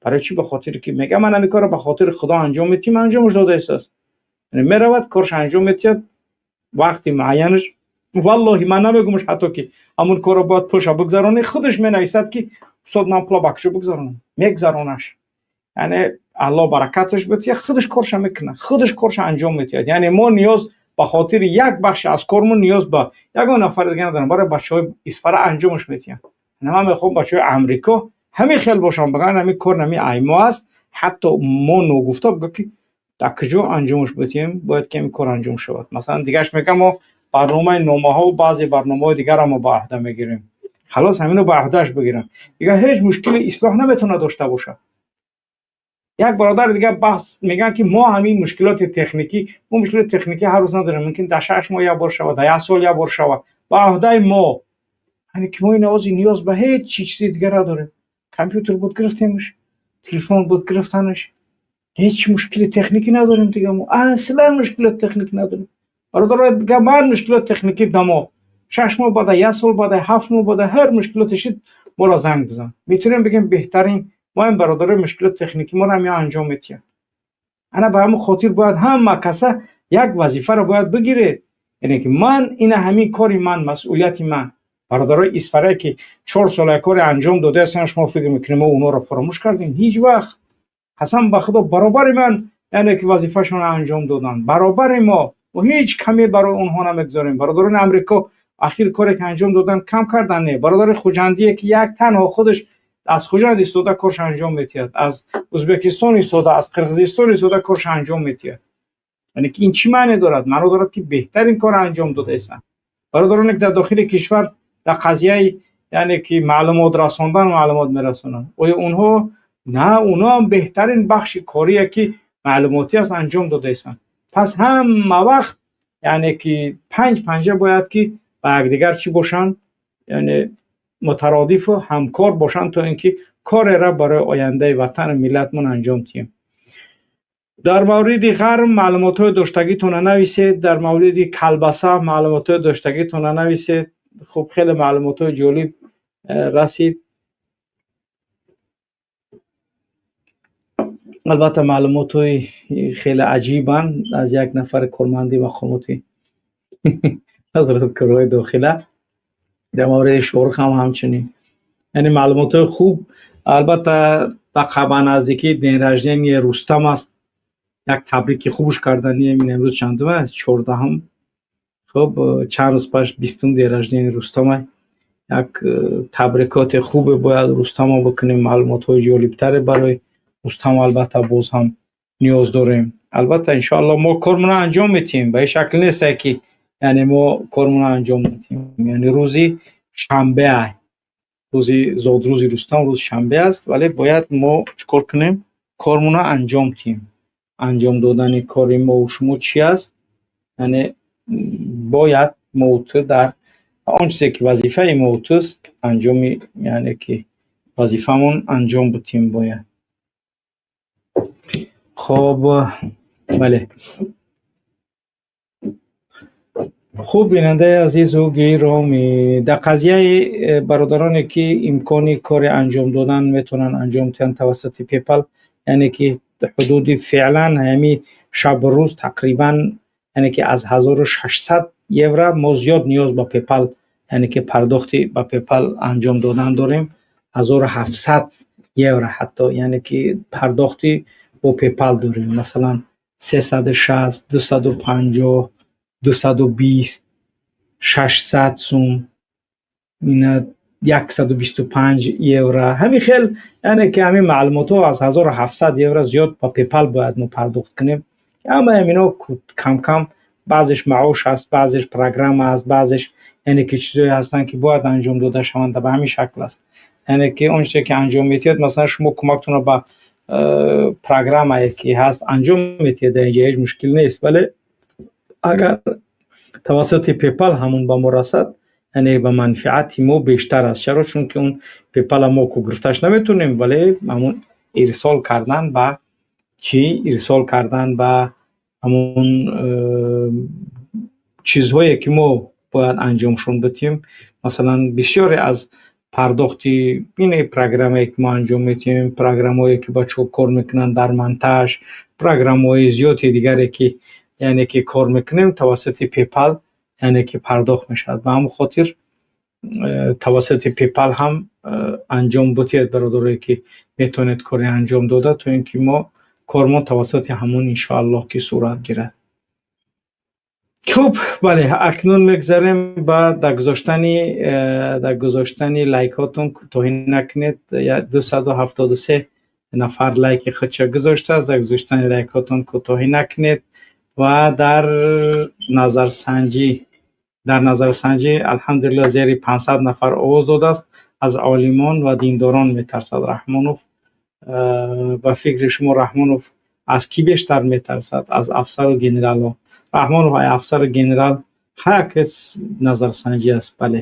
A: Барои чӣ? Ба хотире ки мега ман ҳамин корро ба хотири Худо анҷом медиҳам, анҷомаш додаистааст. Яъне меравад, корш анҷом медиҳад вақти муайянаш. Валлоҳи, ман намегумаш ҳатто ки ҳамун корро бояд пулша бигзаронӣ, худаш менависад, ки устод, ман пула ба куҷо бигзаронам? Мегзаронаш. Яъне Аллоҳ баракаташ бидиҳад, худаш корша мекунад, худаш корша анҷом медиҳад. Яъне мо ниёз ба хотири як бахши аз кормон ниёз ба ягон нафари дига надорем. Барои бачаҳои Исфара анҷомаш медиҳанд. Ман мехоҳам бачаҳои Амрико ҳамин хел бошанд, бигӯянд ҳамин кор нами аймо аст, ҳатто мо ногуфта бигӯ, ки дар куҷо анҷомаш бидиҳем, бояд ки ҳамин кор анҷом шавад. Масалан, дигараш мегӯям, мо барномаи номаҳо, баъзе барномаҳои дигарро мо ба ӯҳда мегирем. Халос, ҳамино ба ӯҳдааш бигирам, дигар ҳеҷ мушкили ислоҳ наметавонад дошта бошад. Як бародари дигар баҳс мегӯянд, ки мо ҳамин мушкилоти техникӣ, мо мушкилоти техникӣ ҳар рӯз надорем, мумкин дар 6 моҳ як бор шавад, дар як сол як бор шавад. Ба ӯҳдаи мо, яъне ки мо ин овози ниёз ба ҳеҷ чизи дигар надорем. Компютер буд, гирифтемш, телефон буд, гирифтанаш, ҳеҷ мушкили техникӣ надорем. Дига мо аслан мушкилоти техникӣ надорем. Бародаро, ман мушкилоти техникӣ ба мо 6 моҳ баъда, як сол баъда, 7 моҳ баъда, ҳар мушкилоте шид, моро занг бизан. Метавонем бигем, беҳтарин мо ин бародарои мушкилоти техникӣ моро ҳам анҷом медиҳанд. Ана ба ҳамин хотир бояд ҳама каса як вазифаро бояд бигиред, яъне ки ман ина ҳамин кори ман, масъулияти ман. Бародарои Исфарае ки 4 сола кори анҷом додаастанд, шумо фикр мекунед мо онҳоро фаромӯш кардем? Ҳеҷ вақт! Қасам ба Худо, баробари ман, яъне ки вазифашонро анҷом доданд баробари мо. Мо ҳеҷ каме барои онҳо намегузорем. Бародарони Амрико ахир коре ки анҷом доданд, кам кардан не. Бародари Хуҷандие ки як танҳо худаш аз Хуҷанд истода корш анҷом медиҳад, аз Ӯзбекистон истода, аз Қирғизистон истода корш анҷом медиҳад, яъне ки ин чӣ маъне дорад? Маъно дорад, ки беҳтарин кор анҷом додаистанд. Бародароне ки дар дохили кишвар дар қазияи, яъне ки маълумот расондан, маълумот мерасонанд, оё онҳо на, онҳо ҳам беҳтарин бахши корие ки маълумотӣ аст, анҷом додаистанд. Пас ҳама вақт, яъне ки панҷ панҷа бояд ки ба якдигар чӣ бошанд, яъне мутародифу ҳамкор бошанд, то ин ки корера барои ояндаи ватану миллатмон анҷом диҳем. Дар мавриди ғарм маълумотҳои доштагитонро нависед, дар мавриди калбаса маълумотҳои доштагитонро нависед. Хуб, хеле маълумотҳои ҷолиб расид. Албатта, маълумотҳои хеле аҷибанд аз як нафари корманди мақомоти Вазорати корҳои дохила. Дар мавриди Шоҳрух ҳам ҳамчунин, яъне маълумотҳои хуб. Албатта, ба наздикии день рождения Рустам аст, як табрики хубш карданием. Ин имрӯз чандум аст? 14-ум. Хуб, чанд рӯз пеш 20-ум день рождения Рустам, як табрикоти хубе бояд Рустамо бикунем. Маълумотҳои ҷолибтаре барои Рустам албатта боз ҳам ниёз дорем. Албатта, иншоалло, мо кормона анҷом медиҳем. Ба ин шакл несте, ки яъне мо кормона анҷом медиҳем. Яъне рӯзи шанбе, рӯзи зодрӯзи Рустам рӯзи шанбе аст, вале бояд мо чӣ кор кунем? Кормона анҷом диҳем. Анҷом додани кори мову шумо чӣ аст? Яъне бояд мову ту дар Он чизе ки вазифаи мо туст, анҷоми, яъне ки вазифамон анҷом бутем бояд. Хоб, бале. Хуб, бинандаи азизу гиромӣ, дар қазияи бародароне ки имкони кори анҷом додан метавонанд анҷом диҳанд тавассути PayPal, яъне ки ҳудуди феълан ҳами шабу рӯз тақрибан, яъне ки аз 1600 евро мо зиёд ниёз ба PayPal, яъне ки пардохти ба PayPal анҷом додан дорем, 1700 евро ҳатто, яъне ки пардохти бо PayPal дорем, масалан 360, 250, 220, 600 сум, ина 125 евро. Ҳамин хел, яъне ки ҳамин маълумотҳо аз 1700 евро зиёд ба PayPal бояд мо пардохт кунем. Ҳамаи ҳамино кам-кам, баъзеш маош аст, баъзеш программа аст, баъзеш, яъне ки чизҳое ҳастанд, ки бояд анҷом дода шаванд, ба ҳамин шакл аст. Яъне ки он чизе ки анҷом медиҳед, масалан, шумо кӯмактонро ба программае ки ҳаст анҷом медиҳед, дар инҷа ҳеҷ мушкил нест, вале агар тавассути PayPal ҳамон ба мо расад, яъне ба манфиати мо бештар аст. Чаро? Чунки он PayPal мо ку гирифташ наметавонем, вале ҳамон ирсол кардан ба чӣ? Ирсол кардан ба ҳамон чизҳое ки мо бояд анҷомшон бидиҳем. Масалан, бисёре аз пардохти ин программае ки мо анҷом медиҳем, программаҳое ки бачаҳо кор мекунанд дар монтаж, программаҳои зиёди дигаре ки, яъне ки кор мекунем, тавассути PayPal, яъне ки пардохт мешавад. Ба ҳамон хотир тавассути PayPal ҳам анҷом бидиҳед, бародарое ки метавонед коре анҷом дода, то ин ки мо кормон тавассути ҳамон иншоаллоҳ ки сурат гирад. Хуб, бале, акнун мегзарем ба дар гузоштани лайкҳотон кӯтоҳӣ накунед. 273 нафар лайки худша гузоштааст. Дар гузоштани лайкҳотон кӯтоҳӣ накунед ва дар назарсанҷӣ, алҳамдулиллоҳ, зери 500 нафар овоз додааст. Аз олимон ва диндорон метарсад Раҳмонов. Ба фикри шумо, Раҳмонов аз кӣ бештар метарсад? Аз афсару генералҳо. Раҳмонов ай афсару генерал ҳар кас назарсанҷӣ аст. Бале,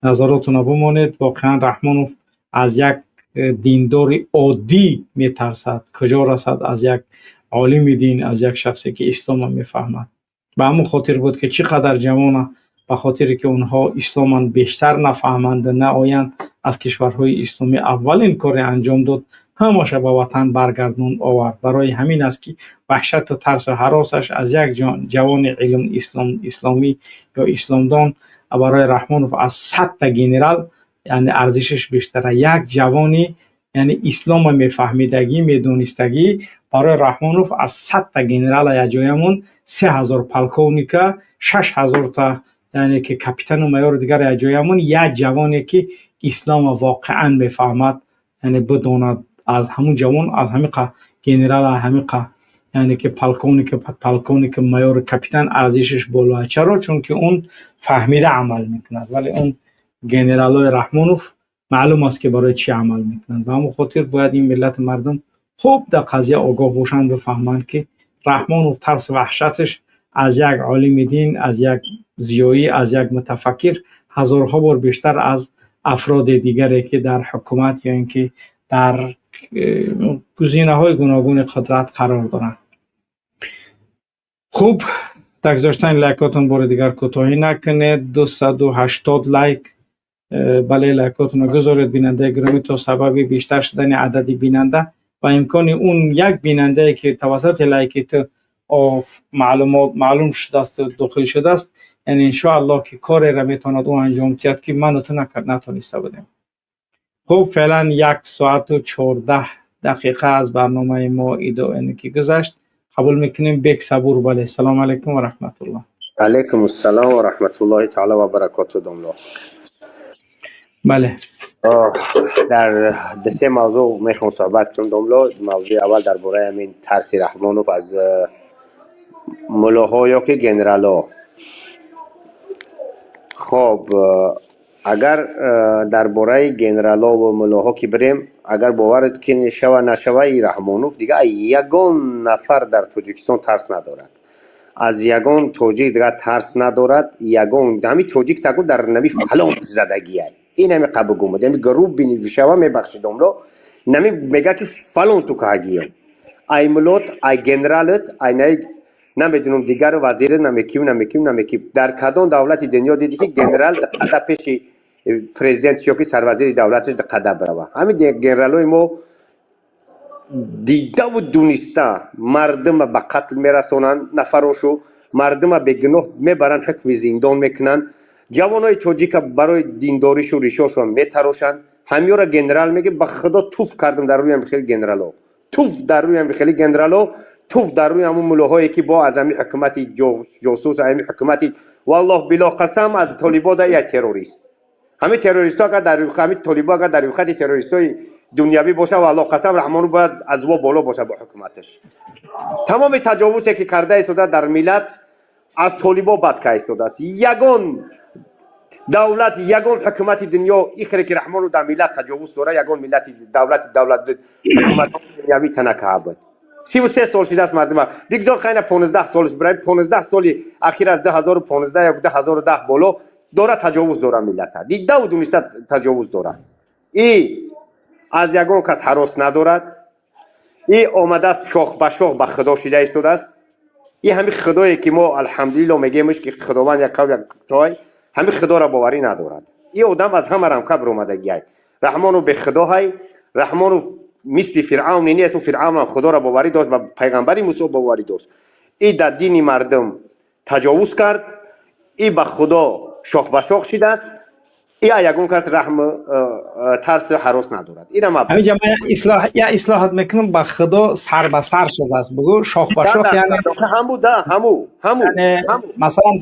A: назаротонро бимонед. Воқеан Раҳмонов аз як диндори оддӣ метарсад, куҷо расад аз як олими дин, аз як шахсе ки исломро мефаҳмад. Ба ҳамон хотир буд ки чӣ қадар ҷавона, ба хотире ки онҳо исломан бештар нафаҳманду наоянд аз кишварҳои исломӣ, аввалин коре анҷом дод, ҳамаша ба ватан баргардон овард. Барои ҳамин аст ки ваҳшату тарсу ҳаросаш аз як ҷавони илм исломӣ ё исломдон барои Раҳмонов аз 100-та генерал, яъне арзишаш бештара. Як ҷавони, яъне ислома мефаҳмидагӣ, медонистагӣ барои Раҳмонов аз 100-та генерала якҷоямон, 3000 полковника, 6000-та, яъне ки капитану майору дигар якҷоямон, як ҷавоне ки ислома воқеан мефаҳмад, яъне бидонад, аз ҳамун ҷавон аз ҳамин генерал, ҳамин, яъне ки полковник, подполковник, майору капитан арзишаш боло. Чаро? Чунки он фаҳмида амал мекунад, вале он генералҳои Раҳмонов маълум аст ки барои чӣ амал мекунанд. Ба ҳамон хотир бояд ин миллати мардум хуб дар қазия огоҳ бошанд, бифаҳманд ки Раҳмонов тарсу ваҳшаташ аз як олими дин, аз як зиёӣ, аз як мутафаккир ҳазорҳо бор бештар аз афроди дигаре ки дар ҳукумат ё ин ки дар гузинаҳои гуногуни қудрат қарор доранд. Хуб, дар гузоштани лайкотон бори дигар кӯтоҳӣ накунед. 280 лайк. Бале, лайкотонро гузоред, бинандаи гиромӣ, то сабаби бештар шудани адади бинанда ва имкони он як бинандае ки тавассути лайки ту маълумот маълум шудааст, дохил шудааст, яъне иншоаллоҳ ки кореро метавонад ӯ анҷом диҳад ки ману ту натониста будем. Хуб, феълан 1 соату 14 дақиқа аз барномаи мо яъне ки гузашт. Қабул мекунем. Бек Сабур, бале, салому алайкум ва раҳматуллоҳ.
B: Алайкум ассалом ва раҳматуллоҳи таъала ва баракоту, домло.
A: Бале.
B: Дар се мавзӯъ мехоҳам суҳбат кунам, домло. Мавзӯи аввал дар бораи ҳамин тарси Раҳмонов аз муллоҳо ё ки генералҳо. Хоб, агар дар бораи генералҳо ва муллоҳо ки бирем, агар боварат ки шава нашава, и Раҳмонов дига ягон нафар дар Тоҷикистон тарс надорад. Аз ягон тоҷик дигар тарс надорад. Ягон ҳами тоҷик таку дар нави фалон задагиай, ин ҳами қабугумад, ҳами груб бини бишава, мебахшид, домло, нами мега ки фалон ту кагиё, ай мулот, ай генералат, ай най намедунам, дигар вазир намеким, намеким, намеким. Дар кадом давлати дунё диди, ки генерал қада пеши президент ё ки сарвазири давлаташ қада бирава? Ҳамин генералои мо дидаву дуниста мардума ба қатл мерасонанд, нафарошу мардума бегуноҳ мебаранд, ҳукми зиндон мекунанд, ҷавонои тоҷика барои диндоришу ришошон метарошанд. Ҳамёра генерал меги. Ба Худо, туф кардам дар рӯям хели генерало, туф дар рӯям хели генерало, туф дар рӯи ҳамун мулоҳое, ки бо аз ҳами ҳукумати ҷосус, ҳами ҳукумати, валлоҳ билоҳ қасам, аз толибо да як террорист. Ҳамин террористҳо агар дар ҳамин толибо, агар дар рӯйхати террористҳои дунявӣ боша, валлоҳ қасам, Раҳмону бояд аз во боло боша бо ҳукуматаш. Тамоми таҷовузе, ки карда истода дар миллат, аз толибо бад ка истодааст. Ягон давлат, ягон ҳукумати дунё ихеле ки Раҳмону дар миллат таҷовуз дора, ягон миллати, давлати, давлат, ҳукумат дунявӣ танакаа буд. 33 сол шидааст, мардума бигзор, хайна 15 солш бирай, 15 соли ахир, аз 2015 ё 2010 боло дора таҷовуз дора миллата, дидаву дуниста таҷовуз дора. И аз ягон кас ҳарос надорад. И омадааст, шох ба шох ба Худо шида истодааст. И ҳамин Худое, ки мо алҳамдулилло мегӯемш, ки Худованд якав яктой, ҳамин Худоро боварӣ надорад. И одам аз ҳама рамка биромадагиай. Раҳмону бехудоҳай. Раҳмону мисли Фиръавне нест. Фиръавнам Худоро боварӣ дошт, ба пайғамбари Мусо боварӣ дошт. И дар дини мардум таҷовуз кард, и ба Худо шох ба шох шидааст, и ягон кас раҳм, тарсу ҳарос надорад. Инам
A: ҳаминҷа ман я ислоҳат мекунам: ба Худо сар ба сар шудааст, бугӯ шох ба шох, яъне
B: ҳаму да, ҳаму, ҳаму.
A: Масалан,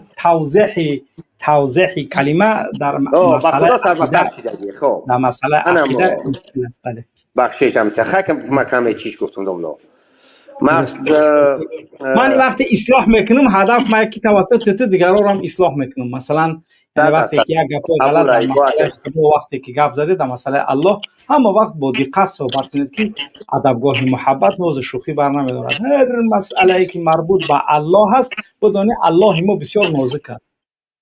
A: тавзеҳи калима дар
B: ба Худо сар ба сар шидагӣ, хоб.
A: Дар масъалаи ақида.
B: Бале, бахшишам, хакам, ма каме чиш гуфтум, домло.
A: Ман вақте ислоҳ мекунам, ҳадаф ма ки тавассути ту дигарорам ислоҳ мекунам. Масалан, вақте ки як гапҳои ғалат дар масъалаи Худо, вақте ки гап задед дар масъалаи Аллоҳ, ҳама вақт бо диққат суҳбат кунед, ки адабгоҳи муҳаббат нозу шӯхӣ бар намедорад. Ҳар масъалае, ки марбут ба Аллоҳ аст, бидони, Аллоҳи мо бисёр нозук аст.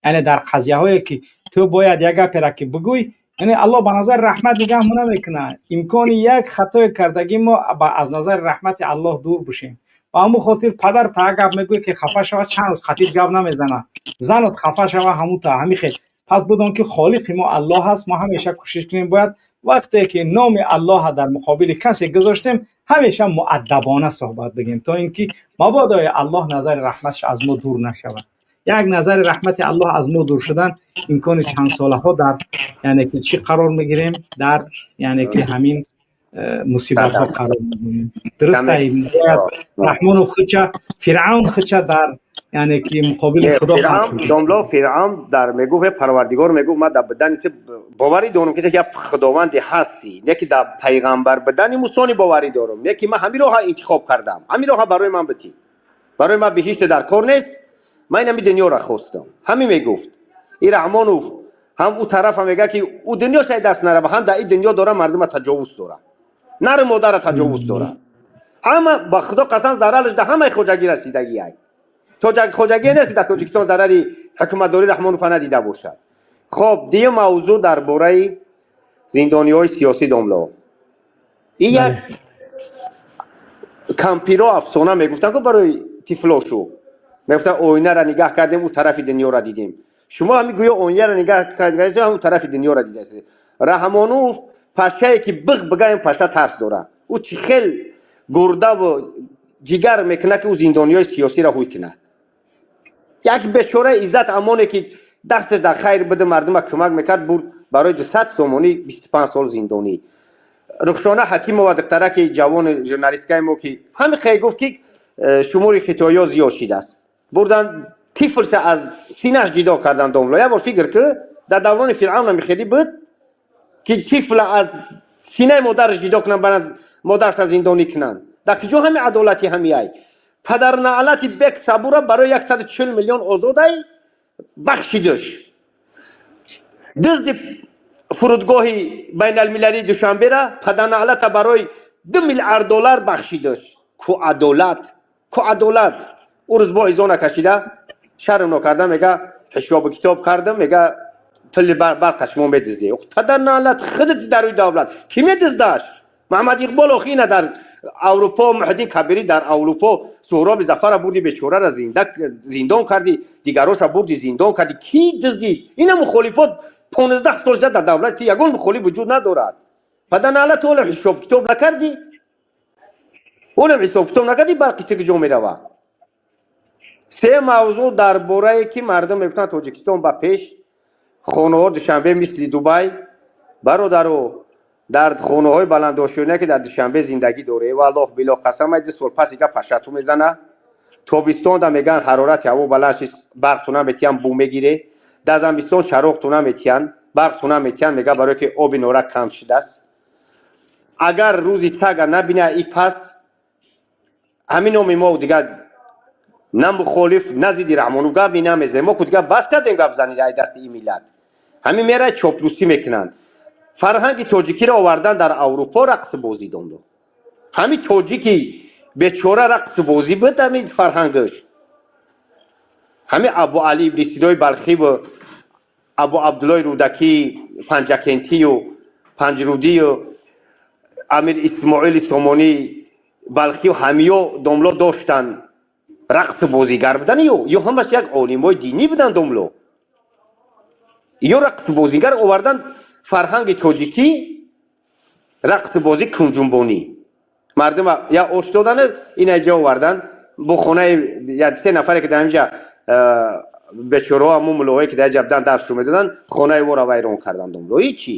A: Яъне дар қазияҳое, ки ту бояд як гапера ки бигӯй, яъне Аллоҳ ба назари раҳмат нигаҳ намекунад. Имкони як хатои кардагӣ мо аз назари раҳмати Аллоҳ дур бошем. Ба ҳамун хотир падар та гап мегӯяд, ки хафа шава, чанд рӯз хатиб гап намезанад, занат хафа шава, ҳамун та ҳамин хел. Пас бидон, ки Холиқи мо Аллоҳ аст. Мо ҳамеша кӯшиш кунем, бояд вақте ки номи Аллоҳа дар муқобили касе гузоштем, ҳамеша муаддабона суҳбат бигем, то ин ки мабодои Аллоҳ назари раҳматаш аз мо дур нашавад. Як назари раҳмати Аллоҳ аз мо дур шудан, имкони чанд солаҳо дар, яъне ки чӣ қарор мегирем, дар, яъне ки ҳамин мусибатҳо қарор мегирем. Дуруст, бояд Раҳмону худча, Фиръавн худча дар, яъне ки муқобили Худо.
B: Домло, Фиръавн дар мегуфт, Парвардигор мегуфт: «Ман дар бидани ту боварӣ дорам, ки як худованде ҳастӣ, не ки дар пайғамбар бидани Мусони боварӣ дорам, не ки ман ҳамин роҳа интихоб кардам, ҳамин роҳа барои ман битӣ, барои ман биҳиште дар кор нест, ман ҳамин дунёра хостам». Ҳамин мегуфт. И Раҳмонов ҳам ӯ тарафа мега, ки ӯ дунё шай даст нарава, ҳам дар ин дунё дора мардума таҷовуз дора, нари модара таҷовуз дора. Ҳама, ба Худо қасам, зарараш да ҳамаи хоҷагӣ расидагиай. Хоҷагие нест, ки дар Тоҷикистон зарари ҳукуматдории Раҳмонова надида бошад. Хоб, дигар мавзӯъ дар бораи зиндониҳои сиёсӣ, домло. И як кампиро афсона мегуфтанд, ку барои тифлошу мегуфтанд: «Оинара нигаҳ кардем, ӯ тарафи дунёра дидем». Шумо ҳами гӯё оинара нигаҳ кардем, ӯ тарафи дунёра дидаед. Раҳмонов пашае, ки биғ бигаем, паша тарс дора. Ӯ чӣ хел гурдаву ҷигар мекунад, ки ӯ зиндониҳои сиёсиро ҳуй кунад? Як бечораи Иззат Амоне, ки дасташ дар хайр бида, мардума кӯмак мекард, бурд, барои 200 сомонӣ 25 сол зиндонӣ. Рухшона Ҳакимова, духтараки ҷавони журналисткаи мо, ки ҳами хел гуфт, ки шумори хитоиҳо зиёд шидааст, бурдан, тифлша аз синаш ҷидо кардан. Домло, як бор фикр ки, дар даврони Фиръавн хеле буд, ки тифла аз синаи модараш ҷидо кунанд, баранд, модараша зиндонӣ кунанд? Дар куҷо ҳами адолати ҳамияй? Падарнаалати Бек Сабура барои 140 миллион озодай бахшидаш. Дизди фурудгоҳи байналмилалии Душанбера, падарнаалата, барои 2 миллиард доллар бахшидаш. Ку адолат, ку адолат? Ӯ рӯз бо изо накашида шарм нокарда мега ҳисобу китоб кардам, мега пули барқаш мо медиздем. Падар наълат худат дар рӯи давлат кӣ медиздаш? Муҳаммад Иқбол охина дар Аврупо, Муҳиддин Кабирӣ дар Аврупо, Суҳроби Зафара бурди бечораро зиндон кардӣ, дигароша бурди зиндон кардӣ. Кӣ диздид? Ина мухолифот 15 сол шуда дар давлати ту ягон мухолиф вуҷуд надорад. Падар наълат, олам ҳисоб китоб накардӣ, олам ҳисоб китоб накардӣ, барқи ту куҷо мерава? Се мавзӯъ дар борае ки мардум мегуфтанд Тоҷикистон ба пеш, хонаҳо Душанбе мисли Дубай. Бародаро, дар хонаҳои баландошёна ки дар Душанбе зиндагӣ доре, валлоҳ билоҳ қасам, 2 сол пас ига пашату мезана. Тобистонда мегӯянд ҳарорати ҳаво баланд шид, барқту наметиҳанд, бӯ мегире. Дар замистон чароғту наметиҳанд, барқту наметиҳанд, мега барое ки оби нора кам шудааст. Агар рӯзи сага набина и пас ҳамин номи мо дигар на мухолиф, на зидди Раҳмонов гап намезанем. Мо ку дигар бас кардем гап занид ай дасти ин миллат. Ҳамин мера чоплусӣ мекунанд. Фарҳанги тоҷикиро овардан дар Аврупо, рақсу бозӣ дондо. Ҳамин тоҷики бечора рақсу бозӣ буд, ҳамин фарҳангаш. Ҳамин Абу Али ибни Синои Балхиву Абу Абдуллои Рӯдакӣ Панҷакентию Панҷрудию Амир Исмоили Сомонӣ Балхию ҳамиё домло доштанд рақсу бозигар будан ё ҳамаш як олимои динӣ буданд домло, ё рақсу бозигар овардан фарҳанги тоҷикӣ, рақсу бозӣ, кунҷунбонӣ. Мардум я ош додану ина ҷа овардан бо хонаи я се нафаре ки дар инҷа бечораҳо, ҳамун муллоҳое ки дар инҷа будан, дарсшо медоданд, хонаи ворро вайрон кардан домло. Ҳичи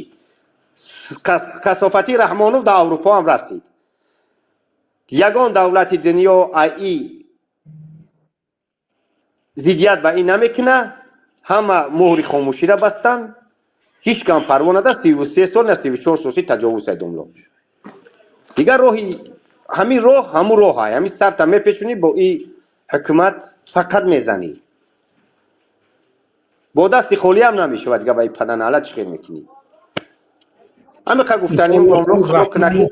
B: касофати Раҳмонов дар Аврупо ҳам расид. Ягон давлати дунё аи зиддият ба ин намекуна, ҳама муҳри хомӯширо бастанд, ҳеҷ кам парво надошт. 33 сол на 34 сол шид таҷовуз домло. Дигар роҳи ҳамин роҳ ҳамун роҳай, ҳамин сарта мепечунӣ, бо и ҳукумат фақат мезанӣ, бо дасти холиам намешавад. Дигар ба и паданаала чӣ хел мекунӣ? Ҳамиқа гуфтаним домло, худо куна ки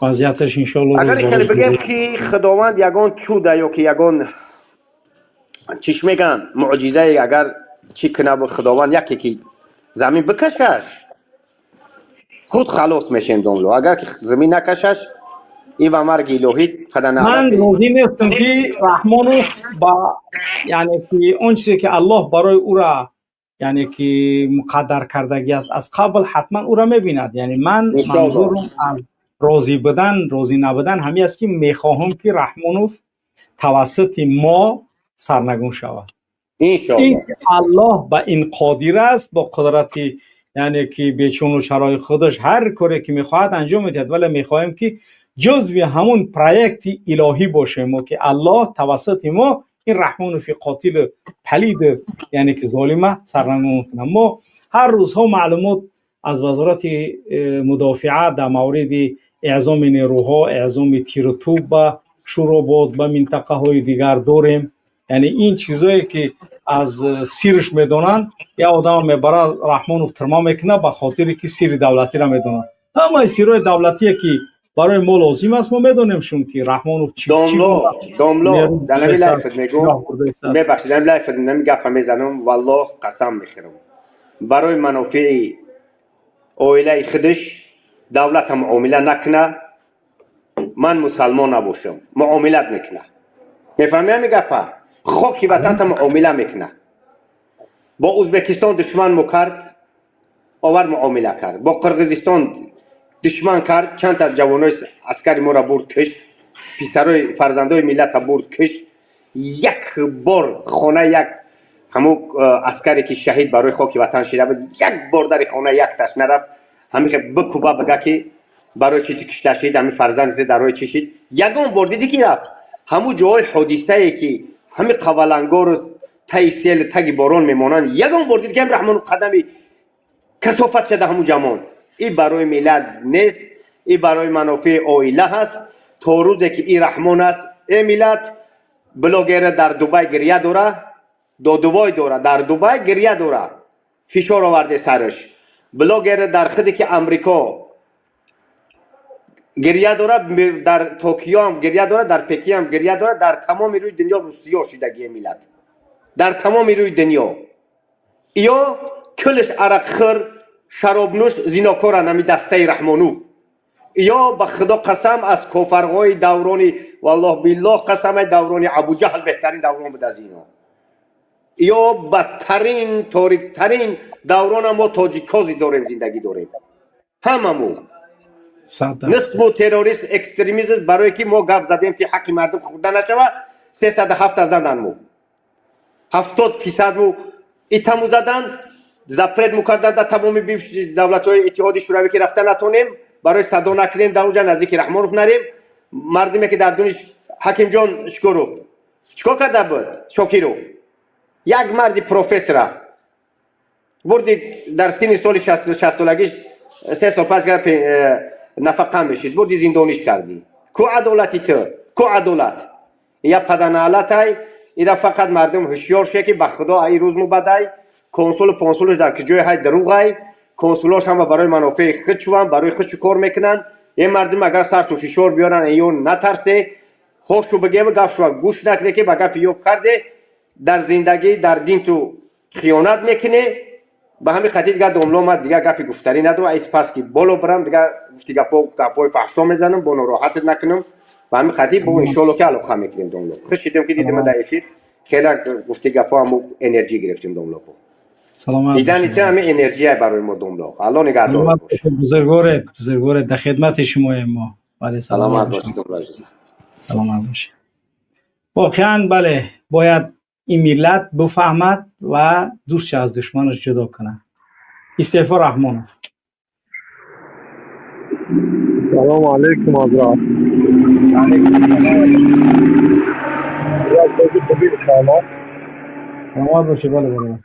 A: вазъияташ иншоалло.
B: Агар хеле бигем ки Худованд ягон чуда ё ки ягон чиш меган муъҷизае агар чӣ кунаб, Худованд яке ки замин бикашаш, худ халос мешем домло. Агар ки замин накашаш, ин ва марги илоҳӣ.
A: Ман розӣ нестам ки Раҳмонов ба, яъне ки он чизе ки Аллоҳ барои ӯра, яъне ки муқаддар кардагӣ аст аз қабл, ҳатман ӯра мебинад. Яъне ман манзурам аз розӣ будан, розӣ набудан ҳамин аст, ки мехоҳам ки Раҳмонов тавассути мо сарнагун шавад. Ин ки Аллоҳ ба ин қодир аст, бо қудрати, яъне ки бечуну чарои худаш ҳар коре ки мехоҳад анҷом медиҳад, вале мехоҳем ки ҷузви ҳамун проекти илоҳӣ бошем мо, ки Аллоҳ тавассути мо ин Раҳмонофи қотилу палиду, яъне ки золима сарнагун кунад. Мо ҳар рӯзҳо маълумот аз Вазорати мудофиа дар мавриди эъзоми нерӯҳо, эъзоми тирутӯб ба Шӯробод, ба минтақаҳои дигар дорем. Яъне ин чизое ки аз сирш медонанд, як одама мебарад, Раҳмонов тирма мекунад, ба хотире ки сири давлатиро медонад. Ҳамаи сирҳои давлатие ки барои мо лозим аст, мо медонем шун ки Раҳмонов
B: чӣ. Домло, дар лайфт мегӯм, мебахшид, дар лайфт нами гапа мезанам, валлоҳ қасам мехӯрам, барои манофеи оилаи худаш давлата муомила накуна, ман мусалмон набошам, муомилат мекуна. Мефаҳми ҳами гапа? Хоки ватанта муомила мекуна. Бо Ӯзбекистон душман мо кард, овар муомила кард, бо Қирғизистон душман кард, чандта ҷавонои аскари моро бурд кишт, писарои фарзандои миллата бурд кишт. Як бор хона як ҳамун аскаре ки шаҳид барои хоки ватан шида буд, як бор дари хона якташ нарафт, ҳамихе бикуба, бига ки барои чи кишта шид, ҳамин фарзанди дарои чӣ шид. Ягон бор дидӣ ки рафт ҳамун ҷоҳои ҳодисае ки ҳамин қавалангору таи сел, таги борон мемонанд? Ягон бор дидӣ ки ҳами Раҳмону қадами касофат шуда ҳамун ҷамон? И барои миллат нест, и барои манофеи оила ҳаст. То рӯзе ки и Раҳмон аст, э миллат, блогера дар Дубай гиря дора, додувой дора, дар Дубай гиря дора, фишор оварде сараш. Блогера дар худе ки Амрико. Гирья дора, дар Токио ҳам гирья дора, дар Пекин ҳам гирья дора, дар тамоми рӯи дунё русиё шидагие миллат. Дар тамоми рӯи дунё. Иё кулш арақхӯр, шаробнӯш, зинокоранд, ҳами дастаи Раҳмонов. Иё ба Худо қасам, аз кофарҳои даврони, валлоҳ биллоҳ қасам, даврони Абуҷаҳл беҳтарин даврон буд аз ино. Иё бадтарин, ториктарин даврона мо тоҷикози дорем, зиндагӣ дорем. Ҳамаму. Нисбу террорист, экстремизм, барое ки мо гап задем, ки ҳаққи мардум хӯрда нашава, 307 задан мо. 70% му итаму задан, запрет мукардан дар тамоми давлатҳои Иттиҳоди Шӯравӣ, ки рафта натонем, барои садо накунем дар онҷа, наздики Раҳмонов нарем. Мардуме ки дар дуни Ҳакимҷон Шукуров чикор карда буд? Шокиров як марди профессора бурди, дар синни соли 60-солагиш 3 сол пас нафақа мешид, бурди зиндониш кардӣ. Ку адолати ту? Ку адолат? Я паданаалатай. Ира фақат мардум ҳушёр ше, ки ба Худо аи рӯз мубадай. Консулу понсулаш дар киҷое ҳай дурӯғай. Консулош ҳама барои манофеи худ шуванд, барои худ чӣ кор мекунанд. Е мардум агар сарту фишор биёранд, ё натарсе, ҳошу бигем, гап шува гӯш накуне, ки ба гапи ё карде, дар зиндагӣ, дар дин ту хиёнат мекунӣ. Ба ҳамин хатир дигар, домло, ман дигар гапи гуфтанӣ надорам. Айс пас ки боло бирам, дигар гуфти гапо, гапҳои фаҳшо мезанам, бо нороҳатат накунам. Ба ҳамин хатир бо иншоалло ки алоқа мекунем, домло. Хуш шидем, ки дидем дар эфир. Хеле гуфти гапо ҳаму энерҷӣ гирифтем, домло. Дидани ту ҳамин энергия барои мо, домло. Алло нигаҳдор
A: бош. Бузургворед, бузургворед, дар хидмати шумоем мо. Бале.
B: Саломат бошед, домло.
A: Саломат бошед. Воқеан, бале, бояд ин миллат бифаҳмад ва дӯстша аз душманаш ҷудо кунад. Истеъфо Раҳмонов.
C: Салому алейкум, ҳазрат.
A: Алейкум.
C: Иншоалло.
A: Саломат бошед, бале, бародар.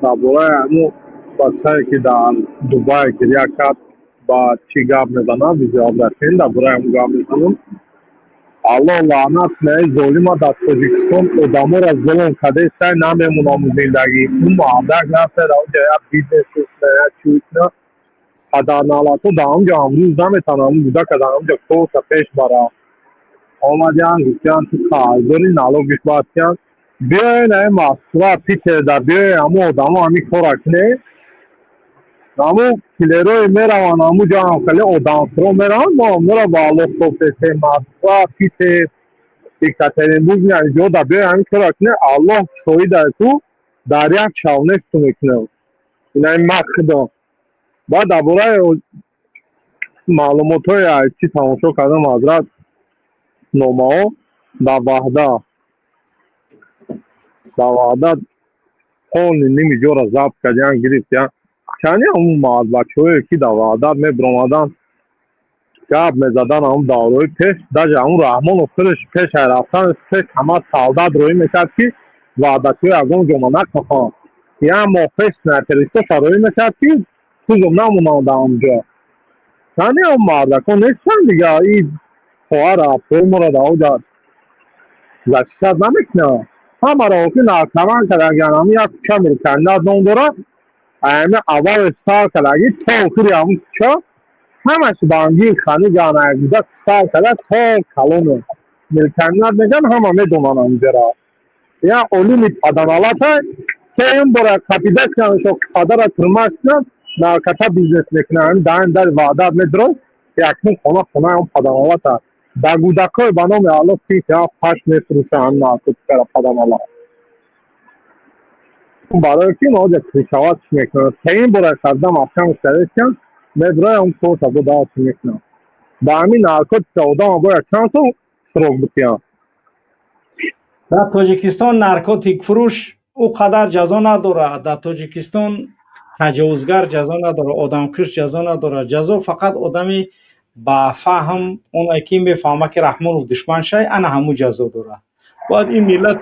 C: Дар бораи ҳамун бачае, ки дар Дубай гиря кард, ба чӣ гап мезанад, видеообращение, дар бораи ҳамун гап мезанам. Алло лаънат кунад золима. Дар Тоҷикистон одаморо зулм кардестай, намемонам зиндагӣ. Ун мардак рафта дар онҷа як бизнес кунад, як чӣ кунад. Падарналато дар онҷа ҳамрӯз наметавонад ҳамун кӯдака дар онҷа корша пеш барад. Омадиян, гуфтиян, ту қарздорӣ, налогиш бастиян. Биёен ай Москва, Питерда биёен, ҳамун одамо ҳамин кора кунед. Ҳамун киллерое мераванд, ҳамун ҷо ҳам хеле одамхӯро мераванд. Мо ҳамонро ба Аллоҳ сопесем. Москва, Питер, Екатеринбург, ҷода биёен, ҳамин кора кунед. Аллоҳ шоҳид ай, ку дар як шав несту мекунам. Инаи ман худам. Баъд дар бораи маълумотҳои чӣ тамошо кардам, ҳазрат, номаҳо дар Ваҳдат полный ними ҷоро забт кардиян, гирифтиян. Чани ҳамун мардбачаҳое, ки дар Ваҳдат мебиромаданд, гап мезадан, ҳамун давраҳои пеш, даже ҳамун Раҳмонов худаш пеш ай рафтан пеш ҳама солдат роҳӣ мекард, ки ваҳдатиҳо ягон ҷома накафанд. Як моҳ пеш снайперистоша роҳӣ мекард, ки тузум намонанд дар ҳамҷо. Чани ҳамун мардакон нестанд дигар. И хоҳар афтои моро дар оҷа защищать намекунанд. Ҳамаро охир наркоман кардагиан. Ҳамун як кӯча Миркандат ном дорад, ами аввалеш сар кардаги то охири ҳамун кӯча ҳамаш бангин ханиган, айгуда сар карда то калоне Миркандат меган, ҳама медонанд ҳамҷара. Як олими паданалата сеюм бора капидашканшо, падара турмаш кунанд, наркота бизнес мекунанд. Ҳамин даҳан дари Ваҳдат медурод, якум хона хонаи он паданалата. Дар кӯдакҳои ба номи Алло фикр паш мефурӯшанд наркотикара паданалат. Барои ки ноҷа крышевать чӣ мекунанд? Сеюм бора кардам, афкам шарекан медроя, он корта бо даст мекунанд. Ба ҳамин наркотика одама бояд чанд сол срок битиҳанд?
A: Дар Тоҷикистон наркотик фурӯш ӯ қадар ҷазо надорад. Дар Тоҷикистон таҷовузгар ҷазо надорад, одамкуш ҷазо надорад. Ҷазо фақат одами ба фаҳм, оне ки мефаҳма, ки Раҳмонов душман шай, ана ҳамун ҷазо дорад. Бояд ин миллат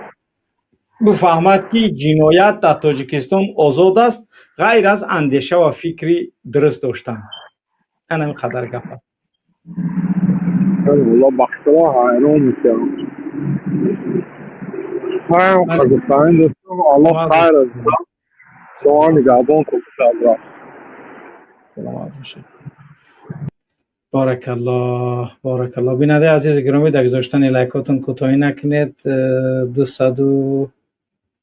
A: бифаҳмад, ки ҷиноят дар Тоҷикистон озод аст, ғайр аз андеша ва фикри дуруст доштан. Ана ҳамин қадар гап аст.
C: Валло, ба Худо, ҳайрон мешавам. Гуфтанӣ дӯстон, Аллоҳ хайр аз шумо нигаҳбон кунад.
A: Саломат бошед. Баракаллоҳ, баракаллоҳ. Бинандаи азизи гиромӣ, дар гузоштани лайкотон кӯтоҳӣ накунед.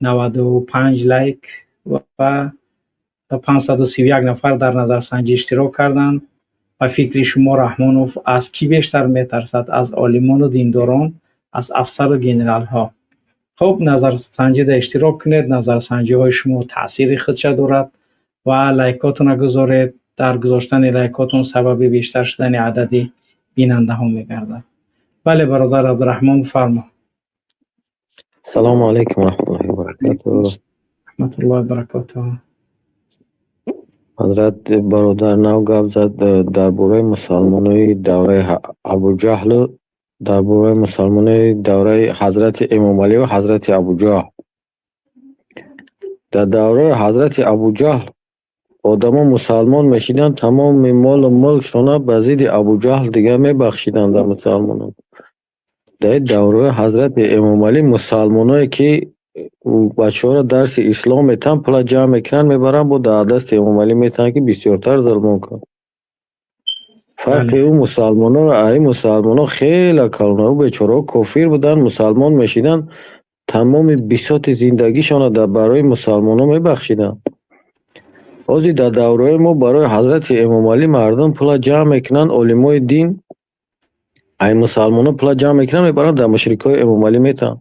A: 295 лайк ва 531 нафар дар назарсанҷӣ иштирок карданд. Ба фикри шумо, Раҳмонов аз кӣ бештар метарсад? Аз олимону диндорон, аз афсару генералҳо? Хуб, назарсанҷида иштирок кунед. Назарсанҷиҳои шумо таъсири худша дорад ва лайкотонро гузоред. Дар гузоштани лайкотон сабаби бештар шудани адади бинандаҳо мегардад. Бале, бародар Абдураҳмон, фармо.
D: Салому алайкум раҳматуллоҳи вабаракатуҳ.
A: Раҳматуллоҳи баракатуҳ.
D: Ҳазрат, бародар нав гап зад дар бораи мусалмонои давраи Абуҷаҳлу дар бораи мусалмонои давраи ҳазрати Эмомалӣ ва ҳазрати Абуҷаҳл. Дар давраи ҳазрати Абуҷаҳл одамо мусалмон мешиданд, тамоми молу мулкшона ба зидди Абуҷаҳл дигар мебахшиданд дар мусалмонон. Дар ин давраи ҳазрати Эмомалӣ мусалмоное ки бачаҳоро дарси ислом метаҳанд, пула ҷамъ мекунанд, мебаранд, бо дар дасти Эмомалӣ метаҳанд, ки бисёртар зулмон кунанд. Фарқи ӯ мусалмонро ай мусалмоно хеле калон. Ӯ бечораҳо кофир буданд, мусалмон мешиданд, тамоми бисоти зиндагишонро барои мусалмоно мебахшиданд. Ҳозир дар давраҳои мо барои ҳазрати Эмомалӣ мардум пула ҷамъ мекунанд, олимои дин ай мусалмоно пула ҷамъ мекунанд, мебаранд, дар мушрикҳои Эмомалӣ метаҳанд.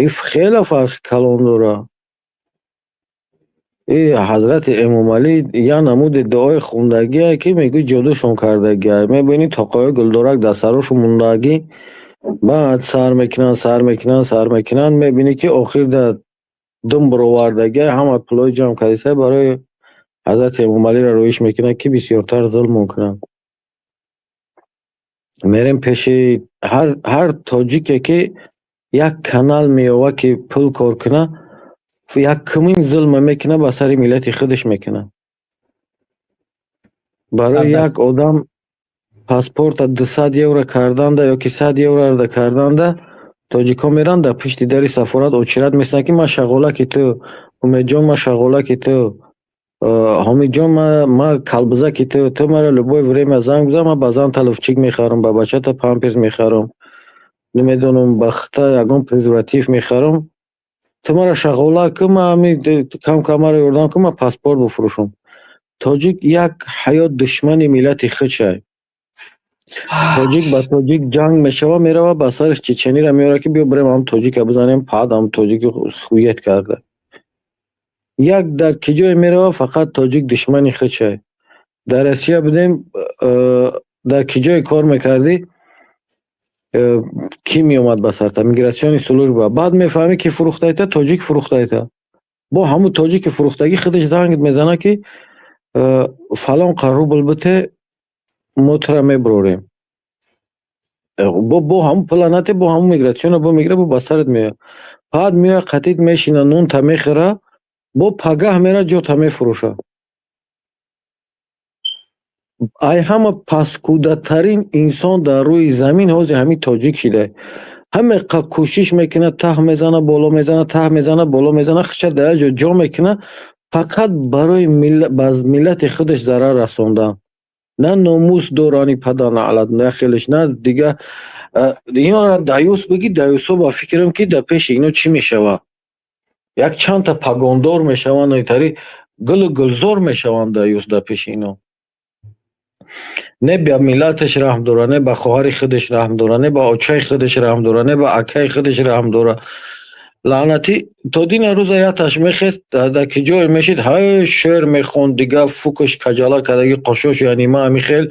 D: Ин хеле фарқи калон дорад. И ҳазрати Эмомалӣ як намуди дуои хондагие, ки мегӯӣ ҷодушон кардагиа. Мебинӣ, тоқаҳои гулдорак дар сарошон мондагӣ, баъд сар мекунанд, сар мекунанд, сар мекунанд, мебинӣ, ки охир дар дум баровардагиа, ҳама пулҳои ҷамъ кардиса барои ҳазрати Эмомалиро роиш мекунанд, ки бисёртар зулмон кунанд. Мерем пеши ҳар тоҷике, ки як канал меёвад, ки пул кор кунад, якумин зулма мекунад, ба сари миллати худаш мекунад. Барои як одам паспорта 200 евро карданда ё ки 100 евро карданда, тоҷикҳо меранд, дар пушти дари сафорат очират местанд, ки ман шағолаки ту, Умедҷон, ман шағолаки ту, Ҳомидҷон, ман калбузаки ту, ту маро любое время занг бизан, ман ба занта лифчик мехарам, ба бачата памперс мехарам, намедонам, ба хита ягон презерватив мехарам, ту маро шағола кун, ман ҳами кам кам маро ёрдам кун, ман паспорт бифурӯшам. Тоҷик як ҳаёт душмани миллати худшай. Тоҷик ба тоҷик ҷанг мешава, мерава, ба сараш чечениро меорад, ки биё бирем, ҳам тоҷика бизанем, пад ҳам тоҷики хует карда. Як дар ки ҷое мерава, фақат тоҷик душмани худшай. Дар Россия будем, дар ки ҷое кор мекардӣ, кӣ меомад ба сарта? Миграционный служба. Баъд мефаҳмӣ, ки фурӯхтаита, тоҷик фурӯхтаита. Бо ҳамун тоҷики фурӯхтагӣ худаш зангит мезанад, ки фалон қа рубл бите, мо тура мебурорем. Бо ҳамун пула нате, бо ҳамун миграционно бо мегира, бо ба сарат меояд. Баъд меояд, қатит мешина, нунта мехӯра, бо пагаҳ мера, ҷота мефурӯша. Ай ҳама паскудатарин инсон дар рӯи замин ҳозир ҳамин тоҷик шида. Ҳаме қа кӯшиш мекунад, таҳ мезана, боло мезана, таҳ мезана, боло мезана, хича дар як ҷо ҷо мекунад, фақат барои ба миллати худаш зарар расондан. На номус дорани падар наълат, на хелеш, на дига. Инора даюс бигӣ, даюсҳо ба фикрам, ки дар пеши ино чӣ мешавад? Як чандта пагондор мешаванд, итари гулу гулзор мешаванд даюс дар пеши ино. Не ба миллаташ раҳм дорад, не ба хоҳари худаш раҳм дорад, не ба очаи худаш раҳм дорад, не ба акаи худаш раҳм дорад. Лаънатӣ, то дина рӯза яташ мехест, дар ки ҷое мешид, ҳай шеър мехонд, дига фукаш каҷала кардаги, қошош яъни ма ҳамин хел,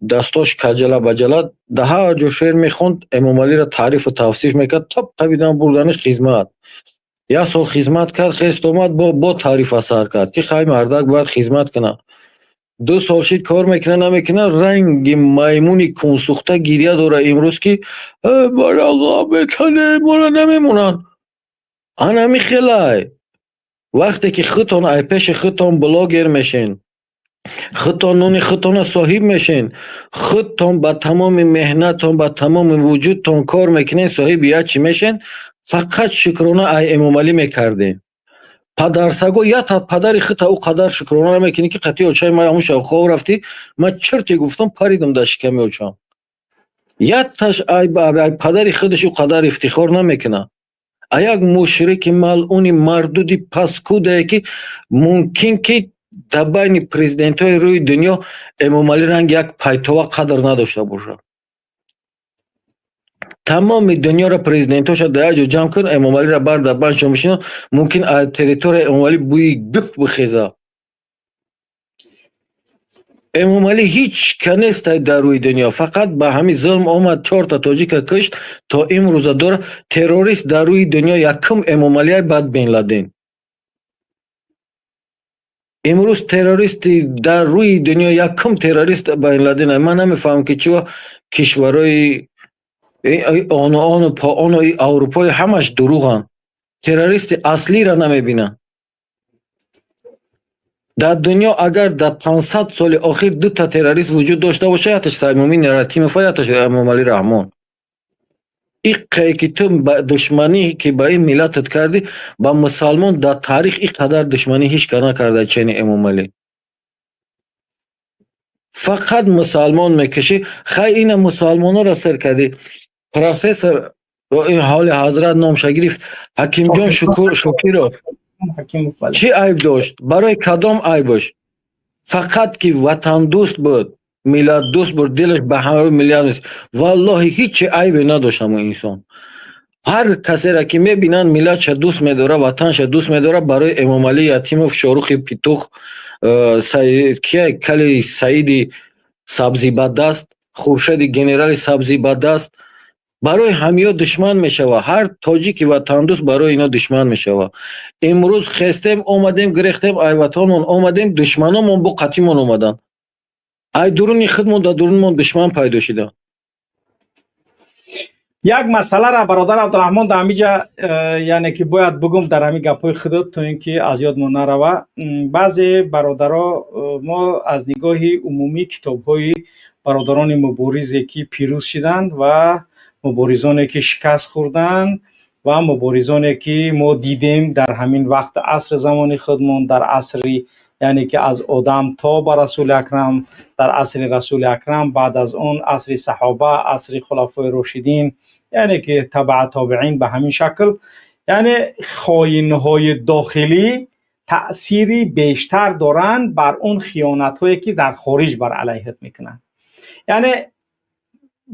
D: дастош каҷала баҷала, дар ҳар ҷо шеър мехонд, Эмомалиро таърифу тавсиф мекард, топ қабидан бурдани хизмат. Як сол хизмат кард, хест омад, бо таърифа сар кард, ки хай, мардак бояд хизмат кунад. 2 сол шид, кор мекунад, намекунад, ранги маймуни кунсӯхта гиря дорад имрӯз, ки мара ғам метане, мора намемонанд. Ана ҳамин хелай. Вақте ки худтон ай пеши худтон блогер мешен, худтон нони худтонро соҳиб мешен, худтон ба тамоми меҳнаттон, ба тамоми вуҷудтон кор мекунед, соҳиби як чӣ мешен, фақат шукрона ай Эмомалӣ мекардем. Падарсаго, ята падари хита ӯ қадар шукрона намекунӣ, ки қатъи очаи ман ҳамун шаб хоб рафтӣ. Ман чирте гуфтам, паридам дар шиками очам. Якташ ай падари худаш ӯ қадар ифтихор намекунад. А як мушрики малъуни мардуди паскудае, ки мумкин ки дар байни президентҳои рӯи дунё Эмомалӣ ранги як пайтова қадр надошта бошад. Тамоми дунёро президентҳоша дар як ҷо ҷамъ кун, Эмомалиро бар дар баншон бишино, мумкин аз территорияи Эмомалӣ бӯи гӯҳ бихеза. Эмомалӣ ҳеҷ ка нестай дар рӯи дунё, фақат ба ҳамин зулм омад, чорта тоҷика кушт, то имрӯза дора. Террорист дар рӯи дунё якум Эмомалиай, баъд Бин Ладен. Имрӯз террористи дар рӯи дунё, якум террорист Бин Ладен. Ман намефаҳмам, ки чиво кишварҳои ону ону ону аврупои ҳамаш дурӯғанд, террористи аслиро намебинанд дар дунё. Агар дар 500 соли охир дута террорист вуҷуд дошта бошад, якташ Саймумин Ятимов, якташ Эмомалӣ Раҳмон. Иққае ки ту душманӣ ки ба ин миллатат кардӣ, ба мусалмон дар таърих ин қадар душманӣ ҳеҷ ка накарда чени Эмомалӣ. Фақат мусалмон мекушӣ. Хай, ина мусалмонҳоро сир кардӣ. Профессор, ин ҳоли ҳазрат номша гирифт, Ҳакимҷон Шукиров чӣ айб дошт? Барои кадом айбаш? Фақат ки ватандӯст буд, миллатдӯст буд, дилаш ба ҳамаи миллат нест. Валлоҳи, ҳеҷ айбе надошт ҳамон инсон. Ҳар касеро ки мебинанд, миллатша дӯст медора, ватанша дӯст медора, барои Эмомалӣ Ятимов, Шорухи Питух, кия, кали Саиди Сабзибадаст, Хуршеди генерали Сабзибадаст, барои ҳамиё душман мешавад. Ҳар тоҷики ватандӯст барои ино душман мешавад. Имрӯз хестем, омадем, гирехтем айватонмон, омадем, душманомон бо қатимон омаданд. Ай дуруни худмон дар дурунмон душман пайдо шуда.
A: Як масъаларо, бародар Абдураҳмон, дар ҳамиҷа яъне ки бояд бугум дар ҳамин гапҳои худат, то ин ки аз ёдмон нарава. Баъзе бародаро мо аз нигоҳи умумӣ китобҳои бародарони муборизе, ки пирӯз шиданд, ва муборизоне, ки шикаст хӯрданд, ва муборизоне, ки мо дидем дар ҳамин вақт, асри замони худмон, дар асри, яъне ки аз Одам то ба Расули Акрам, дар асри Расули Акрам, баъд аз он асри саҳоба, асри хулафои рошидин, яъне ки табаа тобеин, ба ҳамин шакл, яъне хоинҳои дохилӣ таъсири бештар доранд бар он хиёнатҳое, ки дар хориҷ бар алайҳат мекунанд. Яъне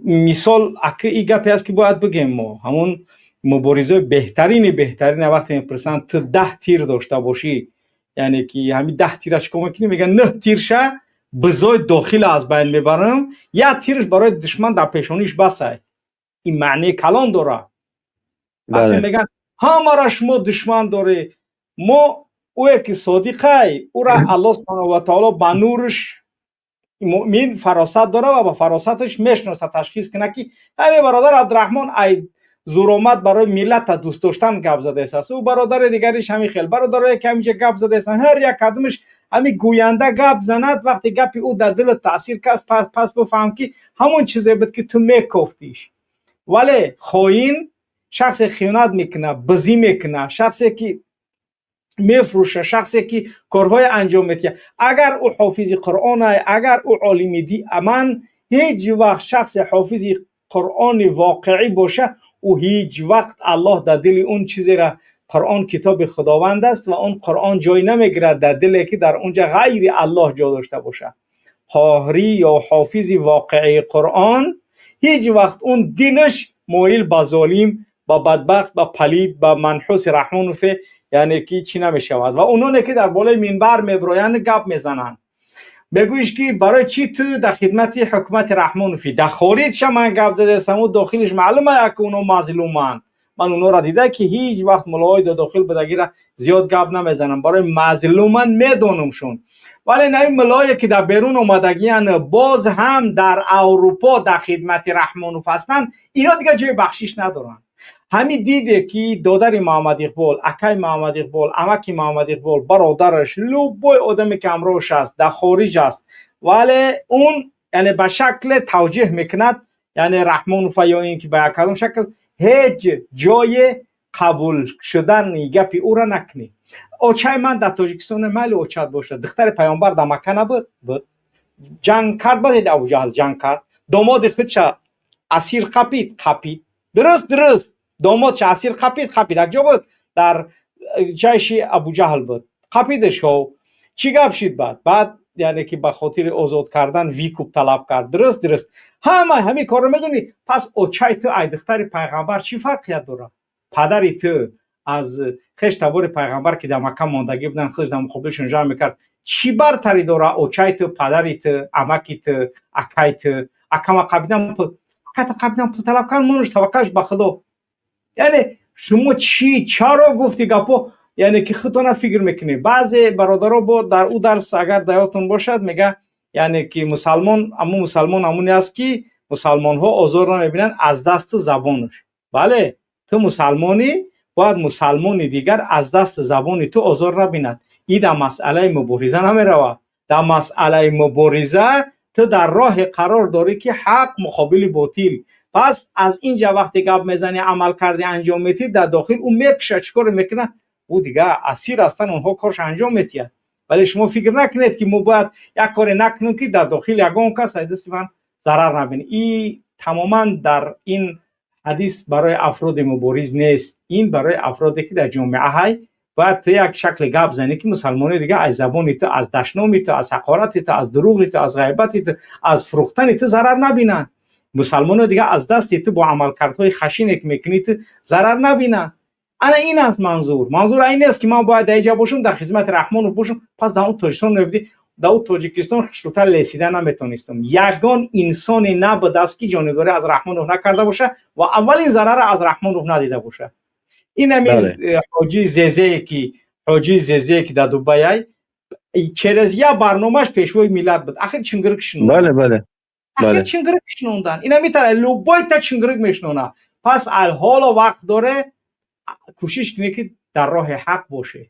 A: мисол, аки и гапе аст, ки бояд бигем, мо ҳамун муборизаи беҳтарини беҳтарина вақте мепурсанд: «Ту 10 тир дошта бошӣ, яъне ки ҳамин 10 тира чикор мекунӣ?» Мегӯян: «Нӯҳ тирша бизои дохила аз байн мебарам, як тирш барои душман дар пешониш басай». Ин маънии калон дора. Вақте мегӯянд: «Ҳамара шумо душман дорӣ», мо ӯе ки содиқай, ӯра Аллоҳ субҳанаҳу ва таоло ба нурш, муъмин фаросат дора ва ба фаросаташ мешиносад, ташхис кунад, ки ҳамин бародар Абдураҳмон ай зуромад барои миллата дӯст доштан гап задаистааст, ӯ бародари дигариш ҳамин хел, бародарое ки ҳаминҷа гап задаистанд, ҳар як кадомаш ҳамин гӯянда гап занад, вақте гапи ӯ дар дилат таъсир кард, пас бифаҳм, ки ҳамон чизе буд, ки ту мекофтиш. Вале хоин, шахсе хиёнат мекунад, бизӣ мекунад, шахсе ки мефурӯша, шахсе ки корҳое анҷом медиҳад, агар ӯ ҳофизи Қуръон, агар ӯ олими ди, ман ҳеҷ вақт шахсе ҳофизи Қуръони воқеӣ боша, ӯ ҳеҷ вақт Аллоҳ дар дили он чизеро, Қуръон китоби Худованд аст ва он Қуръон ҷой намегирад дар диле, ки дар онҷа ғайри Аллоҳ ҷо дошта бошад. Қоҳрӣ ё ҳофизи воқеии Қуръон ҳеҷ вақт он дилаш моил ба золим, ба бадбахт, ба палид, ба манҳуси Раҳмонове, яъне ки чӣ намешавад. Ва ононе ки дар болои минбар мебироянд, гап мезананд, мегӯиш, ки барои чӣ ту дар хидмати ҳукумати Раҳмонофӣ? Дар хориҷша ман гап задастам, дохилиш маълума, ки оно мазлуманд. Ман онҳоро дида, ки ҳеҷ вақт муллоҳои дохил будагиро зиёд гап намезанам, барои мазлуман медонамшон. Вале на ин муллое, ки дар берун омадагиян, боз ҳам дар Аврупо дар хидмати Раҳмонов ҳастанд, ино дигар ҷои бахшиш надоранд. Ҳамин диде, ки додари Муҳаммад Иқбол, акаи Муҳаммад Иқбол, амаки Муҳаммад Иқбол, бародараш, любой одаме, ки ҳамроҳш аст, дар хориҷ аст, вале он яъне ба шакле тавҷеҳ мекунад, яъне Раҳмонова ё ин ки ба як кадом шакл, ҳеҷ ҷое Қабул шудани гапи ӯро накунӣ. Очаи ман дар Тоҷикистон, майли, очат бошад. Духтари паёмбар дар Макка набуд? Буд. Ҷанг кард, бадед, Абуҷаҳл ҷанг кард, домоди худша асир қапид, қапид. Дуруст, дуруст. Домодша асир қапид, қапид. Як ҷо буд, дар ҷайши Абуҷаҳл буд, қапидаш. Ҳо, чӣ гап шид баъд? Баъд, яъне ки, ба хотири озод кардан выкуп талаб кард. Дуруст, дуруст. Ҳама ҳамин корро медонӣ. Пас очаи ту ай духтари пайғамбар чӣ фарқият дорад? Падари ту аз хеш табори пайғамбар, ки дар Макка мондагӣ буданд, худаш дар муқобилшон ҷамъ мекард, чӣ бартарӣ дора очаи ту, падари ту, амаки ту, акаи ту? Акама қабидан, аката қабидан, пул талаб кард, монуш, таваккалш ба Худо. Яъне шумо чӣ, чаро гуфти гапо, яъне ки худтона фикр мекунед. Баъзе бародаро бо дар ӯ дарс, агар дар ёдтон бошад, мега, яъне ки мусалмон, аму мусалмон ҳамоне аст, ки мусалмонҳо озор намебинанд аз дасту забонаш. Бале, ту мусалмонӣ, бояд мусалмони дигар аз дасти забони ту озор набинад. И дар масъалаи мубориза намеравад. Дар масъалаи мубориза ту дар роҳе қарор дорӣ, ки ҳақ муқобили ботил. Пас аз инҷа вақте гап мезанӣ, амал кардӣ, анҷом метиҳӣ, дар дохил ӯ мекушад, чӣ коре мекунад, ӯ дига асир ҳастанд, онҳо корш анҷом метиҳад. Вале шумо фикр накунед, ки мо бояд як коре накунем, ки дар дохил ягон кас аз дасти ман зарар набинад. И тамоман дар ин ҳадис барои афроди мубориз нест. Ин барои афроде, ки дар ҷомеа ҳай, бояд ту як шакли гап занӣ, ки мусалмони дига аз забони ту, аз дашноми ту, аз ҳақорати ту, аз дурӯғи ту, аз ғайбати ту, аз фурӯхтани ту зарар набинанд. Мусалмоно дига аз дасти ту бо амалкардҳои хашине, ки мекунӣ ту, зарар набинанд. Ана ин аст манзур. Манзур ин нест, ки ман бояд дар инҷа бошам, дар хизмати Раҳмонов бошам. Пас дар он Тоҷикистон мебудӣ, дар ӯ Тоҷикистон хушрӯтар лесида наметонистам. Ягон инсоне набудааст, ки ҷонибдорӣ аз Раҳмонов накарда боша ва аввалин зарарра аз Раҳмонов надида боша. Ин ҳамин ҳоҷии зезее, ки дар Дубайай, через як барномаш пешвои миллат буд. Ахир чингирик шинонд.
D: Бале, бале.
A: Ахир чингирик шинондан. Ина метара любой та чингирик мешинона. Пас ҳоло вақт доре, кӯшиш кунед, ки дар роҳи ҳақ боше.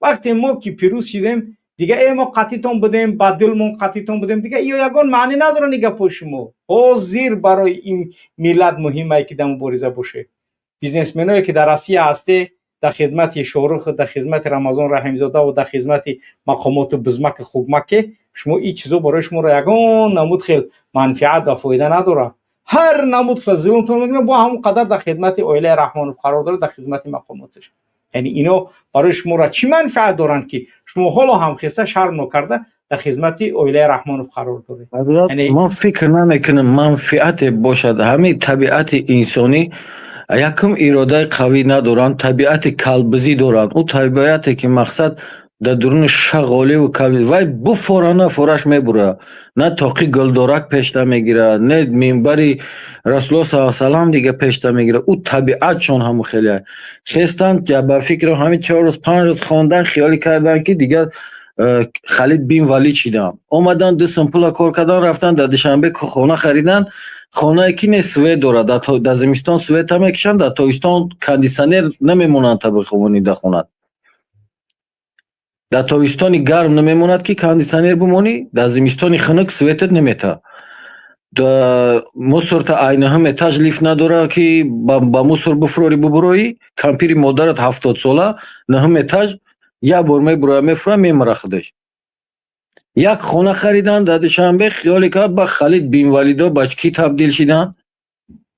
A: Вақте мо ки пирӯз шидем, дига э мо қатитон будем, ба дилмон қатитон будем, дига ё ягон маънӣ надоранд гапҳои шумо. Ҳозир барои ин миллат муҳимае, ки дар мубориза боше. Бизнесменое, ки дар Россия ҳасте, дар хизмати Шорух, дар хизмати Рамазон Раҳимзода ва дар хизмати мақомоту бизмаки хугмаке, шумо ин чизо барои шуморо ягон намуд хел манфиат ва фоида надорад. Ҳар намуд хел зулмтон мекунад, бо ҳамон қадар дар хизмати оилаи Раҳмонов қарор дорад, дар хизмати мақомоташ. Яъне ино барои шуморо чӣ манфиат доранд, ки шумо ҳоло ҳам хеста, шарм нокарда, дар хизмати оилаи Раҳмонов қарор доред?
D: Ман фикр намекунам, манфиате бошад. Ҳамин табиати инсонӣ, якум, иродаи қавӣ надоранд, табиати калбизӣ доранд. Ӯ табиате, ки мақсад дар дуруни шағоливу калби вай буфора, нафораш мебура, на тоқи гулдорак пешта мегирад, не минбари Расулулло са салам дига пешта мегирад. Ӯ табиатшон ҳаму хеле хестанд. Ба фикрам, ҳамин 4 рӯз, 5 рӯз хондан, хиёлӣ кардан, ки дигар Халид бин Валид шидам. Омадан, 2 сум пула кор кардан, рафтан, дар Душанбе хона харидан. Хонае, ки не свет дорад, дар зимистон света мекушанд, дар тобистон кондитсионер намемонанд, та бихобонӣ дар хонат. Дар тобистони гарм намемонад, ки кондитсионер бимонӣ, дар зимистони хунук светат немета. Мусорта айнаҳам этаж лифт надора, ки ба мусор буфурорӣ, бубуроӣ. Кампири модарат 70-сола наҳум этаж як бор мебуроя, мефура, мемара худаш. Як хона харидан дар Душанбе, хиёле кард, ба Халид бин Валидо ба кӣ табдил шидан?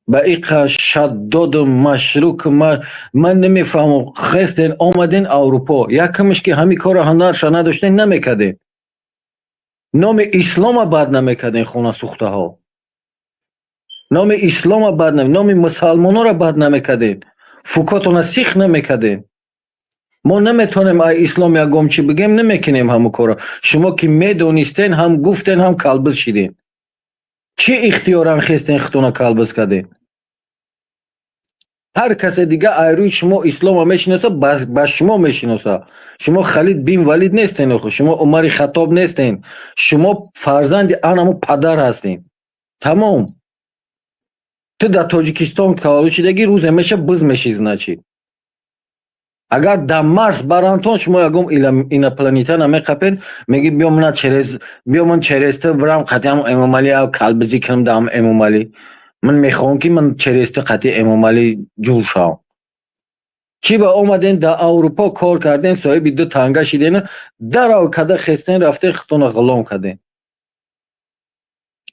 D: Ба иқа шаддоду машрук. Ман намефаҳмам, хестен, омаден Аврупо, якамш ки ҳамин корро ҳунарша надоштен, намекардем, номи ислома бад намекардем. Хонасӯхтаҳо номи ислома бад, номи мусалмонора бад намекардем, фукотона сих намекардем. Мо наметавонем ай ислом ягом чӣ бигем, намекунем ҳамун корро. Шумо ки медонистен, ҳам гуфтен, ҳам калбиз шидем. Чӣ ихтиёран хестен, худтона калбиз кардем? Ҳар касе дига айрӯи шумо ислома мешиноса, ба шумо мешиноса. Шумо Халид бин Валид нестен охо, шумо Умари Хаттоб нестен, шумо фарзанди анаму падар ҳастен, тамом. Ту дар Тоҷикистон таваллуд шидагӣ, рӯзе меша биз мешӣ. Значит, агар дар Марс барантон, шумо ягон инопланетян а меқапед, меги: «Биё, мана через, биё, ман через ту бирам, қатъиам Эмомалӣ калбизӣ кунам, даам Эмомалӣ. Ман мехоҳам, ки ман через ту қатъи Эмомалӣ ҷур шавам». Чӣ ба омаден, дар Аврупо кор карден, соҳиби ду танга шиден, дарав када хестен, рафтен, худтона ғулом карден?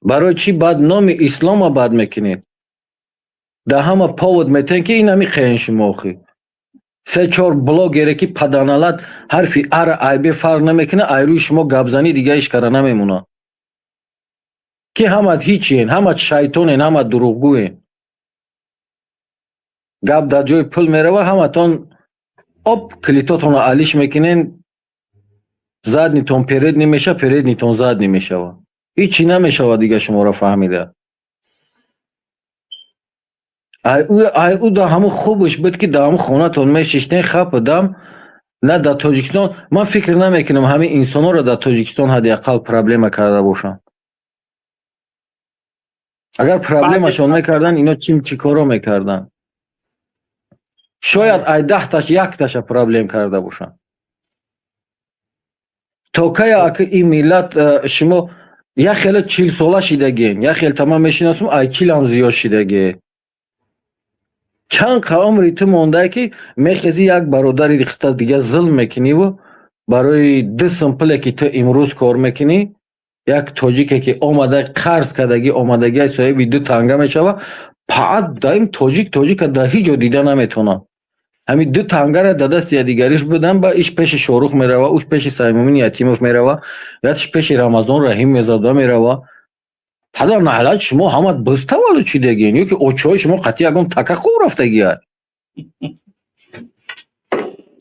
D: Барои чӣ баъд номи ислома бад мекунед? Дар ҳама повод метен, ки ин ҳами қеҳен шумо. Охи, се чор блогере, ки паданалат ҳарфи ара айбе фарқ намекунад, айрӯи шумо гапзанӣ дига ҳеч кара намемонад, ки ҳамат ҳичиен, ҳамат шайтонен, ҳамат дурӯғгӯен. Гап дар ҷои пул мерава, ҳаматон об клитотонро алиш мекунен, заднитон передний меша, переднитон задний мешава, ҳичи намешава дига шуморо фаҳмида. Ай ӯ да ҳамун хубаш буд, ки дар ҳамун хонатон мешиштен, хапу дам. На дар Тоҷикистон, ман фикр намекунам, ҳамин инсонҳоро дар Тоҷикистон ҳадди ақал проблема карда бошанд. Агар проблемашон мекарданд, ино чӣ коро мекарданд? Шояд ай 10-таш якташа проблем карда бошанд. То кая, ака, ин миллат? Шумо як хеле 40-сола шидагиен, як хел та ман мешиносам, ай 40-ам зиёд шидагие. Чанд қа умри ту мондае, ки мехези, як бародари хита дига зулм мекуниву барои ду сум пуле, ки ту имрӯз кор мекунӣ, як тоҷике, ки омада, қарз кардагӣ омадагиай, соҳиби ду танга мешава, паат даим тоҷик тоҷика дар ҳеҷ ҷо дида наметавонад. Ҳамин ду тангара дар дасти якдигариш будан, ба иш пеши Шорух мерава, уш пеши Саймумин Ятимов мерава, якш пеши Рамазон Раҳим мезада мерава. Падар наҳлат, шумо ҳамат биз таваллуд шидагиен ё ки очаҳои шумо қатъи ягон така хоб рафтагиай?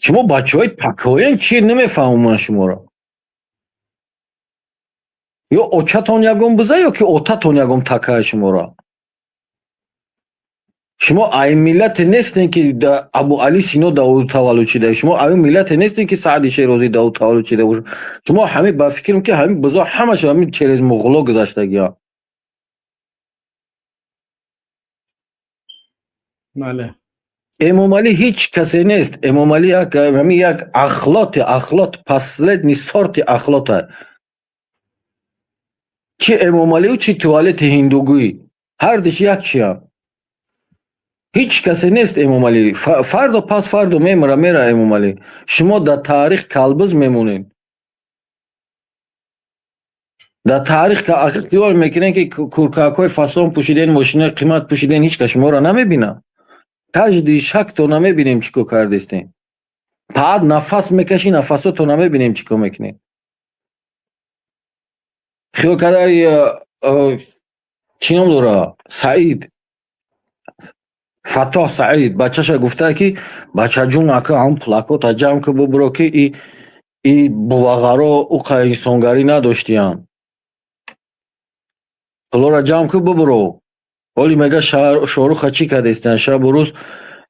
D: Шумо бачаҳои такоен чи? Намефаҳмам ман шуморо. Ё очатон ягон биза, ё ки отатон ягон такае шуморо. Шумо ай миллате нестен, ки Абу Али Сино Давуд таваллуд шида. Шумо ай миллате нестен, ки Саъди Шерозӣ Давуд таваллуд шида бошад. Шумо ҳамин, ба фикрам, ки ҳамин бизо ҳамаш ҳамин через муғуло гузаштагианд.
A: Бале.
D: Эмомалӣ ҳеҷ касе нест. Эмомалӣ як ҳамин як ахлоти ахлот, последний сорти ахлота. Чи Эмомалию, чи туалети ҳиндугӯй, ҳардуш як чиям. Ҳеҷ касе нест Эмомалӣ. Фардо пас фардо мемира, мера Эмомалӣ. Шумо дар таърих калбиз мемонед. Дар таърих хиёл мекунед, ки куркакҳои фасон пӯшиден, мошинои қимат пӯшиден, ҳеҷ кас шуморо намебинад. Каждый шагто намебинем, чӣ кор кардистем. Баъд нафас мекашӣ, нафасото намебинем, чӣ кор мекунед. Хиёл карда, чӣ ном дора, Саид, Фаттоҳ Саид бачаша гуфта, ки бачаҷун, ака, ҳам пулакота ҷамъ ки, бубуро, ки и бувағаро уқа инсонгарӣ надоштиянд, пулоро ҷамъ ки, бубуро. Ҳоли мега, Шоруха чӣ кардистиянд? Шабу рӯз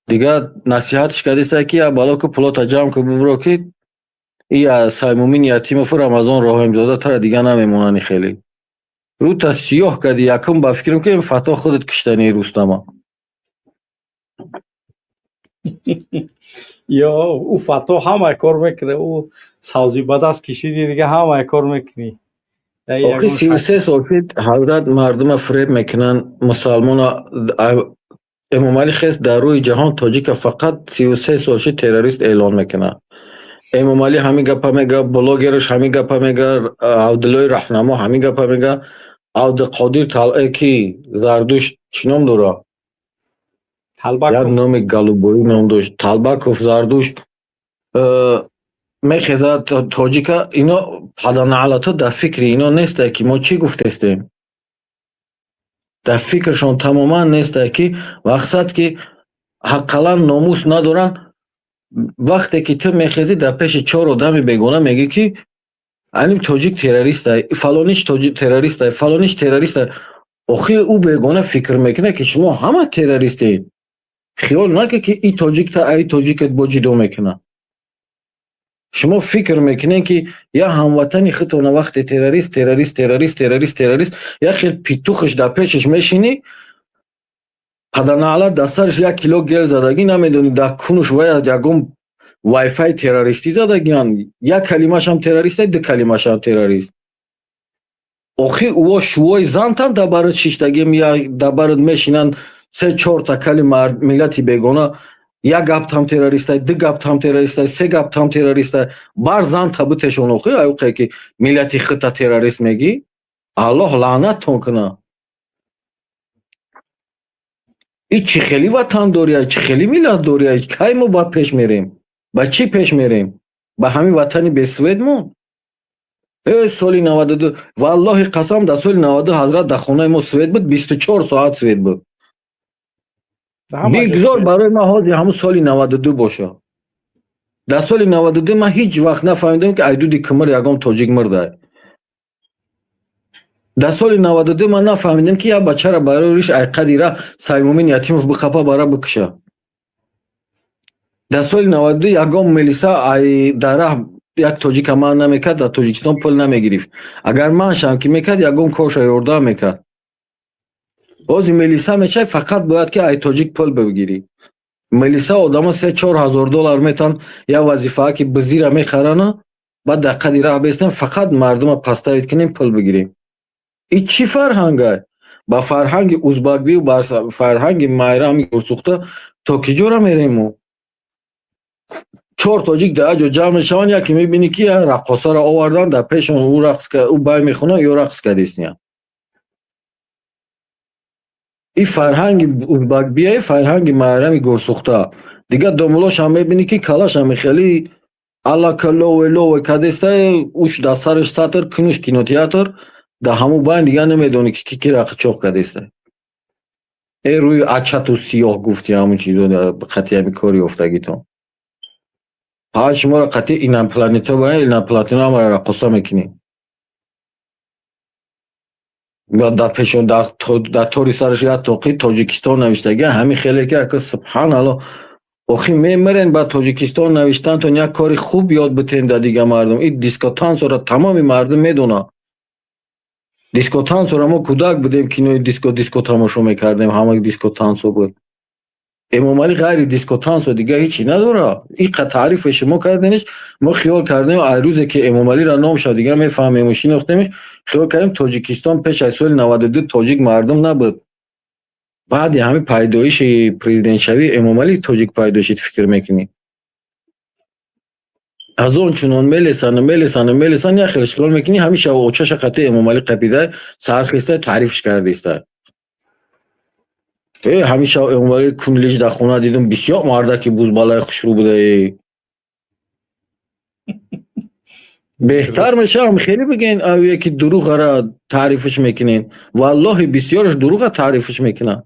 D: дига насиҳатш кардиста, ки я бало ки, пулота ҷамъ ки, бубуро, ки и Саймумин Ятимову Рамазон Роҳимзода тара дига намемонани. Хеле рӯта сиёҳ кардӣ. Якум, ба фикрам, ки Фаттоҳ худат киштани Рустама.
A: Ё, ӯ Фаттоҳ ҳамаи кор мекунад. Ӯ савзи ба даст кишиди, дига ҳамаи кор мекунӣ.
D: Охи, 33 сол шуд, ҳазрат, мардума фиреб мекунанд, мусалмона. Эмомалӣ хес дар рӯи ҷаҳон тоҷика фақат 33 сол шуд, террорист эълон мекунад. Эмомалӣ ҳамин гапа мега, блогераш ҳамин гапа мега, Абдуллои Раҳнамо ҳамин гапа мега, Абдуқодир Талъе, ки Зардушт, чӣ ном дора, як номи галубоӣ ном дошт, Талбаков Зардушт, мехезад тоҷика. Ино паданаълато дар фикри ино нестае, ки мо чӣ гуфтестем. Дар фикрашон тамоман нестае, ки мақсад, ки ҳаққалан номус надоранд. Вақте ки ту мехезӣ, дар пеши чор одами бегона мегӯӣ, ки аним тоҷик террористай, фалониш тоҷик террористай, фалониш террористай, охи ӯ бегона фикр мекунад, ки шумо ҳама террористед. Хиёл накунед, ки и тоҷикта ай тоҷикат бо ҷудо мекунад. Шумо фикр мекунед, ки як ҳамватани худтона вақте террорист, террорист, террорист, террорист, террорист, як хел петухаш дар пешаш мешинӣ, паданаълат, дар сараш як кило гел задагӣ, намедонӣ, дар кунуш вая ягон вайфай террористӣ задагианд. Як калимашам террорист, ду калимашам террорист. Охи, ӯо шувои зантам дар барат шиштагим, дар барат мешинанд, се чорта кали миллати бегона. Як гаптам террористай, ду гаптам террористай, се гаптам террористай. Бар зан табутешон охи, аюқе ки миллати хита террорист мегӣ. Аллоҳ лаънаттон куна. И чӣ хели ватандория, чӣ хели миллатдория, кай мо ба пеш мерем? Ба чӣ пеш мерем? Ба ҳамин ватани бесветмон? Соли 92, валлоҳи қасам, дар соли 92 ҳазрат дар хонаи мо свет буд, 24 соат свет буд. Бигзор барои ман ҳозир ҳамун соли 92 боша. Дар соли 92 ман ҳеҷ вақт нафаҳмидам, ки айдуди кимир ягон тоҷик мурдай. Дар соли 92 ман нафаҳмидам, ки як бачара барои риш айқади ра Саймумин Ятимов бихапа бара бикуша. Дар соли 92 ягон милиса ай дар раҳ як тоҷика ман намекард, дар Тоҷикистон пул намегирифт. Агар ман шам ки мекард, ягон корша ёрдам мекард. Ҳозир милиса мешавад, фақат бояд ки ай тоҷик пул бигирӣ. Милиса одамо 3-4 ҳазор доллар метан, як вазифаа ки бизира мехарана, баъд дар қади раҳ бестем, фақат мардума поставить кунем, пул бигирем. И чӣ фарҳангай? Ба фарҳанги узбакбию ба фарҳанги майрами гурсухта то ки ҷора мерем мо? Чор тоҷик дар ҷо ҷамъ мешаванд, яке мебинӣ, ки раққосаро овардан, дар пешон ӯ рақс, ӯ бай мехонад ё рақс кардистиян. И фарҳанги узбакбия, фарҳанги майрами гурсухта. Дигар домулошам мебинӣ, ки калашам хеле аллака лове лове кадеста, уш дар сараш сатр кунуш кинотеатр, дар ҳамун байн дигар намедонӣ, ки ки ки рақчоқ кадеста. Э, рӯи ачату сиёҳ гуфти, ҳамун чизо қатъи ҳами кори ёфтагитон. Ҳа, шуморо қатъи иноплането баран, иноплането ҳамаро раққоса мекунӣ. Дар пешон, дар тори сараш як тоқи Тоҷикистон навиштага, ҳамин хеле ки ака, субҳаналлоҳ, охи мемирен ба Тоҷикистон навиштантон, як кори хуб ёд битен да дига мардум. И дискотансора тамоми мардум медонад. Дискотансора мо кӯдак будем, кинои диско диско тамошо мекардем, ҳама дискотансо буд. Эмомалӣ ғайри дискотансо дига ҳечи надорад. Иқа таърифе шумо кардениш, мо хиёл кардем, ай рӯзе ки Эмомалиро номша дига мефаҳмему шинохтемиш, хиёл кардем, Тоҷикистон пеш аз соли 92 тоҷик мардум набуд. Баъди ҳамин пайдоиши президентшавии Эмомалӣ тоҷик пайдо шид, фикр мекунӣ. Аз он чунон мелесану мелесану мелесану, як хел хиёл мекунӣ, ҳамин шав очаша қатъи Эмомалӣ қапида, сархеста таърифш кардиста. Э, ҳамин шав Эмомалӣ кунлиш дар хона дидум, бисёр мардаки бузбалаи хушрӯ будаe. Беҳтар мешавам хеле бигӯен, аве ки дурӯғара таърифш мекунен. Валлоҳи, бисёраш дурӯға таърифш мекунанд.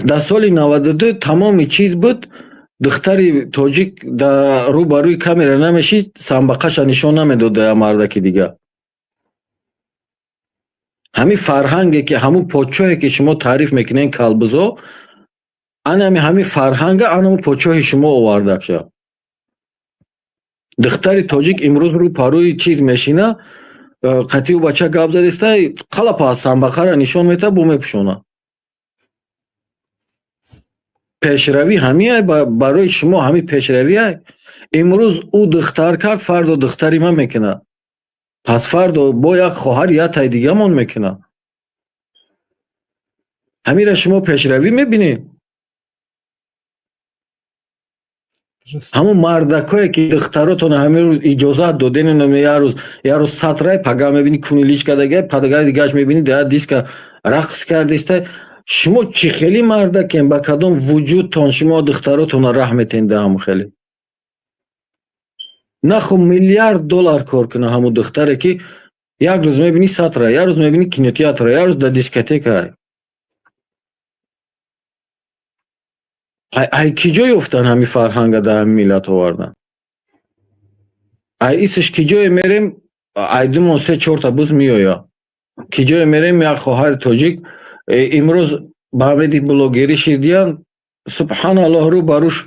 D: Дар соли 92 тамоми чиз буд, духтари тоҷик дар рӯ ба рӯи камера намешид, самбақаша нишон намедод да як мардаки дига. Ҳамин фарҳанге ки ҳамун подшоҳе ки шумо таъриф мекунен, калбузо, анами ҳамин фарҳанга анамун подшоҳи шумо овардакша. Духтари тоҷик имрӯз рӯ парӯи чиз мешина, қатъи бача гап задиста, қалапа самбақара нишон мета, бо мепӯшона. Пешравӣ ҳамиай барои шумо, ҳамин пешравиай? Имрӯз ӯ духтар кард, фардо духтари ман мекунад. Пас фардо бо як хоҳари як тай дигамон мекунад. Ҳамира шумо пешравӣ мебинед? Ҳамун мардакое ки духтаротон ҳамин рӯз иҷозат доден, як рӯз сатрай, пага мебинӣ кунилич кардага, падагаи дигааш мебинӣ дар диска рақс кардиста. Шумо чӣ хели мардакем, ба кадом вуҷудтон шумо духтаротонро раҳ метен да ҳамун хеле? Наху миллиард доллар кор куна ҳамун духтаре ки як рӯз мебинӣ сатра, як рӯз мебинӣ кинотеатра, як рӯз дар дискотека. Ай ки ҷо ёфтан ҳамин фарҳанга дар ҳамин миллат овардан? Ай исш ки ҷое мерем, ай думон се чорта буз меоя. Ки ҷое мерем, як хоҳари тоҷик имрӯз ба ҳамеди блогерӣ шидиян, субҳаналлоҳ, рӯ ба рӯш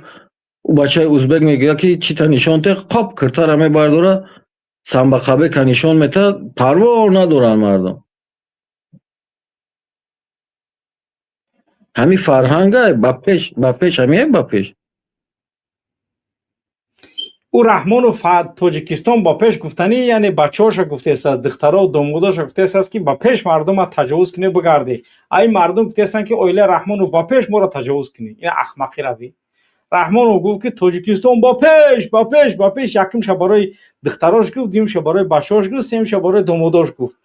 D: ӯ бачаи узбек мегӯяд, ки чита нишон те, қоп киртара мебардора, самбақабека нишон мета, парво надоранд мардум. Ҳамин фарҳанга ба пеш, ба пеш ҳамия ба пеш.
A: Ӯ Раҳмонов Тоҷикистон ба пеш гуфтанӣ, яъне бачаҳоша гуфтааст, духтаро, домодоша гуфтааст, ки ба пеш мардума таҷовуз кунӣ, бигарде. Ай мардум гуфтаастанд, ки оилаи Раҳмонов, ба пеш моро таҷовуз кунӣ. Ин ахмақӣ равӣ. Раҳмонов гуфт, ки Тоҷикистон ба пеш, ба пеш, ба пеш. Якумша барои духтарош гуфт, дуюмша барои бачаҳош гуфт, сеюмша барои домодош гуфт.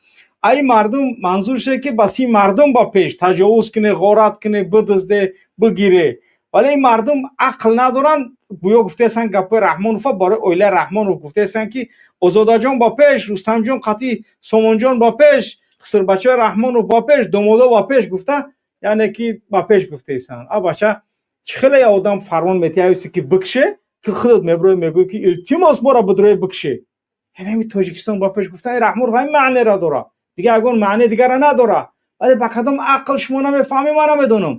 A: Ай мардум манзур шуд, ки ба си мардум ба пеш таҷовуз кунӣ, ғорат кунӣ, бидизде, бигире. Вале ин мардум ақл надоранд. Гӯё гуфтаастанд гапҳои Раҳмонова барои оилаи Раҳмонов гуфтаастанд, ки Озодаҷон ба пеш, Рустамҷон қатъи Сомонҷон ба пеш, хисрбачаи Раҳмонов ба пеш, домодо ба пеш гуфта, яъне ки ба пеш гуфтаистанд. А бача, чӣ хеле я одам фармон метиҳад, ки бикше, ту худат меброи, мегӯӣ, ки илтимос, мора бидрои, бикше. Яъне ҳами Тоҷикистон ба пеш гуфтани Раҳмонов ҳамин маънеро дорад, дигар ягон маъне дигарро надорад. Вале ба кадом ақл, шумо намефаҳмӣ, ман намедонам.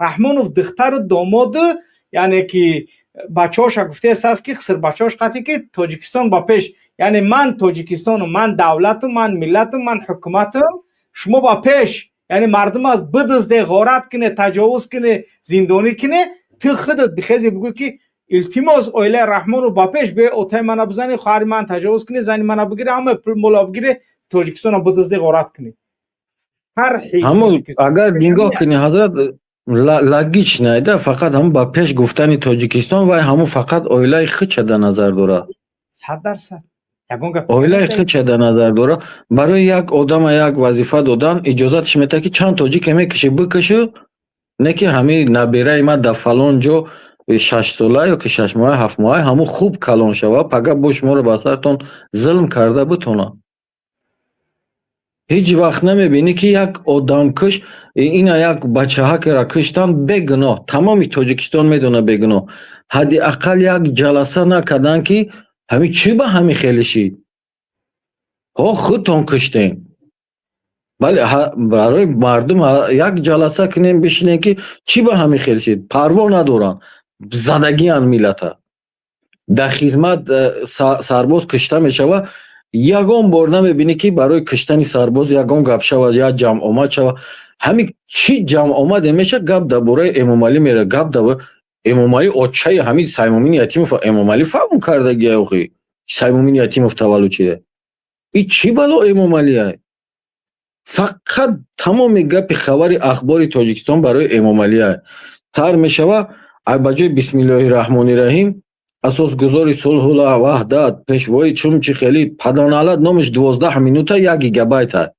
A: Раҳмонов духтару домоду, яъне ки бачаҳоша гуфтааст, ки хисрбачаҳош қатъи, ки Тоҷикистон ба пеш, яъне ман Тоҷикистону ман давлату ман миллату ман ҳукуматам, шумо ба пеш, яъне мардум аз бидизде, ғорат куне, таҷовуз куне, зиндонӣ куне. Ту худат бихези, бигӯ, ки илтимос, оилаи Раҳмонов ба пеш, бе отаи мана бизани, хоҳари ман таҷовуз куне, зани мана бигире, ҳама пул мола бигире, Тоҷикистонро бидизде, ғорат кунӣ.
D: Ҳамон агар нигоҳ кунӣ, ҳазрат, логично да, фақат ҳамун ба пеш гуфтани Тоҷикистон, вай ҳамун фақат оилаи худша дар назар дорад.
A: 100%, ягон гап.
D: Оилаи худша дар назар дорад. Барои як одама як вазифа додан, иҷозаташ метаҳад, ки чанд тоҷике мекушӣ, бикушу, не ки ҳамин набераи ман дар фалон ҷо шашсола ё ки шашмоҳа, ҳафтмоҳа, ҳамун хуб калон шава, пага бо шуморо ба сартон зулм карда битонад. Ҳеҷ вақт намебинӣ, ки як одамкуш, ина як бачаҳакера куштан бегуноҳ, тамоми Тоҷикистон медонад, бегуноҳ, ҳадди ақал як ҷаласа накарданд, ки ҳамин чӣ ба ҳамин хеле шид. Ҳо, худтон куштем, бале, барои мардум як ҷаласа кунем, бишинем, ки чӣ ба ҳамин хел шид. Парво надоранд, задагианд миллата. Дар хизмат сарбоз кушта мешавад, ягон бор намебинӣ, ки барои куштани сарбоз ягон гап шавад, як ҷамъомад шавад. Ҳамин чӣ ҷамъомаде мешавад, гап дар бораи Эмомалӣ меравад, гап дар Эмомалӣ. Очаи ҳамин Саймумин Ятимов Эмомалӣ фаҳм кардагия. Охи, Саймумин Ятимов таваллуд шида, и чӣ бало Эмомалия? Фақат тамоми гапи хабари ахбори Тоҷикистон барои Эмомалия сар мешава. Ай ба ҷои бисмиллоҳи раҳмони раҳим, асосгузори сулҳу ваҳдат, пешвои чумчи хели паданалат, номаш 12 минута, як гигабайта.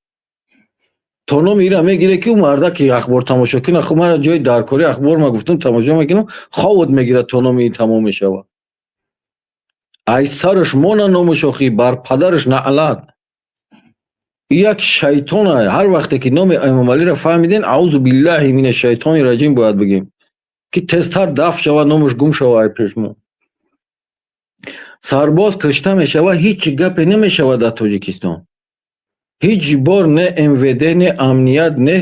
D: То номи ира мегире, ки ӯ мардаки ахбор тамошо куна. Хуб, мара ҷои даркорӣ ахбор ма гуфтум, тамошо мекунам, ховот мегирад, то номи ин тамом мешавад. Ай сараш мона номаш, охи, бар падараш наълат, як шайтона. Ҳар вақте ки номи Эмомалиро фаҳмиден, аузу биллаҳи мина шайтони раҷим бояд бигем, ки тезтар дафт шавад, номаш гум шавад ай пеш мо. Сарбоз кушта мешавад, ҳеҷ гапе намешавад дар Тоҷикистон. Ҳеҷ бор не МВД, не амният, не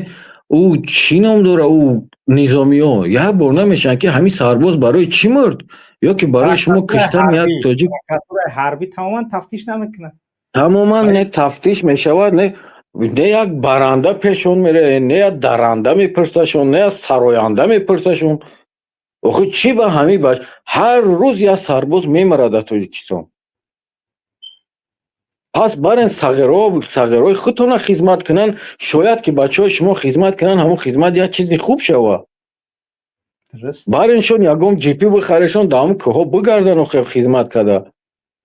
D: ӯ чӣ ном дора, ӯ низомиҳо як бор намешаванд, ки ҳамин сарбоз барои чӣ мурд ё ки барои шумо куштани як тоҷик.
A: Прокуратураи ҳарбӣ тамоман тафтиш намекунад.
D: Тамоман не тафтиш мешавад, не як баранда пешон мере, не як даранда мепурсашон, не як сароянда мепурсашон. Охи, чӣ ба ҳамин бач ҳар рӯз як сарбоз мемарад дар Тоҷикистон? Пас барен сағиро, сағирои худтона хизмат кунанд. Шояд ки бачаҳои шумо хизмат кунанд, ҳамон хизмат як чизи хуб шавад. Бареншон ягон ҷипи бихарешон, дар ҳамон кӯҳҳо бигардан. Охе, хизмат карда,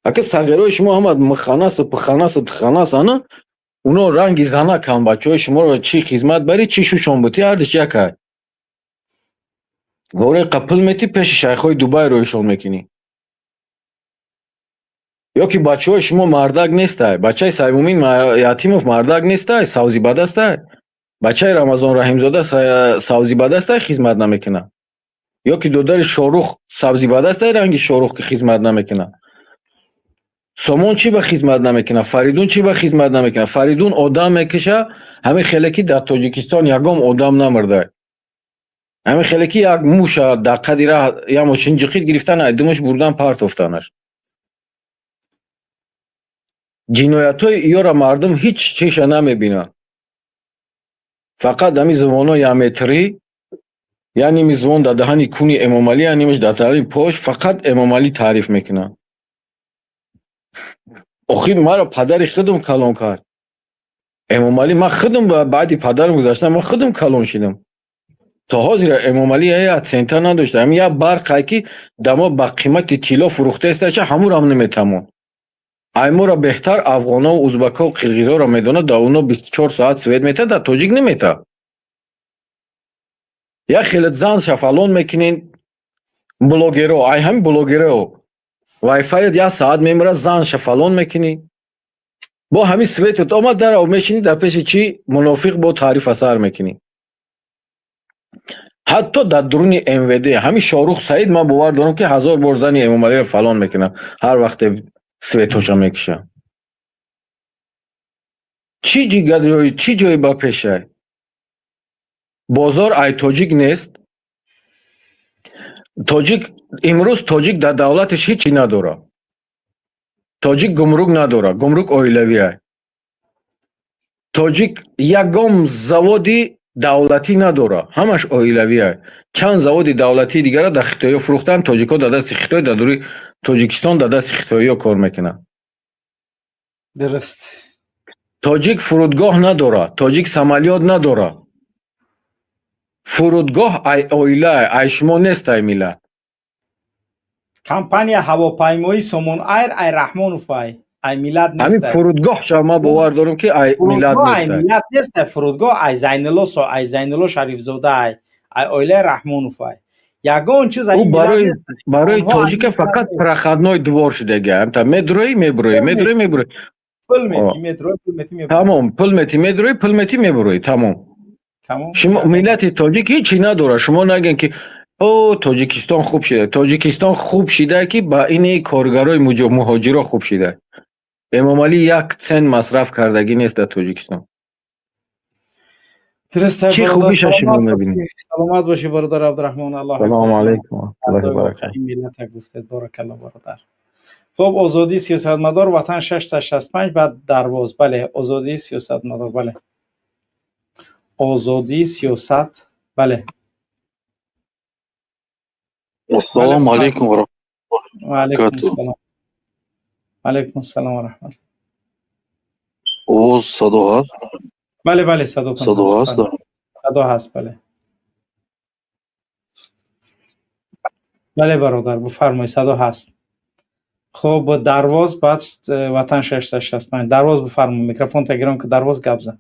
D: ака, сағирои шумо ҳама миханасу пиханасу тиханас, ана уно ранги занакан. Бачаҳои шуморо чӣ хизмат барӣ, чӣ шушон бутӣ, ҳардиш якай. Вореқа пул метӣ, пеши шайхҳои Дубай роҳишон мекунӣ. Ё ки бачаҳои шумо мардак нестай? Бачаи Саймумин Ятимов мардак нестай, савзибадастай? Бачаи Рамазон Раҳимзода савзибадастай, хизмат намекунад? Ё ки додари Шорух сабзибадастай, ранги Шорух, ки хизмат намекунад? Сомон чӣ ба хизмат намекунад? Фаридун чӣ ба хизмат намекунад? Фаридун одам мекуша, ҳамин хеле ки дар Тоҷикистон ягон одам намурда, ҳамин хеле ки як муша дар қади раҳ як мошин ҷиқид, гирифтан, айдумаш бурдан, партофтанаш. Ҷиноятҳои иёра мардум ҳеҷ чиша намебинанд, фақат ҳамин зувоно яметрӣ, як ними зувон дар даҳани куни Эмомалӣ, як нимаш дар даҳани пош, фақат Эмомалӣ таъриф мекунад. Охи маро падари худум калон кард. Эмомалӣ ман худум баъди падарам гузаштам, ман худум калон шидам. То ҳозир Эмомалӣ як цента надошта. Ҳамин як барқае ки дамо ба қимати тилло фурӯхтаистача, ҳамурам наметамон. Айморо беҳтар афғонову узбакову қирғизоро медонад, да оно 24 соат свет мета, да тоҷик намета. Як хеле зан шафалон мекунен блогеро, ай ҳамин блогеро. Вайфайят як соат мемирад, зан шафалон мекунӣ. Бо ҳамин светот омад, дарав мешинӣ дар пеши чӣ мунофиқ, бо таърифа сар мекунӣ. Ҳатто дар дуруни МВД ҳамин Шоҳрух Саид, ман бовар дорам, ки ҳазор бор зани Эмомалиро фалон мекунад, ҳар вақте светоша мекуша. Чӣ чӣ ҷое ба пешай? Бозор ай тоҷик нест. Тоҷик имрӯз, тоҷик дар давлаташ ҳечи надорад. Тоҷик гумрук надорад, гумрук оилавиай. Тоҷик ягон заводи давлатӣ надорад, ҳамаш оилавиай. Чанд заводи давлатии дигара дар хитоиё фурӯхтанд, тоҷикҳо дар дасти Хитой, дар дури Тоҷикистон дар дасти хитоиё кор мекунанд.
A: Дуруст.
D: Тоҷик фурудгоҳ надорад, тоҷик самолёт надорад. Фурудгоҳ ай оила, ай шумо нест, ай миллат.
A: Компания ҳавопаймоии Сомон Айр ай Раҳмонов, ай миллат
D: ҳамин
A: нест.
D: Фурудгоҳ ша ман бовар дорам, ки ай миллат
A: Фурудгоҳ ай
D: нест.
A: миллат нест. Фурудгоҳ ай Зайнулло, ай Зайнулло Шарифзода, ай оилаи Раҳмонов, ай ягон чиз ай
D: ӯ
A: миллат
D: барои
A: нест.
D: Барои
A: Онҳо ай
D: тоҷика
A: миллат
D: фақат
A: нест.
D: Проходной двор шудаги, ҳамта медроӣ, мебуроӣ, медроӣ, мебуроӣ.
A: Пул мети, медрои, пул мети, мебурои.
D: Тамом, пул мети, медроӣ, пул мети, мебуроӣ, тамом.
A: Тамом.
D: Шумо миллати тоҷик ҳечи надорад. Шумо нагӯен, ки о, Тоҷикистон хуб шида. Тоҷикистон хуб шида, ки ба ини коргарои муҳоҷиро хуб шида. Эмомалӣ як цент масраф кардагӣ нест дар Тоҷикистон.
A: Дуруст.
D: Чӣ хубиша шумо мебинед?
A: Саломат бошӣ, бародар Абдураҳмон, Аллоҳ.
D: Салому алайкум ва баракатуҳ.
A: Миллата гуфтед, баракалло, бародар. Хуб, озодии сиёсатмадор, ватан 665, баъд дарвоз. Бале, озодии сиёсатмадор, бале, озодии сиёсат, бале.
E: Ассалому алайкум ва
A: Ва алайкум ассалом, алайкум ассалом ва раҳмат.
E: Овоз, садо ҳаст?
A: Бале, бале, садотон.
E: Садо ҳаст?
A: Садо ҳаст, бале, бале, бародар, бифармоед, садо ҳаст. Хуб, дарвоз, баъд ватан 665. Дарвоз, бифармо, микрофонта гирон ки, дарвоз, гап зан.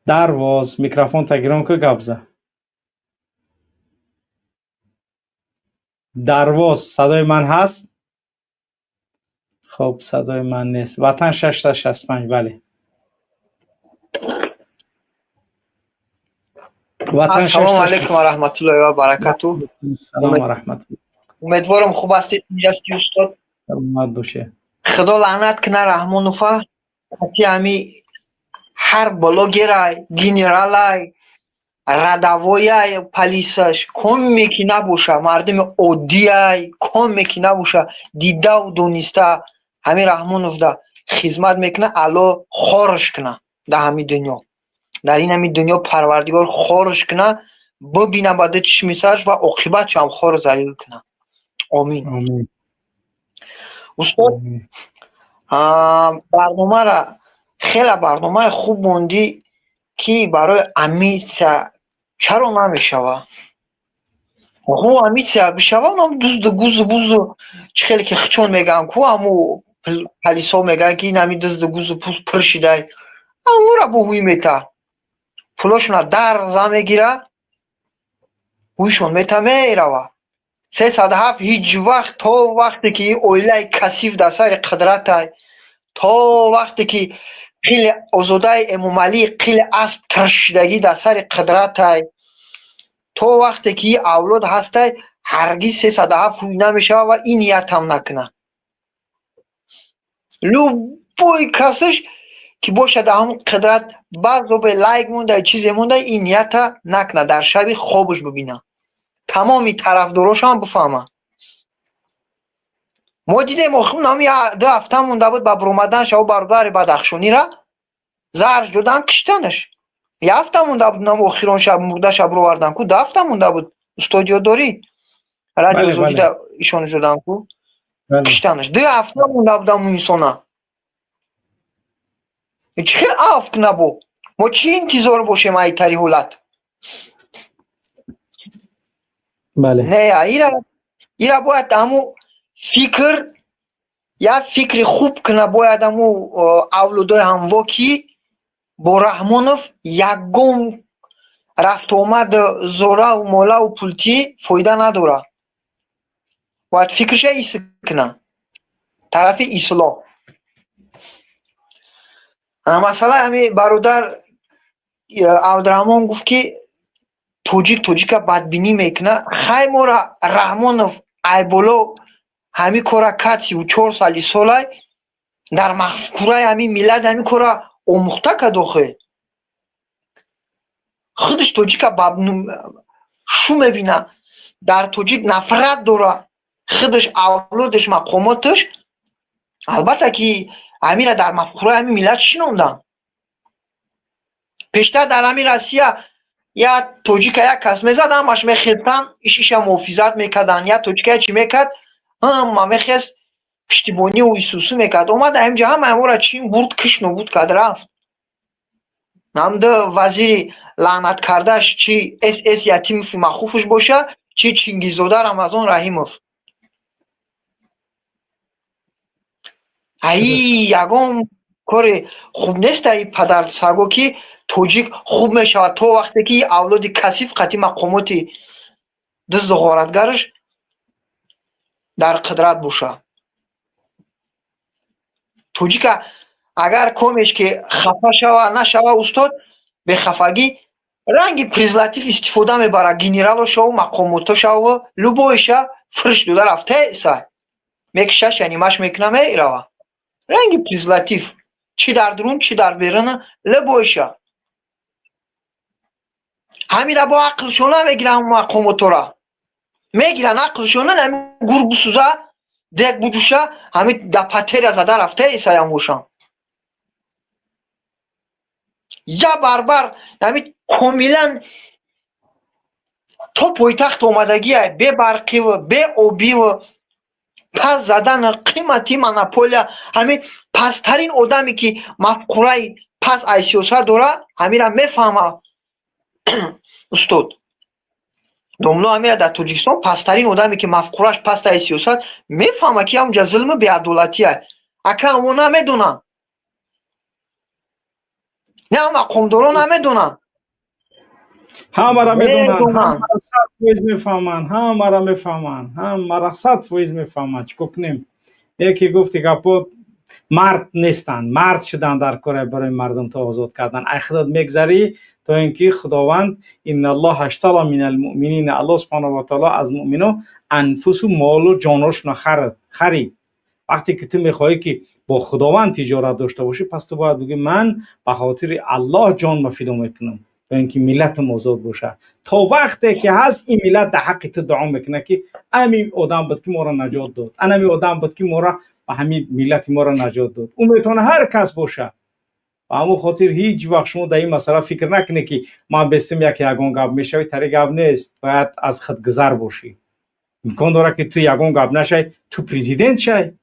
A: Дарвоз, микрофонта гирон ки, гап зан. Дарвоз, садои ман ҳаст? Хуб, садои ман нест. Ватан 665, бале.
F: Ватан. Ассалому алайкум ва раҳматуллоҳи ва баракатуҳ.
A: Салом ва раҳматуллоҳ.
F: Умедворам, хуб ҳастед, ҳасти, устод.
A: Саломат бошед.
F: Худо лаънат кунад Раҳмонова, ҳати ҳами ҳар блогерай, генералай, радавояй, полисаш коме ки набоша, мардуми оддиай коме ки набоша, дидаву дониста ҳамин Раҳмоновда хизмат мекунад, Алло хорш кунад дар ҳамин дунё, дар ин ҳамин дунё Парвардигор хорш кунад, бибина ба ду чишми сараш ва оқибатшам хору залил кунад. Омин. Устод, барномара хеле барномаи хуб мондӣ, ки барои амнистия чаро намешава? Ху, амнистия бишава, нам дузду гузу бузу, чӣ хеле ки хичон мегӯянд ку, ҳаму полисҳо мегӯянд, ки ин ҳами дузду гузу пуз пур шидай, ҳамура бо ҳуй мета, пулошона дар за мегира, ҳуйшон мета, мерава. 307 ҳеҷ вақт, то вақте ки оилаи касиф дар сари қудратай, то вақте ки қили озодаи Эмомалӣ, қили асп тиршидагӣ дар сари қудратай, то вақте ки авлод ҳастай, ҳаргиз 307 ҳуй намешавад ва ин ниятам накунад. Любой касаш ки бошад дар ҳамон қудрат, баъзобе лайк монда, чизе монда, ин нията накунад, дар шаби хобаш бибинад, тамоми тарафдорошам бифаҳманд. Мо дидем, охир ҳами 2 ҳафта монда буд ба буромадан шав, бародари бадахшонира зарш додан, киштанаш. Як ҳафта монда буд, нам охирон шаб мурдаша буровардан ку, 2 ҳафта монда буд. Устод, ёд дорӣ, радио Озодида ишон шудан ку. Киштанаш 2 ҳафта монда будам инсона. Чӣ хел афк набо? Мо чӣ интизор бошем айтари ҳолат?
A: Бале.
F: Не, ира бояд ҳаму фикр, як фикри хуб куна, бояд ҳаму авлодои ҳамво, ки бо Раҳмонов ягон рафтуомад, зораву молаву пултӣ фоида надорад. Бояд фикрша ис куна тарафи ислоҳ. Масъалаи ҳами бародар Абдураҳмон гуфт, ки тоҷик тоҷика бадбинӣ мекунад. Хай, мора Раҳмонов айболо ҳамин кора кард, 34 сали солай дар мафкураи ҳамин миллат ҳамин кора омӯхта кард. Охе, худаш тоҷика шу мебина, дар тоҷик нафрат дора, худаш, авлодаш, мақомоташ. Албатта, ки ҳамира дар мафкураи ҳамин миллат шинонданд. Пештар дар ҳамин Россия як тоҷика як кас мезад, ҳамаш мехестанд, ишиша муҳофизат мекарданд. Як тоҷика чӣ мекард, ҳама мехест, пуштибонию исусу мекард. Омад ҳаминҷа, ҳама ҳамора чин бурд, киш, нобуд кард, рафт. Ҳамда вазири лаънаткардааш, чи СС Ятимов махуфуш боша, чи Чингиззода Рамазон Раҳимов. Аи ягон кори хуб нест, аи падарсаго, ки тоҷик хуб мешавад, то вақте ки авлоди касиф қати мақомоти дузду ғоратгараш дар қудрат боша. Тоҷика агар комеш ки хафа шава нашава, устод, бехафагӣ ранги презерватив истифода мебарад. Генералошаву мақомотошаву любойша фирш дода рафтаеса, мекушаш, янимаш мекуна, мерава. Ранги презерватив, чӣ дар дурун, чӣ дар берун, любойша. Ҳамира бо ақлшона мегиранд, мақомотора мегиранд, ақлшона. Ҳами гур бусуза, дег буҷӯша, ҳами да патеря зада рафтаесаям бошам. Я барбар ҳами комилан то пойтахт омадагия, бебарқиву беобиву пас задан қимати монополия. Ҳами пасттарин одаме, ки мафкураи пас ай сиёсат дора, ҳамира мефаҳма, устод домло. Ҳамира дар Тоҷикистон пасттарин одаме, ки мафкураш паст ай сиёсат, мефаҳма, ки ҳамунҷа зулму беадолатия. Ака, ҳамо намедонанд, не, мақомдоро намедонанд.
A: Ҳамара медонанд, ҳамара 100% мефаҳманд, ҳамара мефаҳманд, ҳамара 100% мефаҳманд. Чӣ кор кунем? Яке гуфти гапо, мард нестанд, мард шудан дар кора барои мардум то озод кардан. Ай худот мегзарӣ, то ин ки Худованд инналлоҳа аштара минал муъминина, Аллоҳ субҳанаҳу ва таъоло аз муъмино анфусу молу ҷоношона харид. Вақте ки ту мехоҳӣ, ки бо Худованд тиҷорат дошта бошӣ, пас ту бояд бигӯӣ: ман ба хотири Аллоҳ ҷонма фидо мекунам, то ин ки миллатам озод бошад. То вақте ки ҳаст, ин миллат дар ҳаққи ту дуо мекунад, ки ами одам буд, ки моро наҷот дод, анами одам буд, ки моро ба ҳамин миллати моро наҷот дод. Ӯ метавона ҳар кас бошад. Ба ҳамон хотир ҳеҷ вақт шумо дар ин масъала фикр накунед, ки ман бестим як ягон гап мешавӣ. Тари гап нест, бояд аз худгузар бошӣ. Имкон дорад, ки ту ягон гап нашай, ту президент шай.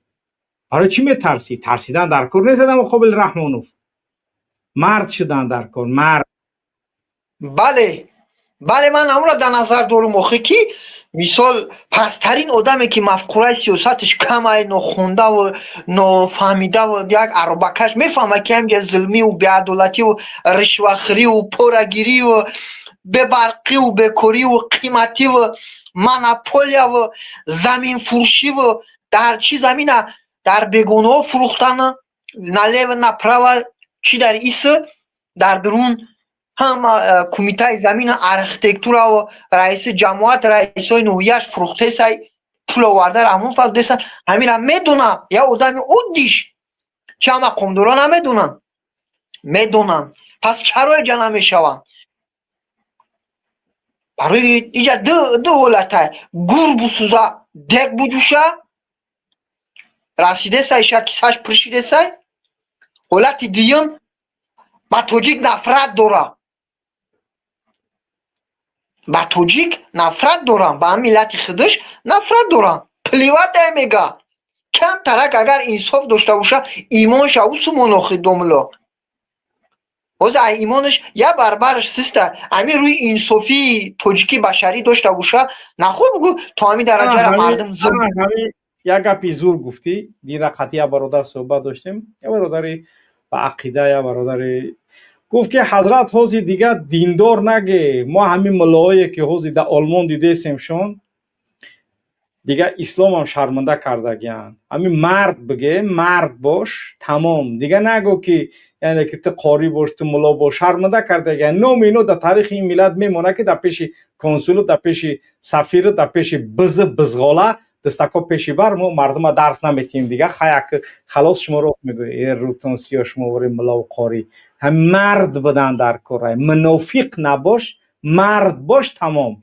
A: Барои чӣ метарсӣ? Тарсидан дар кор нест дар муқобили Раҳмонов. Мард шудан дар кор, мард.
F: Бале, ман ҳамонро дар назар дорум. Охе, ки мисол пасттарин одаме, ки мафкураи сиёсаташ камай, нохондаву нофаҳмидаву як аробакаш, мефаҳмад, ки ҳамҷа зулмиву беадолативу ришвахӯриву порагириву бебарқиву бекориву қимативу монополияву заминфурӯшиву дар чӣ замина дар бегонаҳо фурӯхтан, налево направо, чӣ дар ис, дар дурун, ҳама кумитаи замину архитектураву раиси ҷамоат, раисои ноҳияш фурӯхтесай, пул оварда, Раҳмон фурӯхтеса. Ҳамира медона як одами оддиш. Чӣ, мақомдоро намедонанд? Медонанд. Пас чаро иҷа намешаванд? Барои иҷа ду ҳолатай: гур бусуза, дег буҷӯша, расидесай, ша кисаш пур шидесай. Ҳолати дуюм, ба тоҷик нафрат дора, ба тоҷик нафрат дорам, ба миллати худаш нафрат дорам. Плевать, мега. Камтарак агар инсоф дошта боша, имонша усумон охи домло. Ҳозир ай имонаш я барбараш систа, ами рӯи инсофии тоҷикӣ башарӣ дошта боша, нахо бугӯ то ҳамин дараҷара мардум зулм.
A: Як гапи зур гуфтӣ, дира қатъи як бародар суҳбат доштем, як бародари ба ақида, як бародари гуфт ки ҳазрат ҳозир дигар диндор наге, мо ҳамин муллоҳое ки ҳозир дар Олмон дидесемшон, дигар исломам шарманда кардагиянд. Ҳамин мард биге, мард бош, тамом. Дигар нагӯ ки яъне ки ту қорӣ бош, ту мулло бош, шарманда кардагиянд. Номи ино дар таърихи ин миллат мемонад ки дар пеши консулу, дар пеши сафиру, дар пеши бизу бизғола дастако пеши бар мо мардума дарс наметиҳем дигар. Хаяк халос шумо рост мегӯед. Э рӯтон сиё шумо вори муллову қорӣ. Ҳам мард будан дар кора. Мунофиқ набош, мард бош, тамом.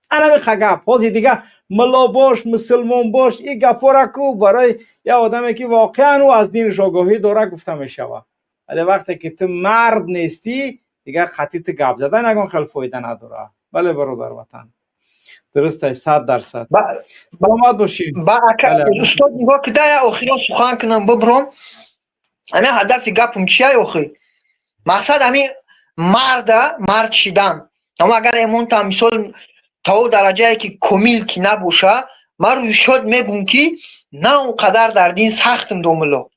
A: Анами гап. Ҳозир дигар мулло бош, мусулмон бош, ин гапҳоро ку барои як одаме ки воқеан ӯ аз динаш огоҳӣ дорад гуфта мешавад. Вале вақте ки ту мард нестӣ, дигар хати ту гап задан ягон хел фоида надорад. Бале бародар ватан. Дуруст аст, 100%. Саломат бошӣ.
F: Устод нигоҳ ки да охирон сухан кунам бибром. Ҳамин ҳадафи гапам чия охи? Мақсад ҳамин марда мард шидан. Аммо агар эмонтам мисол то он дараҷае ки комил ки набоша, ман рӯйшод мегӯм ки на он қадар дар дин сахтм домулло.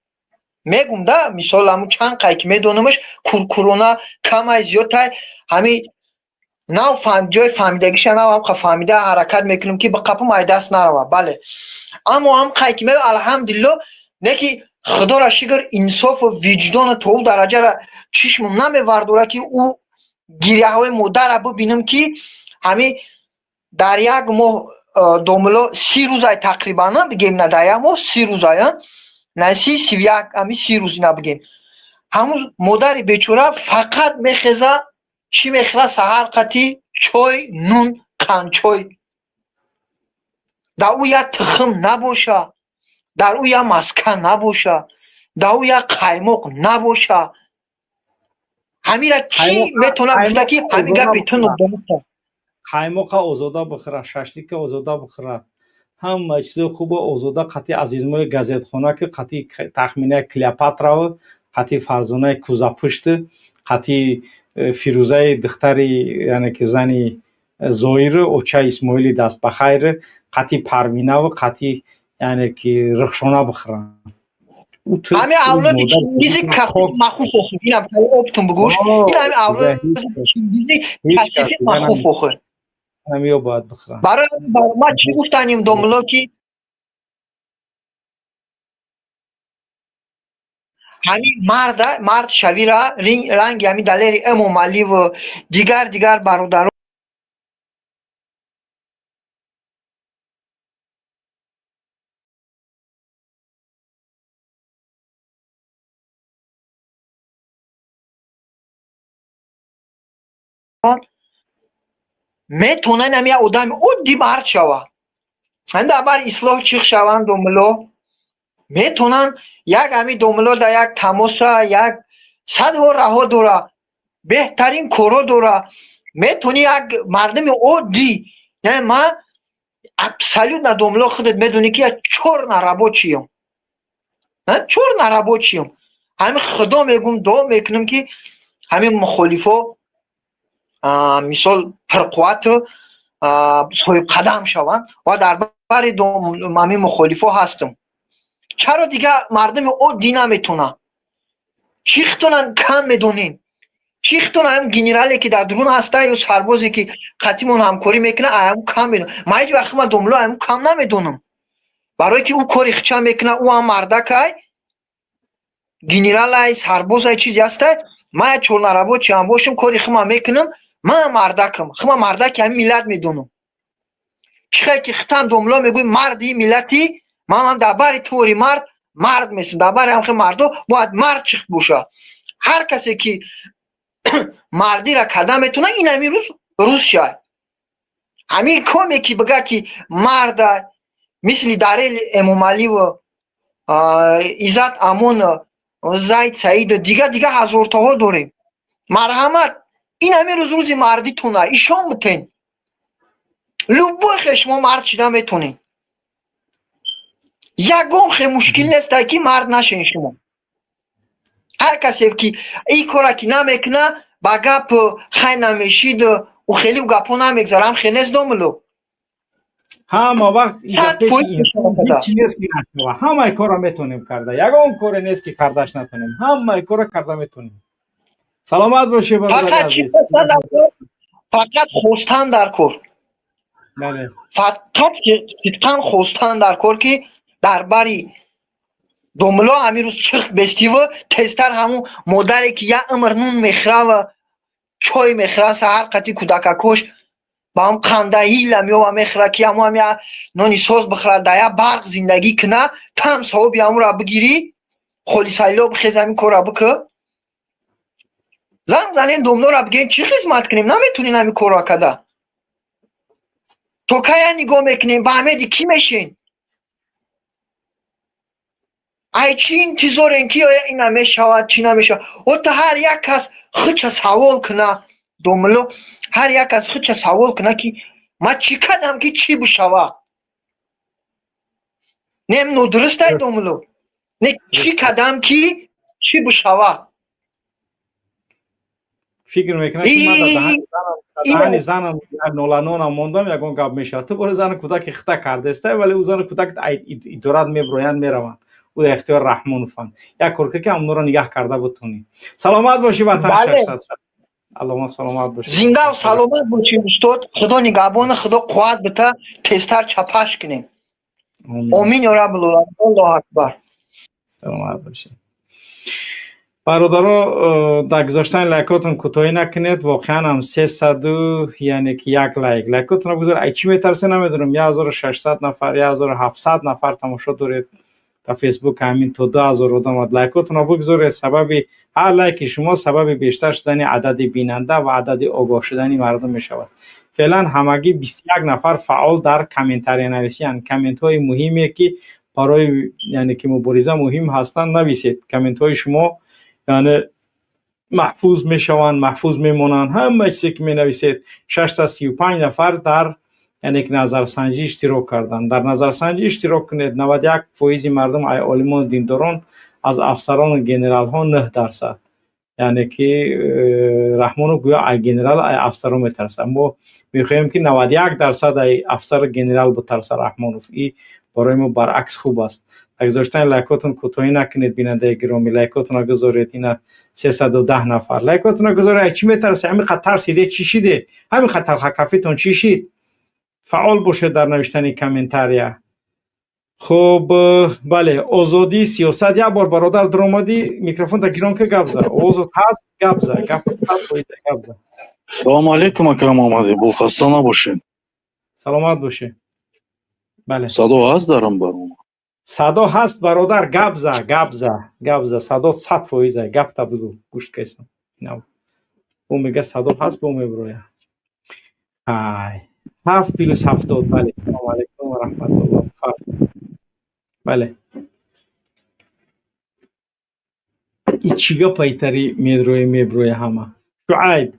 F: Мегӯм да, мисол ҳамун чанд қай ки медонамаш куркурона камай зиёдтай ҳамин нав ҷои фаҳмидагиша нав ҳамқа фаҳмида ҳаракат мекунем ки ба қапум ай даст нарава. Бале. Аммо ҳам қай ки мегӯ алҳамдулилло, не ки худоро шукр инсофу виҷдону то он дараҷара чишмам намевардора ки ӯ гиряҳои модарра бибинам ки ҳамин дар як моҳ домулло 30 рӯзай тақрибан, бигем на дар як моҳ 30 рӯзай, на 30, 31, ҳамин 30 рӯз ина бигем. Ҳамун модари бечора фақат мехеза, чӣ мехӯра саҳар қати чой, нун, қандчой. Дар ӯ як тухм набоша, дар ӯ як маска набоша, дар ӯ як қаймоқ набоша. Ҳамира кӣ метавонад гуфта ки ҳамин гапи ту нодониста?
A: Қаймоқа озода бихӯра, шашлика озода бихӯра, ҳама чизои хуба озода қати азизмои газетхона ки қати тахминаи Клеопатраву, қати Фарзонаи кӯзапушту, қати Фирӯзаи духтари яъне ки зани Зоиру, очаи Исмоили дастбахайру, қати Парвинаву, қати яъне ки Рухшона бихӯранд.
F: Ҳамин авлоди Чингизи касифи махуф охир, инам оптум бугӯш, ин ҳамин авлоди Чингизи касифи махуф охир.
A: Ҳамиё бояд бихӯранд.
F: Барои ман чӣ гуфтаним домулло ки ҳамин марда мард шавира ранги ҳамин Далери Эмомаливу дигар дигар бародарон метавонанд ҳамин як одами оддӣ мард шава. Ҳамин дар бар ислоҳ чих шаванд домулло, метавонанд як ҳамин домулло дар як тамоса як садҳо раҳо дора, беҳтарин корҳо дора, метавонӣ як мардуми оддӣ. Яъне ман абсолютно домулло худат медонӣ ки як чорна рабочиям, чорна рабочиям. Ҳамин худо мегӯм, дуо мекунам ки ҳамин мухолифо мисол пурқуввату соҳибқадам шаванд ва дар бари ҳамин мухолифо ҳастам. Чаро дигар мардуми оддӣ наметавонад? Чӣ хитонан кам медонем? Чӣ хитонан ҳамин генерале ки дар дурун ҳаста ё сарбозе ки қатимон ҳамкорӣ мекунад, ҳамун кам медонам. Ман ҳеҷ вақт ман домулло ҳамун кам намедонам. Барое ки ӯ кори хича мекунад, ӯ ҳам мардакай, генералай, сарбозай, чизе ҳастай. Ман як чорнарабочи ҳам бошам, кори хима мекунам, ман мардакам, хима мардаки ҳамин миллат медонам. Чӣ хел ки хитам домулло мегӯй марди ин миллати, ман ҳам дар бари твори мард мард месам, дар бари ҳамхел мардо бояд мард чихт боша. Ҳар касе ки мардира карда метавонад, ин ҳамин рӯз рӯз шай. Ҳамин коме ки бигӯяд ки марда мисли Дарел Эмомаливу, Иззат Амон, Зайд Саиду дигар дигар ҳазортоҳо дорем. Марҳамат, ин ҳамин рӯз рӯзи мардитона, ишон бутен. Любой хел шумо мард шида метавонед. Ягон хел мушкил нестай, ки мард нашен шумо. Ҳар касе ки ин кора ки намекуна, ба гап хай намешид, ӯ хеле гапҳо намегзарам, хел нест, домуло.
A: Ҳама вақт
F: 100%
A: ҳеҷ нест, ки нашава. Ҳамаи корро метавонем карда, ягон коре нест, ки кардаш натонем. Ҳамаи корро карда метавонем. Саломат бошӣ, бародари
F: Фақат чӣ
A: азиз.
F: хостан дар кор, фақат хостан дар кор. Фақат сидқан хостан дар кор, ки дар бари домуло ҳамин рӯз чихт бестиву тезтар ҳамун модаре, ки як умр нун мехӯрава, чой мехӯра, саҳар қати кӯдакакош ба ҳам қандаила меова мехӯра, ки ҳамун ҳам як нони соз бихӯра, дар як барқ зиндагӣ куна, там савоби ҳамонро бигирӣ. Холисайло, бихез, ҳамин корро бикӯ. Занг занем домлоро, бигем, чӣ хизмат кунем, наметонем ҳамин корро карда. То кая нигоҳ мекунем? Ба ҳамеди кӣ мешен? Ай, чӣ интизорем, ки оя ина мешавад, чӣ намешавад? Ота ҳар як кас худша савол куна, домло, ҳар як кас худша савол куна, ки ман чӣ кардам, ки чӣ бишава? Нем нодурустай, домло? Не, чӣ кардам, ки чӣ бишава?
A: Фикр мекунам, ки ман дар даҳани занам ноланонам мондам, ягон гап мешавад. Ту бори зану кӯдаки хита кардестай, вале ӯ зану кӯдак идорат меброянд, мераванд, ӯ дар ихтиёри Раҳмонованд. Як кор ки ҳамонро нигаҳ карда бутонӣ. Саломат бошӣ, ватан. 600 аллома, саломат бошӣ.
F: Зиндаву саломат бошӣ, устод. Худо нигаҳбона, Худо қувват бита, тезтар чапаш кунем. Омин ё раббулоламин, Аллоҳу акбар.
A: Саломат бошӣ, бародаро. Дар гузоштани лайкотон кӯтоҳӣ накунед. Воқеан ҳам сесаду, яъне ки як лайк. Лайкотонро бигузор. Ай чӣ метарсе, намедонам. 1600 нафар, 1700 нафар тамошо доред дар Фейсбук, ҳамин то 2000 одам. Лайкотонро бигузоред. Сабаби ҳар лайки шумо сабаби бештар шудани адади бинанда ва адади огоҳ шудани мардум мешавад. Феълан ҳамагӣ 21 нафар фаъол дар комментариянависиянд. Комментҳои муҳиме, ки барои, яъне ки мубориза муҳим ҳастанд, нависед. Комментҳои шумо, яъне, маҳфуз мешаванд, маҳфуз мемонанд, ҳама чизе ки менависед. 635 нафар дар, яъне ки, назарсанҷӣ иштирок карданд. Дар назарсанҷӣ иштирок кунед. 91 фоизи мардум ай олимону диндорон, аз афсарону генералҳо 9%. Яъне ки Раҳмонов гӯё ай генерал, ай афсарон метарсад. Мо мехоҳем, ки 91% ай афсару генерал бутарса Раҳмонов. И барои мо баръакс хуб аст. Дар гузоштани лайкотон кӯтоҳӣ накунед, бинандаи гиромӣ. Лайкотонро гузоред. Ина 310 нафар лайкотонро гузоред. Ай чӣ метарсе? Ҳамин қад тарсиде, чӣ шиде? Ҳамин қад талхакафитон чӣ шид? Фаъол бошед дар навиштани комментария. Хуб, бале, озодии сиёсат. Як бор, бародар, дуромадӣ, микрофонта гирон ки, гап за. Овозот ҳаст, гап за, гап, 100% гап за.
E: Салому алейкум, ака Муҳаммади, бо хаста набошед.
A: Саломат бошед, бале.
E: Садо ҳаст дар ин барнома?
A: Садо ҳаст, бародар, гап за, гап за, гап за. Садо 100%. Гапта бигӯ, гӯшт кайсам. Ӯ мега, садо ҳаст, бо меброя. Ай, ҳафт плюс 70. Бале, салому алейкум ва раҳматуллоҳ, бале. И чӣ гапайтари медрои, меброя ҳама? Шуайб.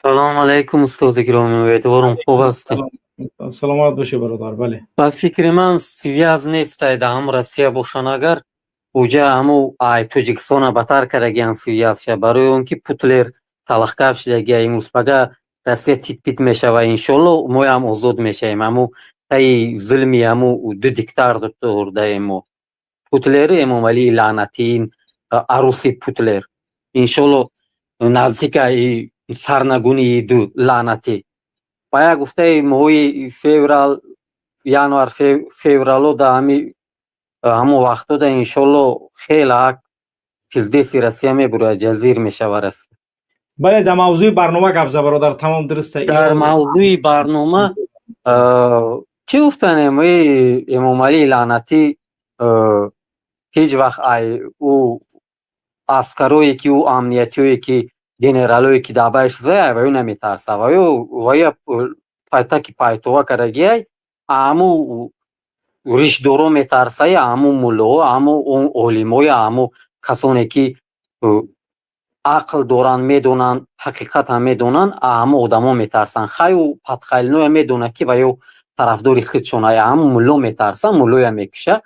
G: Салому алайкум, устоди гиромӣ, умедворам, хуб ҳастед.
A: Саломат бошӣ, бародар, бале.
G: Ба фикри ман, связь нестай. Да ҳам Россия бошанд, агар уҷа ҳаму ай Тоҷикистона батар кардагиан связь ша, барои он ки Путлер талахкаф шидагия. Имрӯз пага Россия титпит мешава, иншолло, моям озод мешавем. Ҳаму таи зулми ҳаму ду диктатор даем мо, Путлери Эмомалии лаънатиин, аруси Путлер. Иншолло, наздика сарнагунии ду лаънатӣ. Ба як гуфтаи, моҳои феврал, январ, феврало, да ҳами ҳамон вақтҳо да, иншолло, хеле пиздеси Россия мебурояд, ҷазир мешава Россия.
A: Бале, дар мавзӯи барнома гап за, бародар, тамом, дуруста.
G: Дар мавзӯи барнома чӣ гуфтанем? Эмомалии лаънатӣ ҳеҷ вақт ай ӯ аскарое ки, ӯ амниятиое ки, генералое ки дар байш зая, ваю наметарса. Ваю пайтаки пайтова кардагиай. Аму ришдоро метарсай, аму муллоҳо, аму олимои, аму касоне ки ақл доранд, медонанд, ҳақиқатам медонанд, аму одамо метарсанд. Хай, ӯ подхалиное медонад, ки ваю. Тарафдори худшон ҳам мулло метарса, муллоя мекуша.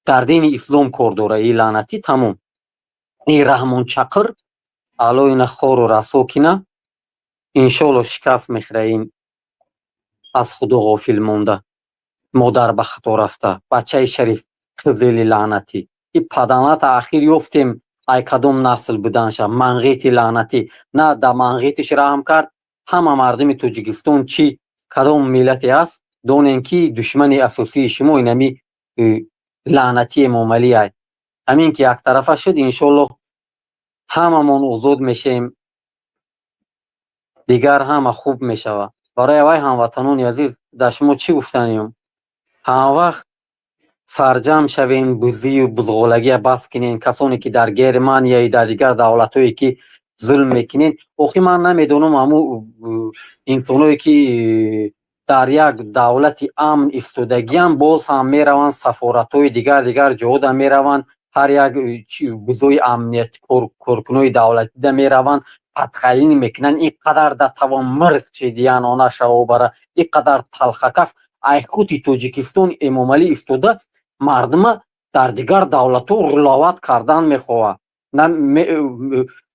G: Дар дини ислом кор дора и лаънатӣ, тамом. Ин Раҳмон чақир, Алло ина хору расо кина, иншолло шикаст мехӯра. Ин аз худо ғофил монда, модар ба хато рафта, бачаи Шариф қизили лаънатӣ. И паданата ахир ёфтем, ай кадом насл буданша. Манғити лаънатӣ на да манғитиш раҳм кард. Ҳама мардуми Тоҷикистон, чӣ кадом миллате ҳаст, донем, ки душмани асосии шумо инами лаънатӣ Эмомалӣ ай. Ҳамин ки яктарафа шуд, иншолло ҳамамон озод мешавем, дигар ҳама хуб мешавад. Барои аввай, ҳамватанони азиз, дар шумо чӣ гуфтаниём? Ҳамавақт сарҷамъ шавем, бузию бузғолагия бас кунем. Касоне ки дар Германияи, дар дигар давлатҳое ки зулм мекунед, охи ман намедонам, ҳаму инсоное ки дар як давлати амн истодагиам, боз ҳам мераванд сафоратҳои дигар дигар ҷоҳода мераванд, ҳар як бузои амният коркунои давлатида мераванд, падхалин мекунанд. Ин қадар да тавон мирқ чидиян она шавобара, ин қадар талхакаф. Ай худи Тоҷикистон Эмомалӣ истода, мардума дар дигар давлатҳо руловат кардан мехоҳад.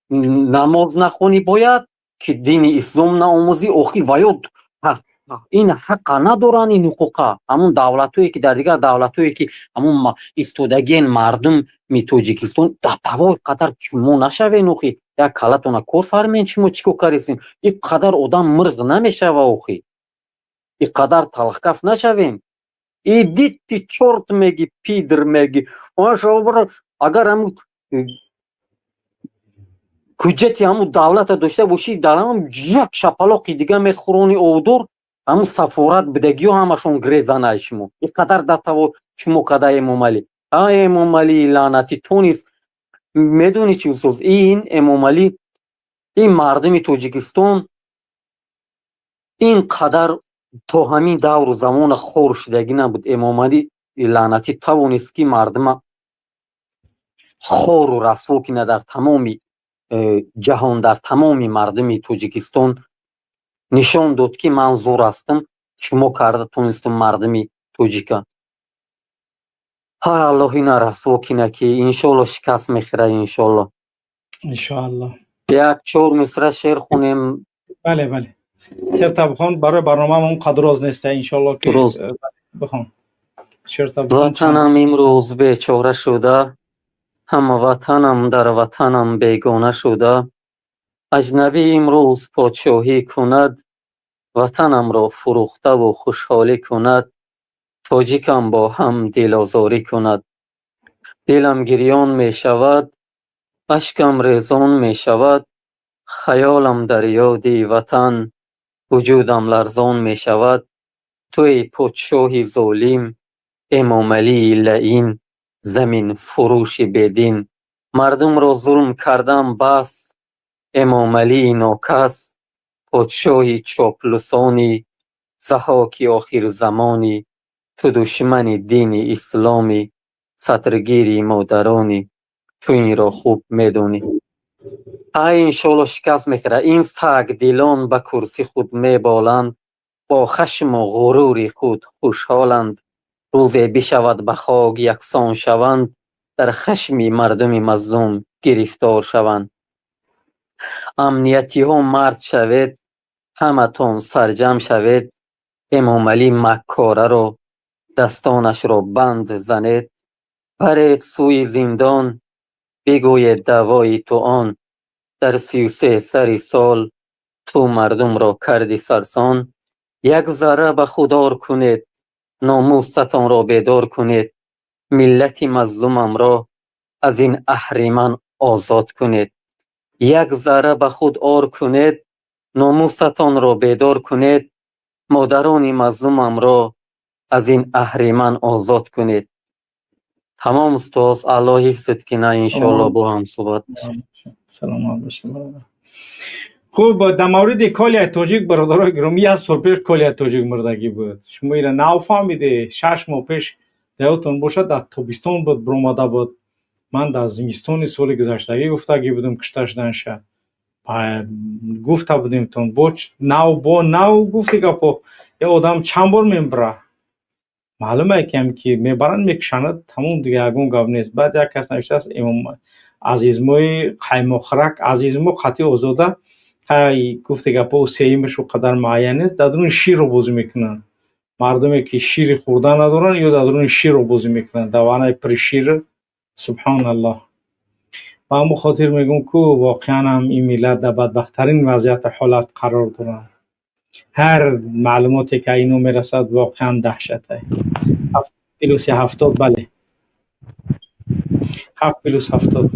G: Намоз нахонӣ, бояд ки дини ислом наомӯзӣ. Охи ваё ин ҳаққа надоранд, ин ҳуқуқа. Ҳамун давлатҳое ки дар дигар давлатҳое ки ҳамун истодагиен, мардуми Тоҷикистон дар тавои қадар чумо нашавен. Охи як калатона кор фармен, шумо чӣ кор кардесем? Ин қадар одам мирғ намешава, охи ин қадар талхкаф нашавем. Иди ты, чёрт меги, пидр меги. Агар ҳамун ҳуҷҷати ҳамун давлата дошта бошӣ, дар ҳамун як шапалоқи дига мехӯрони обдор. Ҳамун сафорат будагиҳо ҳамашон грезанай шумо. Ин қадар датаво шумо када Эмомалӣ, а Эмомалии лаънатӣ, ту низ медонӣ чӣ, устоз? Ин Эмомалӣ, ин мардуми Тоҷикистон ин қадар то ҳамин давру замона хор шудагӣ набуд. Эмомалӣ лаънатӣ тавонист, ки мардума хору расво кина дар тамоми ҷаҳон, дар тамоми мардуми Тоҷикистон нишон дод, ки ман зур ҳастам, шумо карда тонистам мардуми тоҷика. Ҳай, Аллоҳ ина расво кина, ки иншолло шикаст мехӯрад, иншолло.
A: Иншоалло.
G: Як чор мисра шеър хонем.
A: Бале, шерта бихон, барои барномаам он қадр роз неста, иншолло ки бихон, шерта.
G: Ватанам имрӯз бечора шуда, ҳамватанам дар ватанам бегона шуда, аҷнабӣ имрӯз подшоҳӣ кунад, ватанамро фурӯхтаву хушҳолӣ кунад, тоҷикам бо ҳам дилозорӣ кунад. Дилам гирён мешавад, ашкам резон мешавад, хаёлам дар ёди ватан, вуҷудам ларзон мешавад. Ту эй подшоҳи золим, Эмомалии лаин, заминфурӯши бедин, мардумро зулм кардан бас, Эмомалии нокас, подшоҳи чоплусонӣ, Заҳҳоки охирзамонӣ, ту душмани дини исломӣ, сатргири модаронӣ, ту инро хуб медонӣ. Ҳай, иншолло шикаст мехӯрад. Ин сагдилон ба курсӣ худ меболанд, бо хашму ғурури худ хушҳоланд. Рӯзе бишавад, ба хок яксон шаванд, дар хашми мардуми мазлум гирифтор шаванд. Амниятиҳо, мард шавед, ҳаматон сарҷамъ шавед, Эмомалӣ маккораро дастонашро банд занед, баред сӯи зиндон, бигӯед: даъвои ту он дар 33 сари сол ту мардумро кардӣ сарсон. Як зарра ба худ ор кунед, номусатонро бедор кунед, миллати мазлумамро аз ин аҳриман озод кунед. Як зарра ба худ ор кунед, номусатонро бедор кунед, модарони мазлумамро аз ин аҳриман озод кунед. Тамом, устоз, Аллоҳ ҳифзат кина, иншоалло бо ҳам суҳбат.
A: Саломат бошед, бародар. Хуб, дар мавриди Колияи Тоҷик, бародарои гиромӣ, як сол пеш Колияи Тоҷик мурдагӣ буд. Шумо ира нав фаҳмиде? 6 моҳ пеш, даётон бошад, дар тобистон буд, биромада буд. Ман дар зимистони соли гузаштагӣ гуфтагӣ будам кушта шуданша. Гуфта будемтон, бо нав бо нав гуфти гапо, я одам чанд бор мебара, маълуме ки ки мебаранд, мекушанд, тамом, дига ягон гап нест. Баъд як кас навиштааст: имом Азизмои қаймоқхӯрак, Азизмо қатъи озода. Гуфти гапо, сеюмаш о қадар муайян нест. Дар дуруни ширро бозӣ мекунанд. Мардуме ки шири хӯрдан надоранд, ё дар дуруни ширро бозӣ мекунанд, дар ванаи пури шир. Субҳоналлоҳ. Ба ҳамон хотир мегӯм, ку воқеан ҳам ин миллат дар бадбахттарин вазъияту ҳолат қарор доранд. Ҳар маълумоте ки ино мерасад, воқеан даҳшате. Плюси 70, бале, ҳафт плюс 70.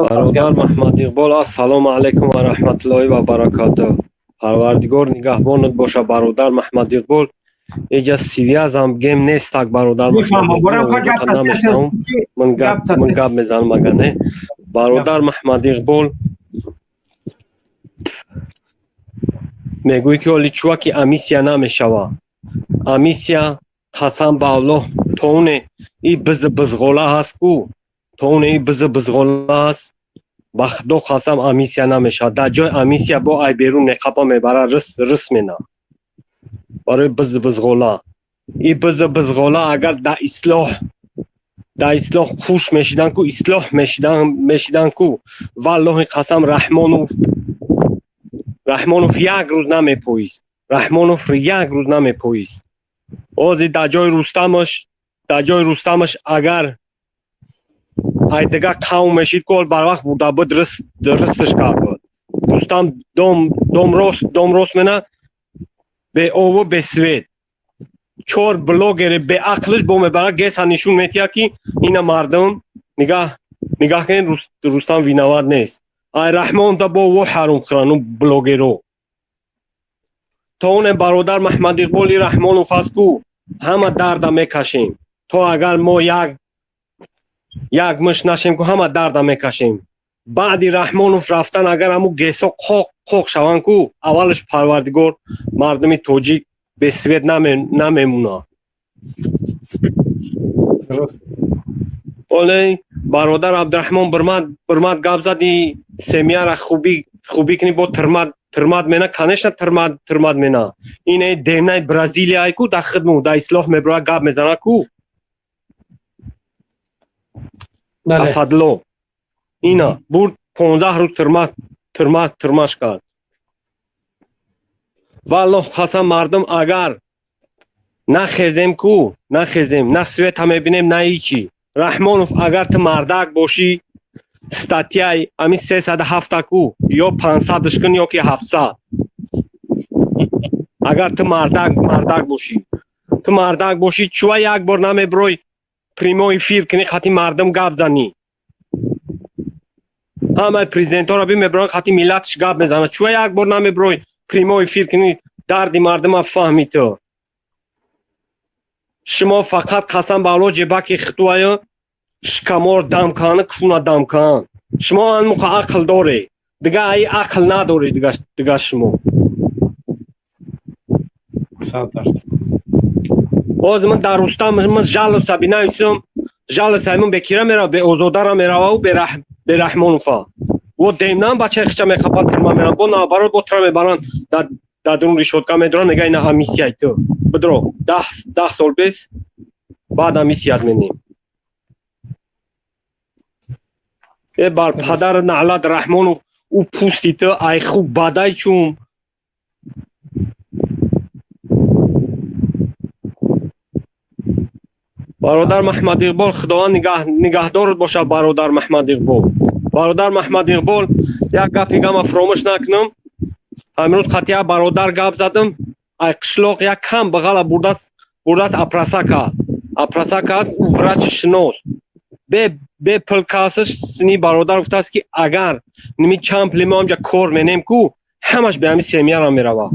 H: Бародар Маҳмад Иқбол, ассалому алайкум ва раҳматуллоҳи ва баракатуҳ. Парвардигор нигаҳбонат боша, бародар Маҳмад Иқбол. Эҷа связам гем нестак, бародар. Ман гап мезанам, ага не, бародар Маҳмад Иқбол, мегӯӣ ки оли чуа ки амисия намешава. Амисия, қасам ба Аллоҳ, то оне и бизи бизғола ҳаст ку, то оне и бизи бизғола ҳаст, ба Худо қасам, амисия намешавад. Дар ҷои амисия бо ай берун меқапа, мебара, рис рис мена барои бизи бизғола. И бизи бизғола агар дар ислоҳ хуш мешидан ку, ислоҳ мешидан ку, валлоҳи қасам, Раҳмонов як рӯз намепоист. Раҳмонов як рӯз намепоист. Ҳозир дар ҷои Рустамаш агар ай дига қавм мешид ку, барвақт бурда буд, ристш кард буд. Рустам дом рост, дом рост мена, беову бесвет. Чор блогери беақлиш бо мебара, геса нишун метиҳад, ки ина мардум нигаҳ кунед, Рустам виноват нест. Ай Раҳмонта бо во ҳаром хӯрану блогеро. То оне, бародар Маҳмад Иқболи, Раҳмонов аст ку, ҳама дарда мекашем. То агар мо як муш нашем ку, ҳама дарда мекашем. Баъди Раҳмонов рафтан, агар ҳаму гесо қоқ қоқ шаванд ку, аввалаш, парвардигор, мардуми тоҷик бесвет намемонад. Оле бародар Абдураҳмон Бирмад гап зади, семьяра хубӣ хубӣ кунӣ, бо тирмад тирмад мена, конечно, тирмад тирмад мена. Ине демнаи Бразилияй ку, дар хидму дар ислоҳ меброяд, гап мезана ку. Асадло ина бурд, 15 рӯз тирма тирмаш кард. Валлоҳ қасам, мардум, агар нахезем ку, нахезем, на света мебинем, на ҳичи. Раҳмонов, агар ту мардак бошӣ, статьяи ҳамин 307-а ку, ё 500-ш кун, ё ки 700. Агар ту мардак бошӣ, ту мардак бошӣ, чуа як бор намеброй, прямой эфир кунӣ, хати мардум гап занӣ? Ҳамаи президентҳоро би меброянд, хати миллатш гап мезанад. Чуа як бор намеброй, прямой эфир кунӣ, дарди мардума фаҳми ту? Шумо фақат, қасам ба Аллоҳ, ҷебаки хитуаю шикамор дам кан, куна дам кан. Шумо ан муқа ақл доре, дига ай ақл надоред, дига шумо. Ҳозир ман дар Рустам ман жалоса бинависам, жалосаи ман бекира мерава? Беозодара меравау Бераҳмонова. Во демнам бачаи хича мехапан, тирма мераванд, бо наоборот, бо тира мебаранд, дар дурун решётка медоранд, мега: ина амисияй ту, бидро, 10 сол бес баъд амисият менем. Э, бар падар наълат, Раҳмонов, ӯ пӯсти ту ай хуб бадай чум. Бародар Маҳмад Иқбол, Худованд нигаҳдорат бошад, бародар Маҳмад Иқбол. Бародар Маҳмад Иқбол, як гапи гама фуромӯш накунам. Ҳамирӯз қатъия бародар гап задам, ай қишлоқ як кам бағала бурдааст, апрасак аст, апрасак аст, ӯ врачи шинос, бе пул касаш сини. Бародар гуфтааст, ки агар ними чанд пули мо ҳамҷа кор менем ку, ҳамаш бе ҳами семьяра мерава.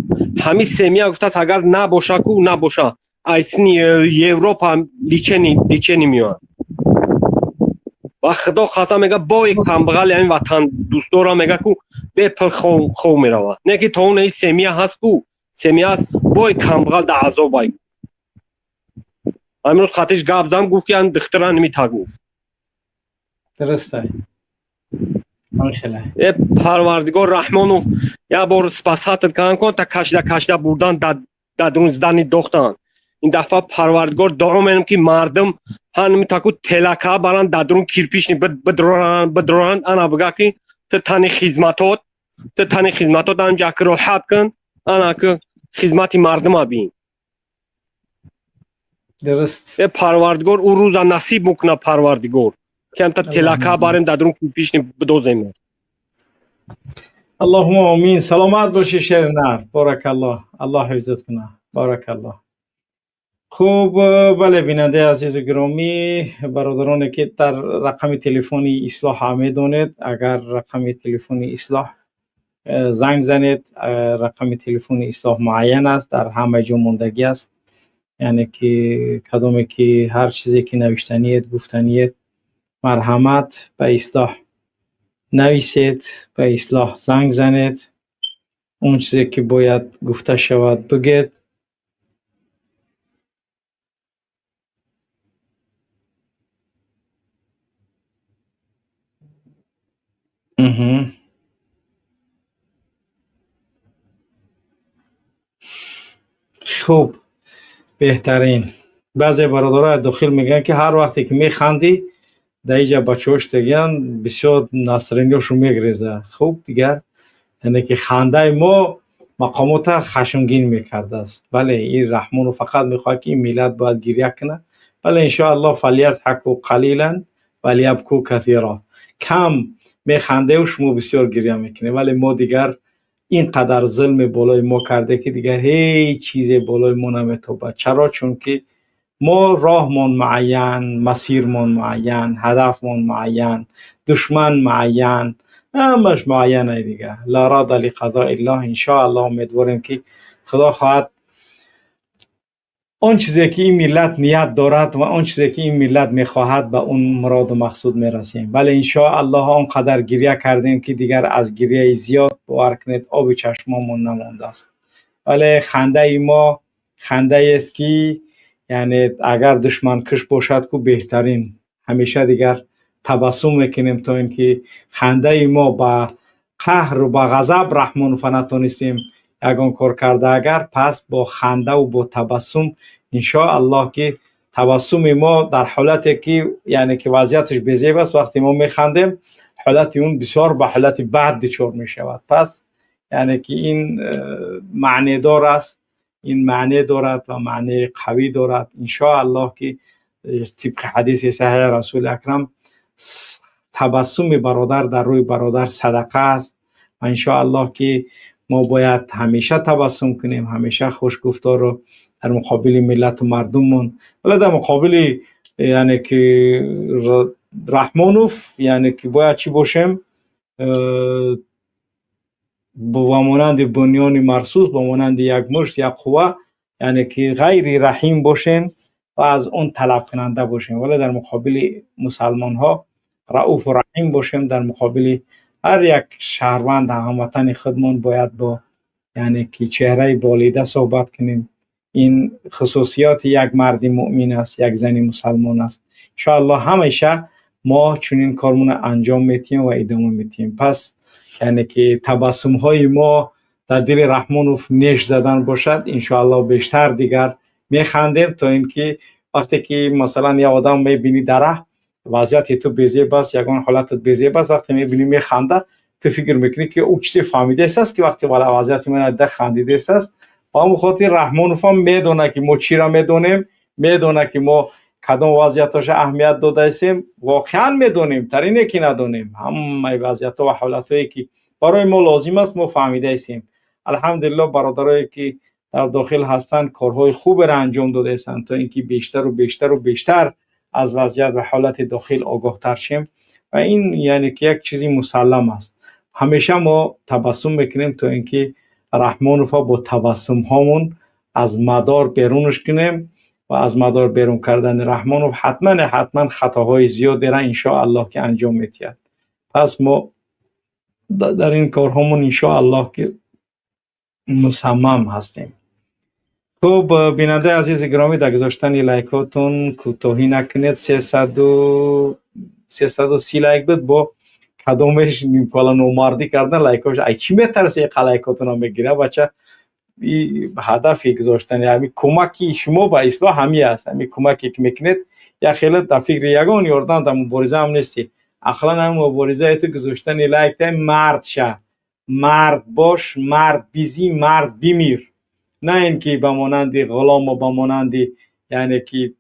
H: Ҳами семья, гуфтааст, агар набоша ку, набоша, ай сини Европа лечение меояд. Ва Худо қасам, мега, бои камбағали ҳамин ватан дӯстдора, мега ку, бепул хов мерава. Не ки то он семья ҳаст ку, семья ҳаст, бои камбағал да азобай. Ҳамирӯз қатиш гап задам, гуфт, ки ҳам духтара нимита гуфт.
A: Дуруст.
H: Э Парвардигор, Раҳмонов як бор спасать кан кун, та кашида кашида бурдан дар здании дохтан. Ин дафъа, Парвардигор, дуо менам, ки мардум ҳанми таку телака баран, дар дурун кирпичный бидронанд, бидронанд. Ана бига, ки ту тани хизматот, ту тани хизматот анҷа ки роҳат кун, ана ки хизмати мардума бин.
A: Дуруст.
H: Э Парвардигор, ӯ рӯза насиб мекуна, Парвардигор, ки ҳамта телака барем, дар дурун кирпичный бидозем.
A: Аллоҳума омин. Саломат бошӣ, шеринар, боракаллоҳ, Аллоҳ ҳифзат кунад, боракаллоҳ. Хуб, бале, бинандаи азизу гиромӣ, бародароне ки дар рақами телефони Ислоҳ медонед, агар рақами телефони Ислоҳ занг занед, рақами телефони Ислоҳ муайян аст, дар ҳама ҷо мондагӣ аст. Яъне ки кадоме ки ҳар чизе ки навиштаниед, гуфтаниед, марҳамат, ба Ислоҳ нависед, ба Ислоҳ занг занед, он чизе ки бояд гуфта шавад, бигӯед. Хуб, беҳтарин. Баъзе бародарои дохил мегӯянд, ки ҳар вақте ки механдӣ, дар иҷа бачаҳо штагиян, бисёр настроение шон мегреза. Хуб, дигар, яъне ки хандаи мо мақомота хашмгин мекардааст. Бале, ин Раҳмонов фақат мехоҳад, ки ин миллат бояд гиря кунад. Бале, иншоаллоҳ, فليضحكوا قليلا وليبكوا كثيرا. Кам механдеву шумо бисёр гиря мекунед. Вале мо дигар ин қадар зулме болои мо карде, ки дигар ҳеҷ чизе болои мо наметобад. Чаро? Чунки мо роҳмон муайян, масирмон муайян, ҳадафмон муайян, душман муайян, ҳамаш муайянай. Дигар لا راد لقضاء الله. Иншоаллоҳ, умедворем, ки Худо хоҳад, он чизе ки ин миллат ният дорад ва он чизе ки ин миллат мехоҳад, ба он муроду мақсуд мерасем. Бале, иншоаллоҳ, он қадар гиря кардем, ки дигар аз гиряи зиёд, бовар кунед, оби чашмомон намондааст. Вале хандаи мо хандаест, ки яъне агар душманкуш бошад ку, беҳтарин. Ҳамеша дигар табассум мекунем, то ин ки хандаи мо ба қаҳру ба ғазаб Раҳмонова натонистем ягон кор карда агар, пас бо хандаву бо табассум, иншоаллоҳ, ки табассуми мо дар ҳолате ки, яъне ки вазъияташ безеб аст, вақте мо механдем, ҳолати он бисёр ба ҳолати бад дучор мешавад. Пас яъне ки ин маънедор аст, ин маъне дорад ва маънеи қавӣ дорад. Иншоаллоҳ, ки тибқи ҳадиси саҳеҳи Расули Акрам, табассуми бародар дар рӯи бародар садақа аст. Ва иншоаллоҳ, ки мо бояд ҳамеша табассум кунем, ҳамеша хушгуфтору дар муқобили миллату мардуммон. Вале дар муқобили, яъне ки Раҳмонов, яъне ки бояд чӣ бошем? Ба монанди бунёни марсус, ба монанди як мушт, як қувва, яъне ки ғайри раҳим бошем ва аз он талабкунанда бошем. Вале дар муқобили мусалмонҳо рауфу раҳим бошем. Дар муқобили ҳар як шаҳрванд, ҳамватани худмон бояд бо, яъне ки чеҳраи болида суҳбат кунем. Ин хусусиёти як марди муъмин аст, як зани мусалмон аст. Иншоаллоҳ, ҳамеша мо чунин кормона анҷом медиҳем ва идома медиҳем. Пас яъне ки табассумҳои мо дар дили Раҳмонов неш задан бошад, иншоаллоҳ, бештар дигар механдем, то ин ки вақте ки масалан як одам мебинӣ дар раҳ, вазъияти ту безеб аст, ягон ҳолатат безеб аст, вақте мебинӣ механда, ту фикр мекунӣ, ки ӯ чизе фаҳмидааст, ки вақте вазъияти ман дида хандидааст. Ба ҳамон хотир Раҳмоновам медонад, ки мо чиро медонем, медонад, ки мо кадом вазъиятҳоша аҳамият додаистем. Воқеан медонем, тарине ки надонем. Ҳамаи вазъиятҳо ва ҳолатҳое ки барои мо лозим аст, мо фаҳмидаистем. Алҳамдулиллоҳ, бародарое ки дар дохил ҳастанд, корҳои хуберо анҷом додаистанд, то ин ки бештару бештару бештар аз вазъият ва ҳолати дохил огоҳтар шем. Ва ин, яъне ки як чизи мусаллам аст. Ҳамеша мо табассум мекунем, то ин ки Раҳмонова бо табассумҳомон аз мадор берунаш кунем. Ва аз мадор берун кардани Раҳмонов ҳатман ҳатман хатоҳои зиёдеро, иншоаллоҳ, ки анҷом медиҳад. Пас мо дар ин корҳомон, иншоаллоҳ, ки мусаммам ҳастем. Хуб, бинандаи азизи гиромӣ, дар гузоштани лайкотон кӯтоҳӣ накунед. 330 лайк буд, бо Кадомеш нимкола номардӣ кардан, лайкош, ай чӣ метарсе, қа лайкотона мегира, бача. И ҳадафи гузоштани ҳами кӯмаки шумо ба ислоҳ ҳами аст. Ҳами кӯмаке ки мекунед, як хеле дар фикри ягон ёрдам дар мубориза ҳам нестӣ. Ақлан ҳам муборизаи ту гузоштани лайк та. Мард ша, мард бош, мард бизӣ, мард бимир, на ин ки ба монанди ғулому ба монанди, яъне ки,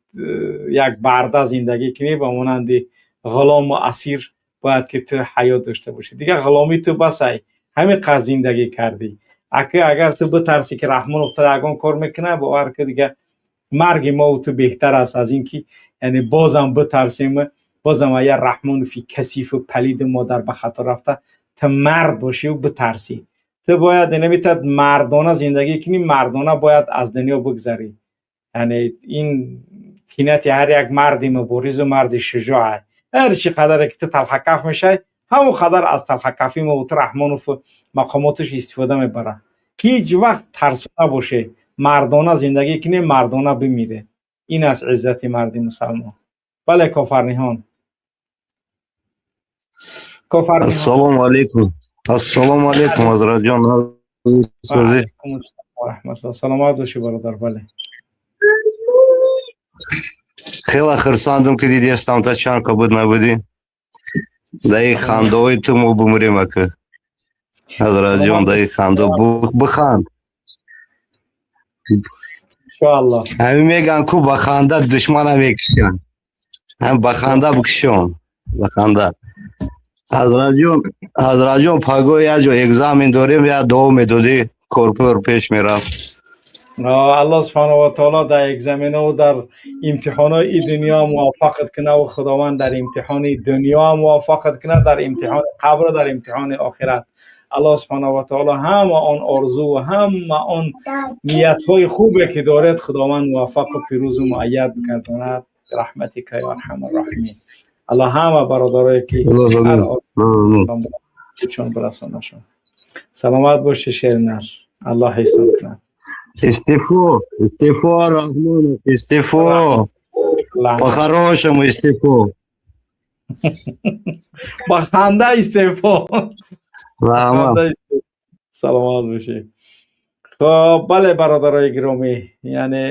A: як барда зиндагӣ кунӣ. Ба монанди ғулому асир бояд ки ту ҳаёт дошта бошӣ. Дигар ғуломӣ ту басай, ҳамин қадр зиндагӣ кардӣ. Ака, агар ту битарсӣ, ки Раҳмонов туро ягон кор мекунад, бовар ки, дигар марги мову ту беҳтар аст аз ин ки, яъне, бозам битарсем, бозам ая Раҳмонофи касифу палиду модар ба хато рафта. Ту мард бошиву битарсӣ, ту бояд наметавад мардона зиндагӣ кунӣ, мардона бояд аз дунё бигзарӣ. Яъне ин тинати ҳар як марди муборизу марди шуҷоъ. Ҳар чӣ қадаре ки ту талхакаф мешавӣ, ҳамон қадар аз талхакафи мо ту Раҳмонову мақомоташ истифода мебарад. Ҳеҷ вақт тарсу набоше, мардона зиндагӣ кунӣ, мардона бимире. Ин аст иззати марди мусалмон. Бале, Кофарниҳон, Кофарниҳон.
I: Ассалому алайкум. Ассалому алайкум, Ҳазратҷон.
A: Раҳматулло, саломат бошӣ, бародар, бале.
I: Хеле хурсандам, ки дидестам та, чанд ка буд набудӣ. Даи хандаои ту мо бумрем, ака. Ҳазратҷон, даи хандо биханд.
A: Иншоалло.
I: Ҳамин меган ку, ба ханда душмана мекушанд. Ҳам ба ханда бикушон. Ба ханда. Ҳазратҷон, Ҳазратҷон, пагоҳ як ҷо экзамен дорем, як дуо медодӣ, корпор пеш мерафт.
A: Аллоҳ субҳанаҳу ва таоло дар экзаменову дар имтиҳонои дунё муваффақат кунад. Худованд дар имтиҳони дунё муваффақат кунад, дар имтиҳони қабр, дар имтиҳони охират. Аллоҳ субҳанаҳу ва таоло ҳама он орзу ва ҳама он ниятҳои хубе ки доред, Худованд муваффақу пирӯзу муайяд бигардонад. Раҳматика ё арҳамар роҳимин. Аллоҳ ҳама бародарое ки ҳар чун бирасонашон. Саломат бошӣ, шеринар, Аллоҳ ҳифзон кунад.
I: Истифо, истифо, Рахмонов, истифо. По-хорошему истифо.
A: Ба ханда истифо.
I: Раҳмат.
A: Саломат бошӣ. Хоб, бале, бародарои гиромӣ, яъне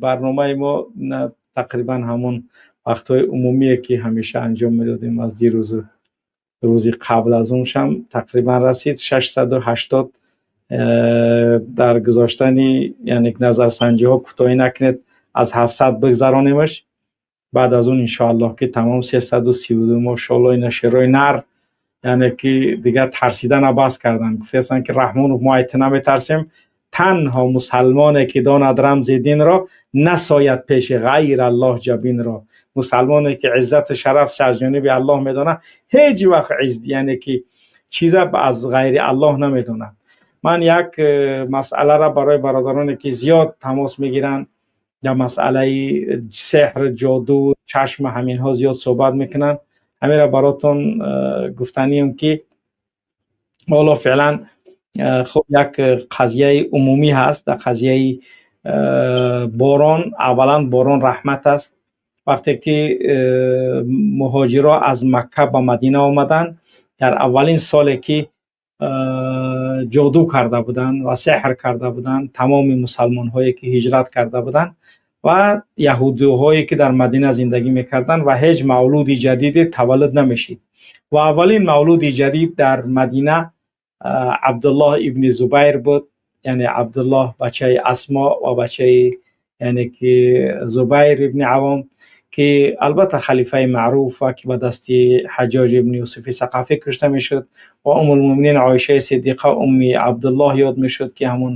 A: барномаи мо тақрибан ҳамон вақтҳои умумие ки ҳамеша анҷом медодем, аз дирӯзу рӯзи қабл аз оншам тақрибан расид 680. Дар гузоштани, яъне, назарсанҷиҳо кӯтоҳӣ накунед, аз 700 бигзаронемаш. Баъд аз он, иншоаллоҳ, ки тамом 332. Мошоалло, ина шерои нар, яъне ки дигар тарсидана бас кардан. Гуфтаастанд, ки Раҳмонов, мо айти наметарсем. Танҳо мусалмоне ки донад рамзи динро, насояд пеши ғайр Аллоҳ ҷабинро. Мусалмоне ки иззату шарафш аз ҷониби Аллоҳ медонад, ҳеҷ вақт, яъне ки, чиза аз ғайри Аллоҳ намедонад. Ман як масъаларо барои бародароне ки зиёд тамос мегиранд, дар масъалаи сеҳр, ҷоду, чашм, ҳаминҳо зиёд суҳбат мекунанд, ҳаминро баротон гуфтанием, ки ҳоло феълан хуб як қазияи умумӣ ҳаст дар қазияи борон. Аввалан, борон раҳмат аст. Вақте ки муҳоҷиро аз Макка ба Мадина омаданд, дар аввалин соле ки ҷоду карда буданд ва сеҳр карда буданд, тамоми мусалмонҳое ки ҳиҷрат карда буданд ва яҳудиҳое ки дар Мадина зиндагӣ мекарданд, ва ҳеҷ мавлуди ҷадиде таваллуд намешид. Ва аввалин мавлуди ҷадид дар Мадина Абдуллоҳ ибни Зубайр буд, яъне Абдуллоҳ бачаи Асмо ва бачаи, яъне ки, Зубайр ибни Авом, ки албатта халифаи маъруф ва ки ба дасти Ҳаҷоҷ ибни Юсуфи Сақафӣ кушта мешуд. Ва Умулмӯминин Оишаи Сиддиқа Умми Абдуллоҳ ёд мешуд, ки ҳамун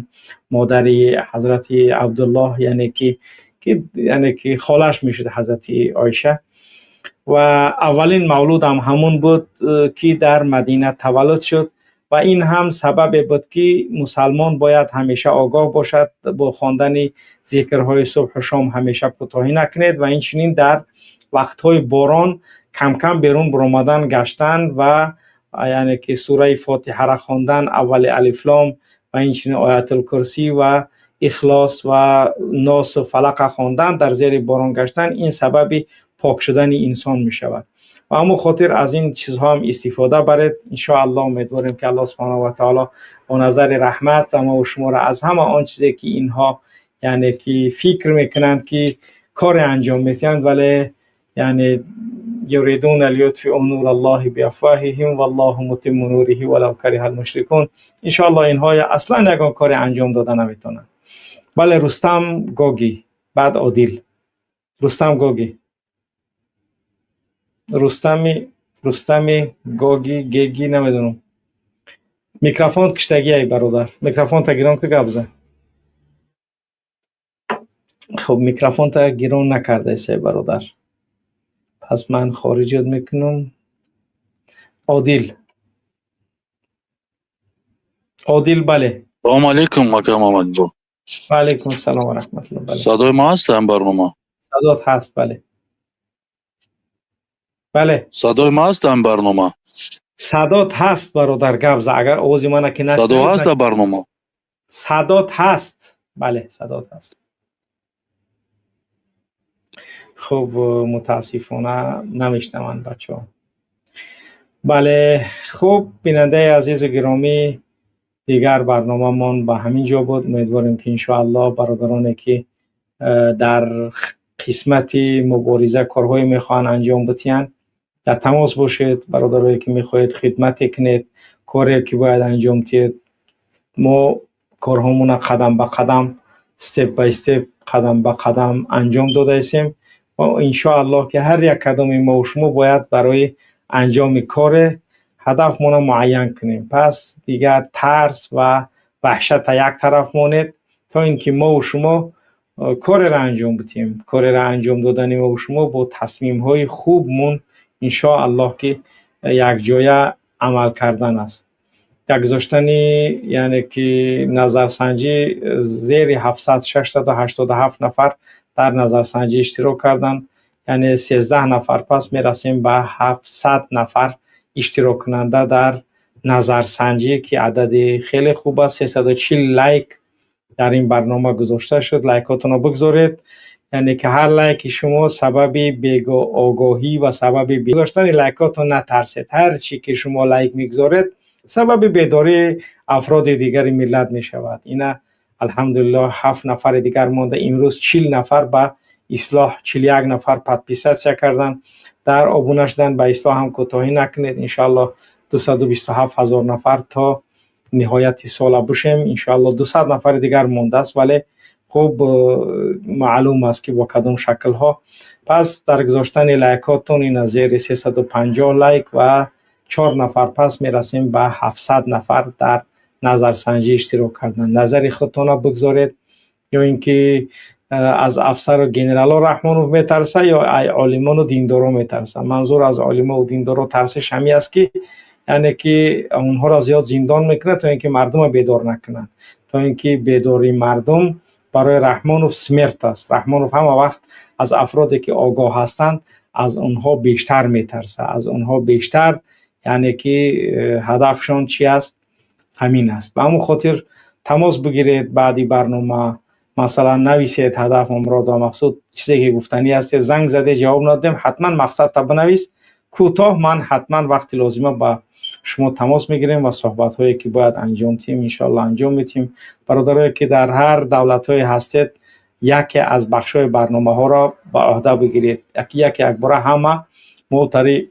A: модари ҳазрати Абдуллоҳ, яъне ки холаш мешуд ҳазрати Оиша. Ва аввалин мавлудам ҳамун буд, ки дар Мадина таваллуд шуд. Ва ин ҳам сабабе буд, ки мусалмон бояд ҳамеша огоҳ бошад. Бо хондани зикрҳои субҳу шом ҳамеша кӯтоҳӣ накунед ва инчунин дар вақтҳои борон камкам берун баромадан, гаштан ва, яъне ки, сураи Фотиҳара хондан, аввали Алифлом ва инчунин Оятулкурсӣ ва Ихлос ва Носу Фалақа хондан, дар зери борон гаштан, ин сабаби пок шудани инсон мешавад. و همون خاطر از این چیزها هم استفاده برید. انشاءالله امیدواریم که الله سبحانه و تعالی با نظر رحمت و ما و شما را از همه آن چیزی که اینها یعنی که فکر میکنند که کار انجام میتند، ولی یعنی یریدون لیطفئوا نور الله بافواههم والله متم نوره ولو کره المشرکون. انشاءالله اینها اصلا یگان کار انجام داده نمیتونند. بله، رستم گوگی، بعد عادل. رستم گوگی، رستمی گوگی گیگی نمیدونم. میکروفون کشتگی ای برادر، میکروفون تا گیران که گپ بزن. خب میکروفون تا گیران نکرده ای برادر، پس من خارجیت میکنم. عادل، عادل. بله.
E: سلام علیکم اکا محمد.
A: و علیکم السلام و رحمت الله. بله.
E: صدای ما هست هم برنامه؟
A: صدات هست، بله بله.
E: صدای ما هست هم برنامه؟
A: صدات هست برادر، گپ زن. اگر آواز من که
E: صدا
A: نشنوی
E: هست در برنامه؟
A: صدات هست، بله صدات هست. خب متاسفانه نمیشنون بچه ها. بله، خب بیننده عزیز و گرامی، دیگر برنامه به همین جا بود. امیدواریم که انشاءالله برادرانی که در قسمت مبارزه کارهای میخوان انجام بدین در تماس باشید. برادرایی که میخواهید خدمت کنید، کاری که باید انجام دید، ما کارهامون قدم به قدم، step by step، قدم به قدم انجام داده ایستیم و انشاءالله که هر یک کدام ما و شما باید برای انجام کار هدفمون معین کنیم. پس دیگر ترس و وحشت یک طرف مانید تا اینکه ما و شما کار را انجام بدیم. کار را انجام دادن ما و شما با تصمیم های خوبمون انشاءالله که یک جای عمل کردن است. در گذاشتن یعنی که نظرسنجی زیر 700 687 نفر در نظرسنجی اشتراک کردن، یعنی 13 نفر. پس میرسیم به 700 نفر اشتراک کننده در نظرسنجی که عدد خیلی خوب است. 340 لایک در این برنامه گذاشته شد. لایکاتون رو بگذارید، یعنی که هر لایک شما سبب آگاهی و سبب گذاشتن لایکاتون نترسید. هر چی که شما لایک میگذارید سبب بیداری افراد دیگر ملت می شود. اینا الحمدلله 7 نفر دیگر مانده. امروز 40 نفر به اصلاح، 41 نفر подписаться کردن. در آبونه شدن به اصلاح هم کوتاهی نکنید. انشالله 227 هزار نفر تا نهایت سال بشیم. انشالله 200 نفر دیگر مونده است، ولی خب معلوم است که با کدام شکل ها. پس در گذاشتن لایکاتون این زیر 350 لایک و 4 نفر، پس میرسیم به 700 نفر در نظرسنجی اشتراک کردن. نظر خودتون را بگذارید، یا اینکه از افسر و گنرال رحمانوف میترسه یا عالمان و دیندارا میترسه. منظور از عالمان و دیندارا ترسش همی است که یعنی که اونها را زیاد زندان میکنه تا اینکه مردم را بیدار نکنن، تا اینکه بیداری مردم برای رحمانوف смерть است. رحمانوف همه وقت از افرادی که آگاه هستند از اونها بیشتر میترسه، از اونها بیشتر، یعنی که هدفشان چی است؟ همین است. به همون خاطر تماس بگیرید بعدی برنامه، مثلا نویسید هدف، مراد و مقصود، چیزی که گفتنی هست. زنگ زده جواب ندادیم، حتما مقصد تا بنویس کوتاه. من حتما وقت لازمه با شما تماس میگیریم و صحبت هایی که باید انجام تیم انشالله انجام میتیم. برادرایی که در هر دولت های هستید یکی از بخش های برنامه ها را به عهده بگیرید. یکی یکی یک باره همه موتری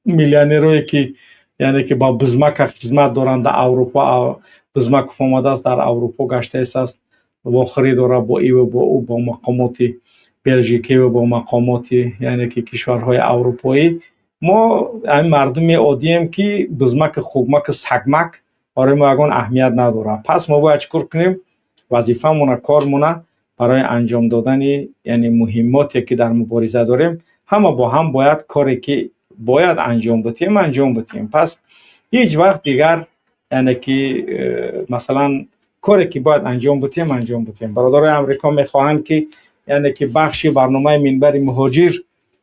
A: میلیونرهایی که یعنی که با بزمک خدمت دارند در اروپا، بزمک آمده است در اروپا گشته است، واخری داره با ای و با او، با مقامات بلژیکی و با مقامات یعنی که کشورهای اروپایی. ما این مردم عادی که بزمک خوبمک سگمک برای ما یگان اهمیت نداره. پس ما باید چیکار کنیم؟ وظیفه‌مون، کارمون برای انجام دادن یعنی مهماتی که در مبارزه داریم، همه با هم باید کاری که باید انجام بدیم انجام بدیم. پس هیچ وقت دیگر یعنی که مثلا کاری که باید انجام بدیم انجام بدیم. برادرای امریکا میخواهند که یعنی که بخشی برنامه منبر مهاجر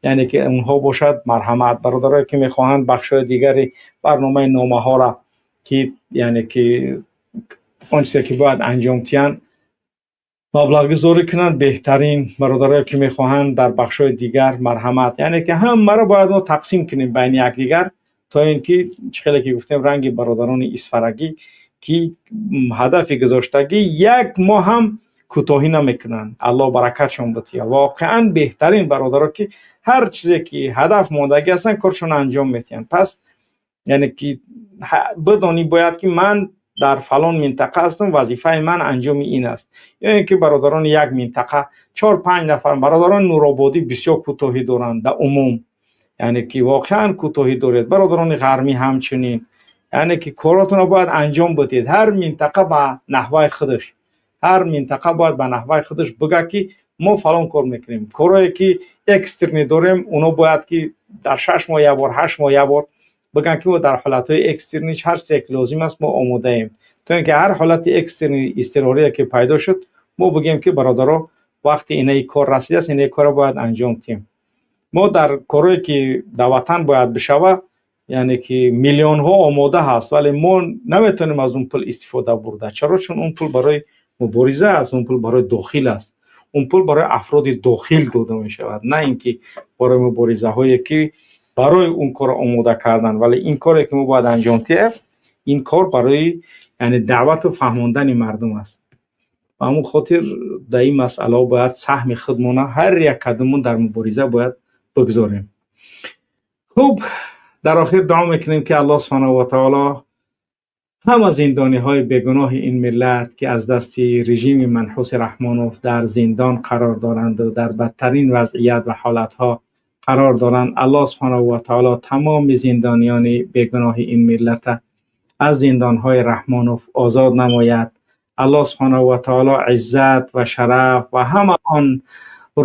A: یعنی که اونها باشد، مرحمت. برادرایی که میخواهند بخش دیگری برنامه نامه ها را که یعنی که آن چیزی که باید انجام تیان Маблағгузорӣ кунанд, беҳтарин. Бародарое, ки мехоҳанд дар бахшҳои дигар, марҳамат. Яъне ки ҳамаро бояд мо тақсим кунем байни якдигар, то ин ки чӣ хеле ки гуфтем, ранги бародарони исфарагӣ, ки ҳадафи гузоштагӣ як моҳ ҳам кӯтоҳӣ намекунанд. Аллоҳ баракатшон бития. Воқеан беҳтарин бародаро, ки ҳар чизе ки ҳадаф мондагӣ ҳастанд, коршонро анҷом медиҳанд. Пас яъне ки бидонӣ бояд, ки ман дар фалон минтақа ҳастам, вазифаи ман анҷоми ин аст. Ё ин ки бародарони як минтақа чор панҷ нафар. Бародарони Нурободӣ бисёр кӯтоҳӣ доранд дар умум, яъне ки воқеан кӯтоҳӣ доред. Бародарони ғармӣ ҳамчунин. Яъне ки коротонро бояд анҷом бидиҳед. Ҳар минтақа ба наҳваи худаш, ҳар минтақа бояд ба наҳваи худаш бигӯяд, ки мо фалон кор мекунем. Корое ки экстренный дорем, оно бояд ки дар 6 моҳ як бор, 8 моҳ як бор бигӯянд, ки мо дар ҳолатҳои экстренный ҳар чизе ки лозим аст, мо омодаем, то ин ки ҳар ҳолати экстренный, изтирорие ки пайдо шуд, мо бигӯем, ки бародаро, вақти инаи кор расидааст, инаи корро бояд анҷом диҳем. Мо дар корое ки дар ватан бояд бишава, яъне ки миллионҳо омода ҳаст, вале мо наметавонем аз он пул истифода бурда. Чаро? Чун он пул барои мубориза аст, он пул барои дохил аст, он пул барои афроди дохил дода мешавад, на ин ки барои муборизаҳое ки барои он корро омода кардан. Вале ин коре ки мо бояд анҷом диҳем, ин кор барои, яъне, даъвату фаҳмондани мардум аст. Ба ҳамон хотир дар ин масъалаҳо бояд саҳми худмона ҳар як кадомон дар мубориза бояд бигзорем. Хуб, дар охир дуо мекунем, ки Аллоҳ субҳанаҳу ва таоло ҳама зиндониҳои бегуноҳи ин миллат, ки аз дасти режими манҳуси Раҳмонов дар зиндон қарор доранду дар бадтарин вазъият ва ҳолатҳо қарор доранд, Аллоҳ субҳанаҳу ва таоло тамоми зиндониёни бегуноҳи ин миллата аз зиндонҳои Раҳмонов озод намояд. Аллоҳ субҳанаҳу ва таоло иззат ва шараф ва ҳама он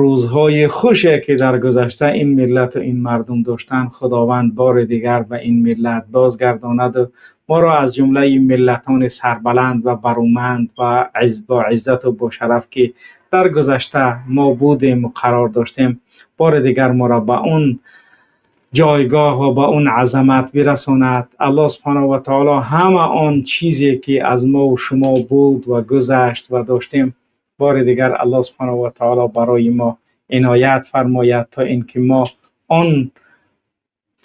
A: рӯзҳои хуше, ки дар гузашта ин миллату ин мардум доштанд, Худованд бори дигар ба ин миллат бозгардонаду моро аз ҷумлаи миллатони сарбаланд ва баруманд ва бо иззату бо шараф, ки дар гузашта мо будему қарор доштем, бори дигар моро ба он ҷойгоҳ ва ба он азамат бирасонад. Аллоҳ субҳанаҳу ва таоло ҳама он чизе ки аз мову шумо буд ва гузашт ва доштем, бори дигар Аллоҳ субҳанаҳу ва таоло барои мо иноят фармояд, то ин ки мо он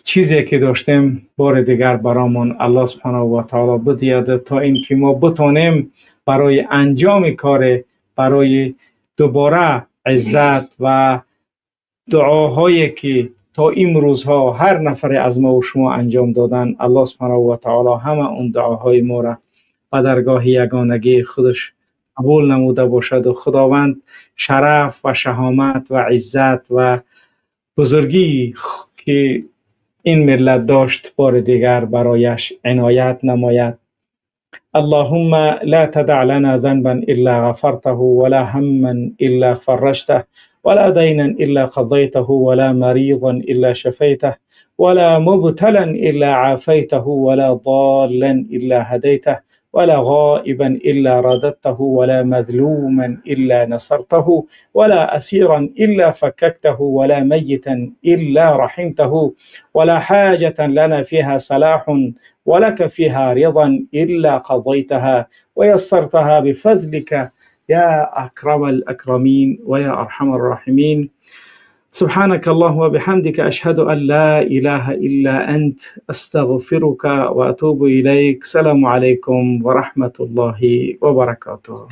A: чизе ки доштем, бори дигар баромон Аллоҳ субҳанаҳу ва таоло бидиҳад, то ин ки мо битонем барои анҷоми коре, барои дубора иззат ва дуоҳое ки то имрӯзҳо ҳар нафаре аз мову шумо анҷом доданд, Аллоҳ субҳанаҳу ва таоло ҳама он дуоҳои моро ба даргоҳи ягонагии худаш қабул намуда бошаду Худованд шараф ва шаҳомат ва иззат ва бузургӣ, ки ин миллат дошт, бори дигар барояш иноят намояд. اللهم لا تدع لنا ذنبا إلا غفرته، ولا هما إلا فرجته، ولا دينا إلا قضيته، ولا مريضا إلا شفيته، ولا مبتلا إلا عافيته، ولا ضالا إلا هديته، ولا غائبا إلا رددته، ولا مظلوما إلا نصرته، ولا أسيرا إلا فككته، ولا ميتا إلا رحمته، ولا حاجة لنا فيها صلاح ولك فيها رضا إلا قضيتها ويسرتها بفضلك يا أكرم الأكرمين ويا أرحم الراحمين. سبحانك اللهم وبحمدك، أشهد أن لا إله إلا أنت، أستغفرك وأتوب إليك. السلام عليكم ورحمة الله وبركاته.